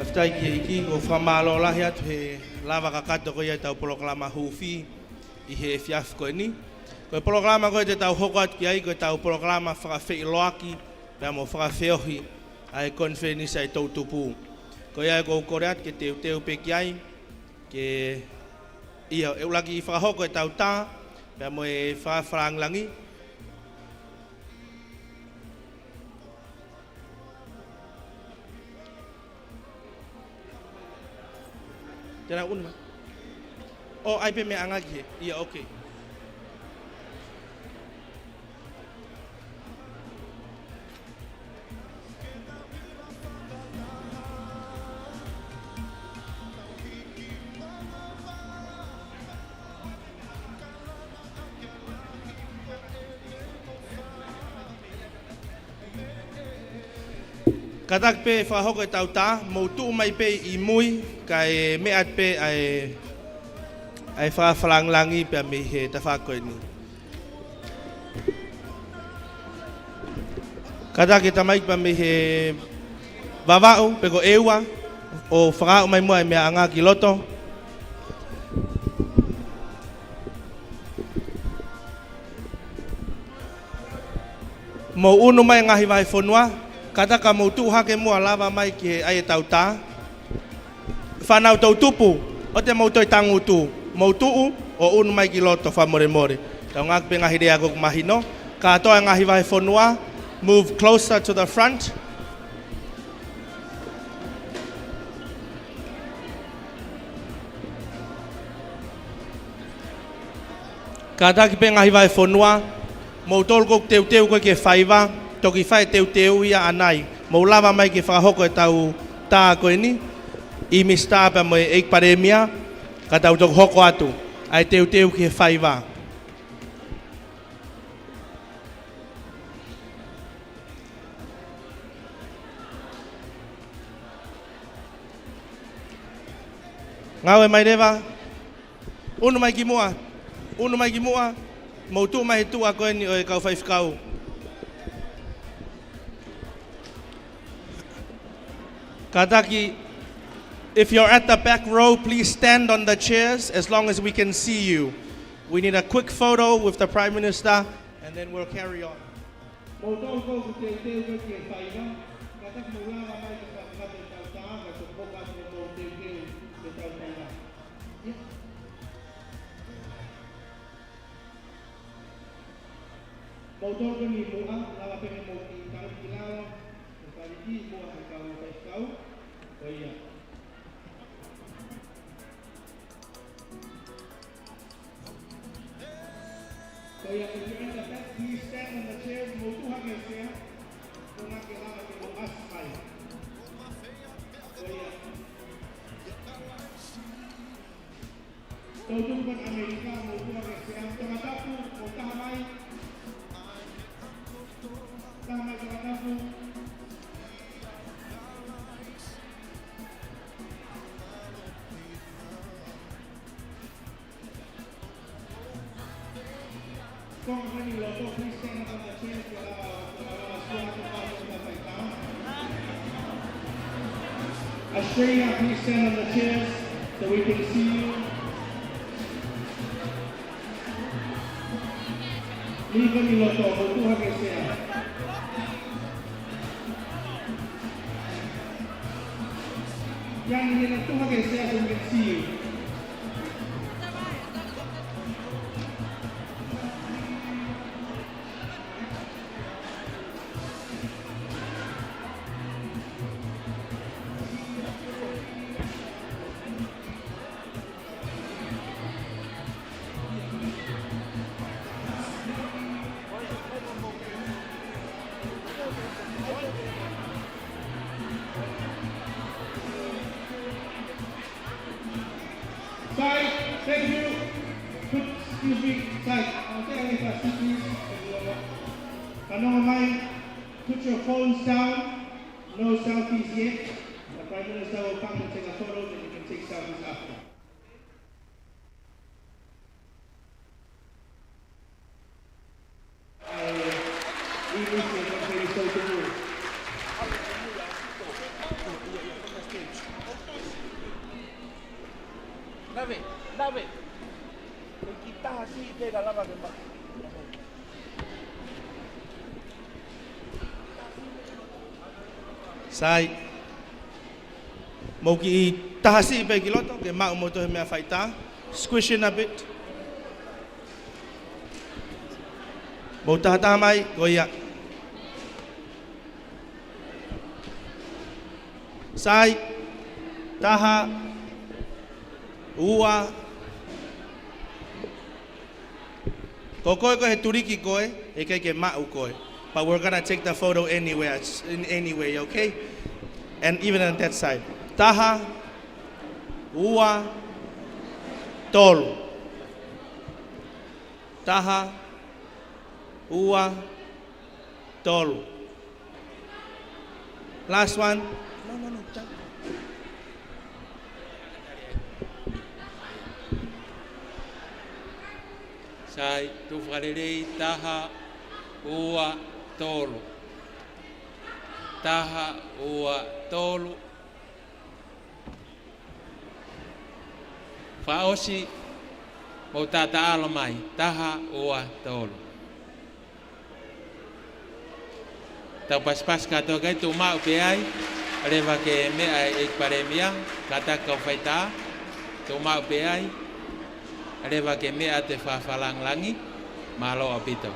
Fakafetaʻi ki he ʻEiki, ʻoku fakamālō lahi atu he lava kakato ko ia ʻetau polokalama huufi ʻi he efiafi ko eni. Ko e polokalama ko ē te tau hoko atu ki ai, ko ʻetau polokalama fakafeʻiloaki pea mo fakafeohi ʻa e konifelenisi ʻa e toʻutupu. Ko ia ʻoku ou kole atu ke teuteu pē ki ai, ke ʻi ai, ʻe ʻuluaki fakahoko ʻetau tā pea mo e fakafakalāngilangi. Te nau ʻunu mai. ʻO, ʻai pē meʻaʻanga ki hē. ʻIa, okay. Kātaki pē fakahoko ʻetau tā, mou tuʻu mai pē ʻi mui, kae meʻa atu pē ʻa e, ʻa e fakafakalāngilangi pea mei he tafaʻaki ko eni. Kātaki e tamaiki pea mei he Vavaʻu, pe ko ʻEua, ʻo fakaaʻu mai muʻa e meʻaʻanga ki loto. Mou ʻunu mai e ngaahi vahefonua, kātaki mou tuʻu hake muʻa lava mai ki he ʻai ʻetau tā. Fānau toʻutupu, ʻoua te mou toe tangutu, mou tuʻu ʻo ʻunu mai ki loto fakamolemole. Tau ngāueʻaki pē ngaahi lea ʻoku mahino. Kātoa e ngaahi vahefonua, move closer to the front. Kātaki pē ngaahi vahefonua, moutolu ʻoku teuteu ko ē ki he faiva, Toki fai e teuteu ia ʻanai. Mou lava mai ke fakahoko ʻetau tā ko eni, ʻi Misitā pea mo e ʻEiki Palēmia, ka tau toki hoko atu ʻa e teuteu ki he faiva. Ngāue mai leva. ʻUnu mai ki muʻa. ʻUnu mai ki muʻa. Mou tuʻu mai he tuʻa ko eni ʻo e kau faifekau. Kātaki, if you're at the back row, please stand on the chairs as long as we can see you. We need a quick photo with the Prime Minister, and then we'll carry on. Mou toʻo ko e teuteu ko ē ki he faiva, kātaki mou lava mai ke fakakakato ʻetau tā, kae toki hoko atu ʻemau teuteu ki heʻetau faiva. Mou toʻo ko eni muʻa, lava pē ke mou kiʻi tau ki lalo, ke fai ki muʻa he kau faifekau, ko ia. Ko ia, if you're in the back, please stand on the chairs, mou tuʻu hake he sea, koeʻuhi ke lava ke mou ʻasi mai. Ko ia. Tau tuʻu ko ē ʻAmelika, mou tuʻu hake he sea, Tongatapu, mou taha mai. Taha mai Tongatapu. Tonga ni loto, please stand up on the chairs. Australia, please stand on the chairs so we can see you. Tonga ni loto, mou tuʻu hake he sea. Tonga ni loto, tuʻu hake he sea so we can see you. Sai, thank you. Put, excuse me, Sai, I'll take a seat, please. Fanongo mai, put your phones down. No selfies yet. The Prime Minister will come and take a photo, then you can take selfies after. Lave, lave. Ko e kiʻi taha siʻi pē ka lava ke ma- Sai. Mou kiʻi taha siʻi pē ki loto, ke maʻu moutolu he meʻa faitā. Squish in a bit. Mou taha taha mai, ko ia. Sai. Taha. Ua. Ko koe ko e tuliki koe, ʻikai ke maʻu koe. But we're gonna take the photo anywhere, in any way, okay? And even on that side. Taha, ua, tolu. Taha, ua, tolu. Last one. No, no, no, jump. Sai, tuʻu fakalelei, taha, ua, tolu. Taha, ua, tolu. Fakaʻosi, mou taʻataʻalo mai, taha, ua, tolu. Tau pasipasi kātoa ki ai, tuʻu maʻu pē ai, ʻe lava ke meʻa e ʻEiki Palēmia, kātaki kau faitā, tuʻu maʻu pē ai, ʻe lava ke meʻa atu e fakafakalāngilangi, mālō ʻaupito.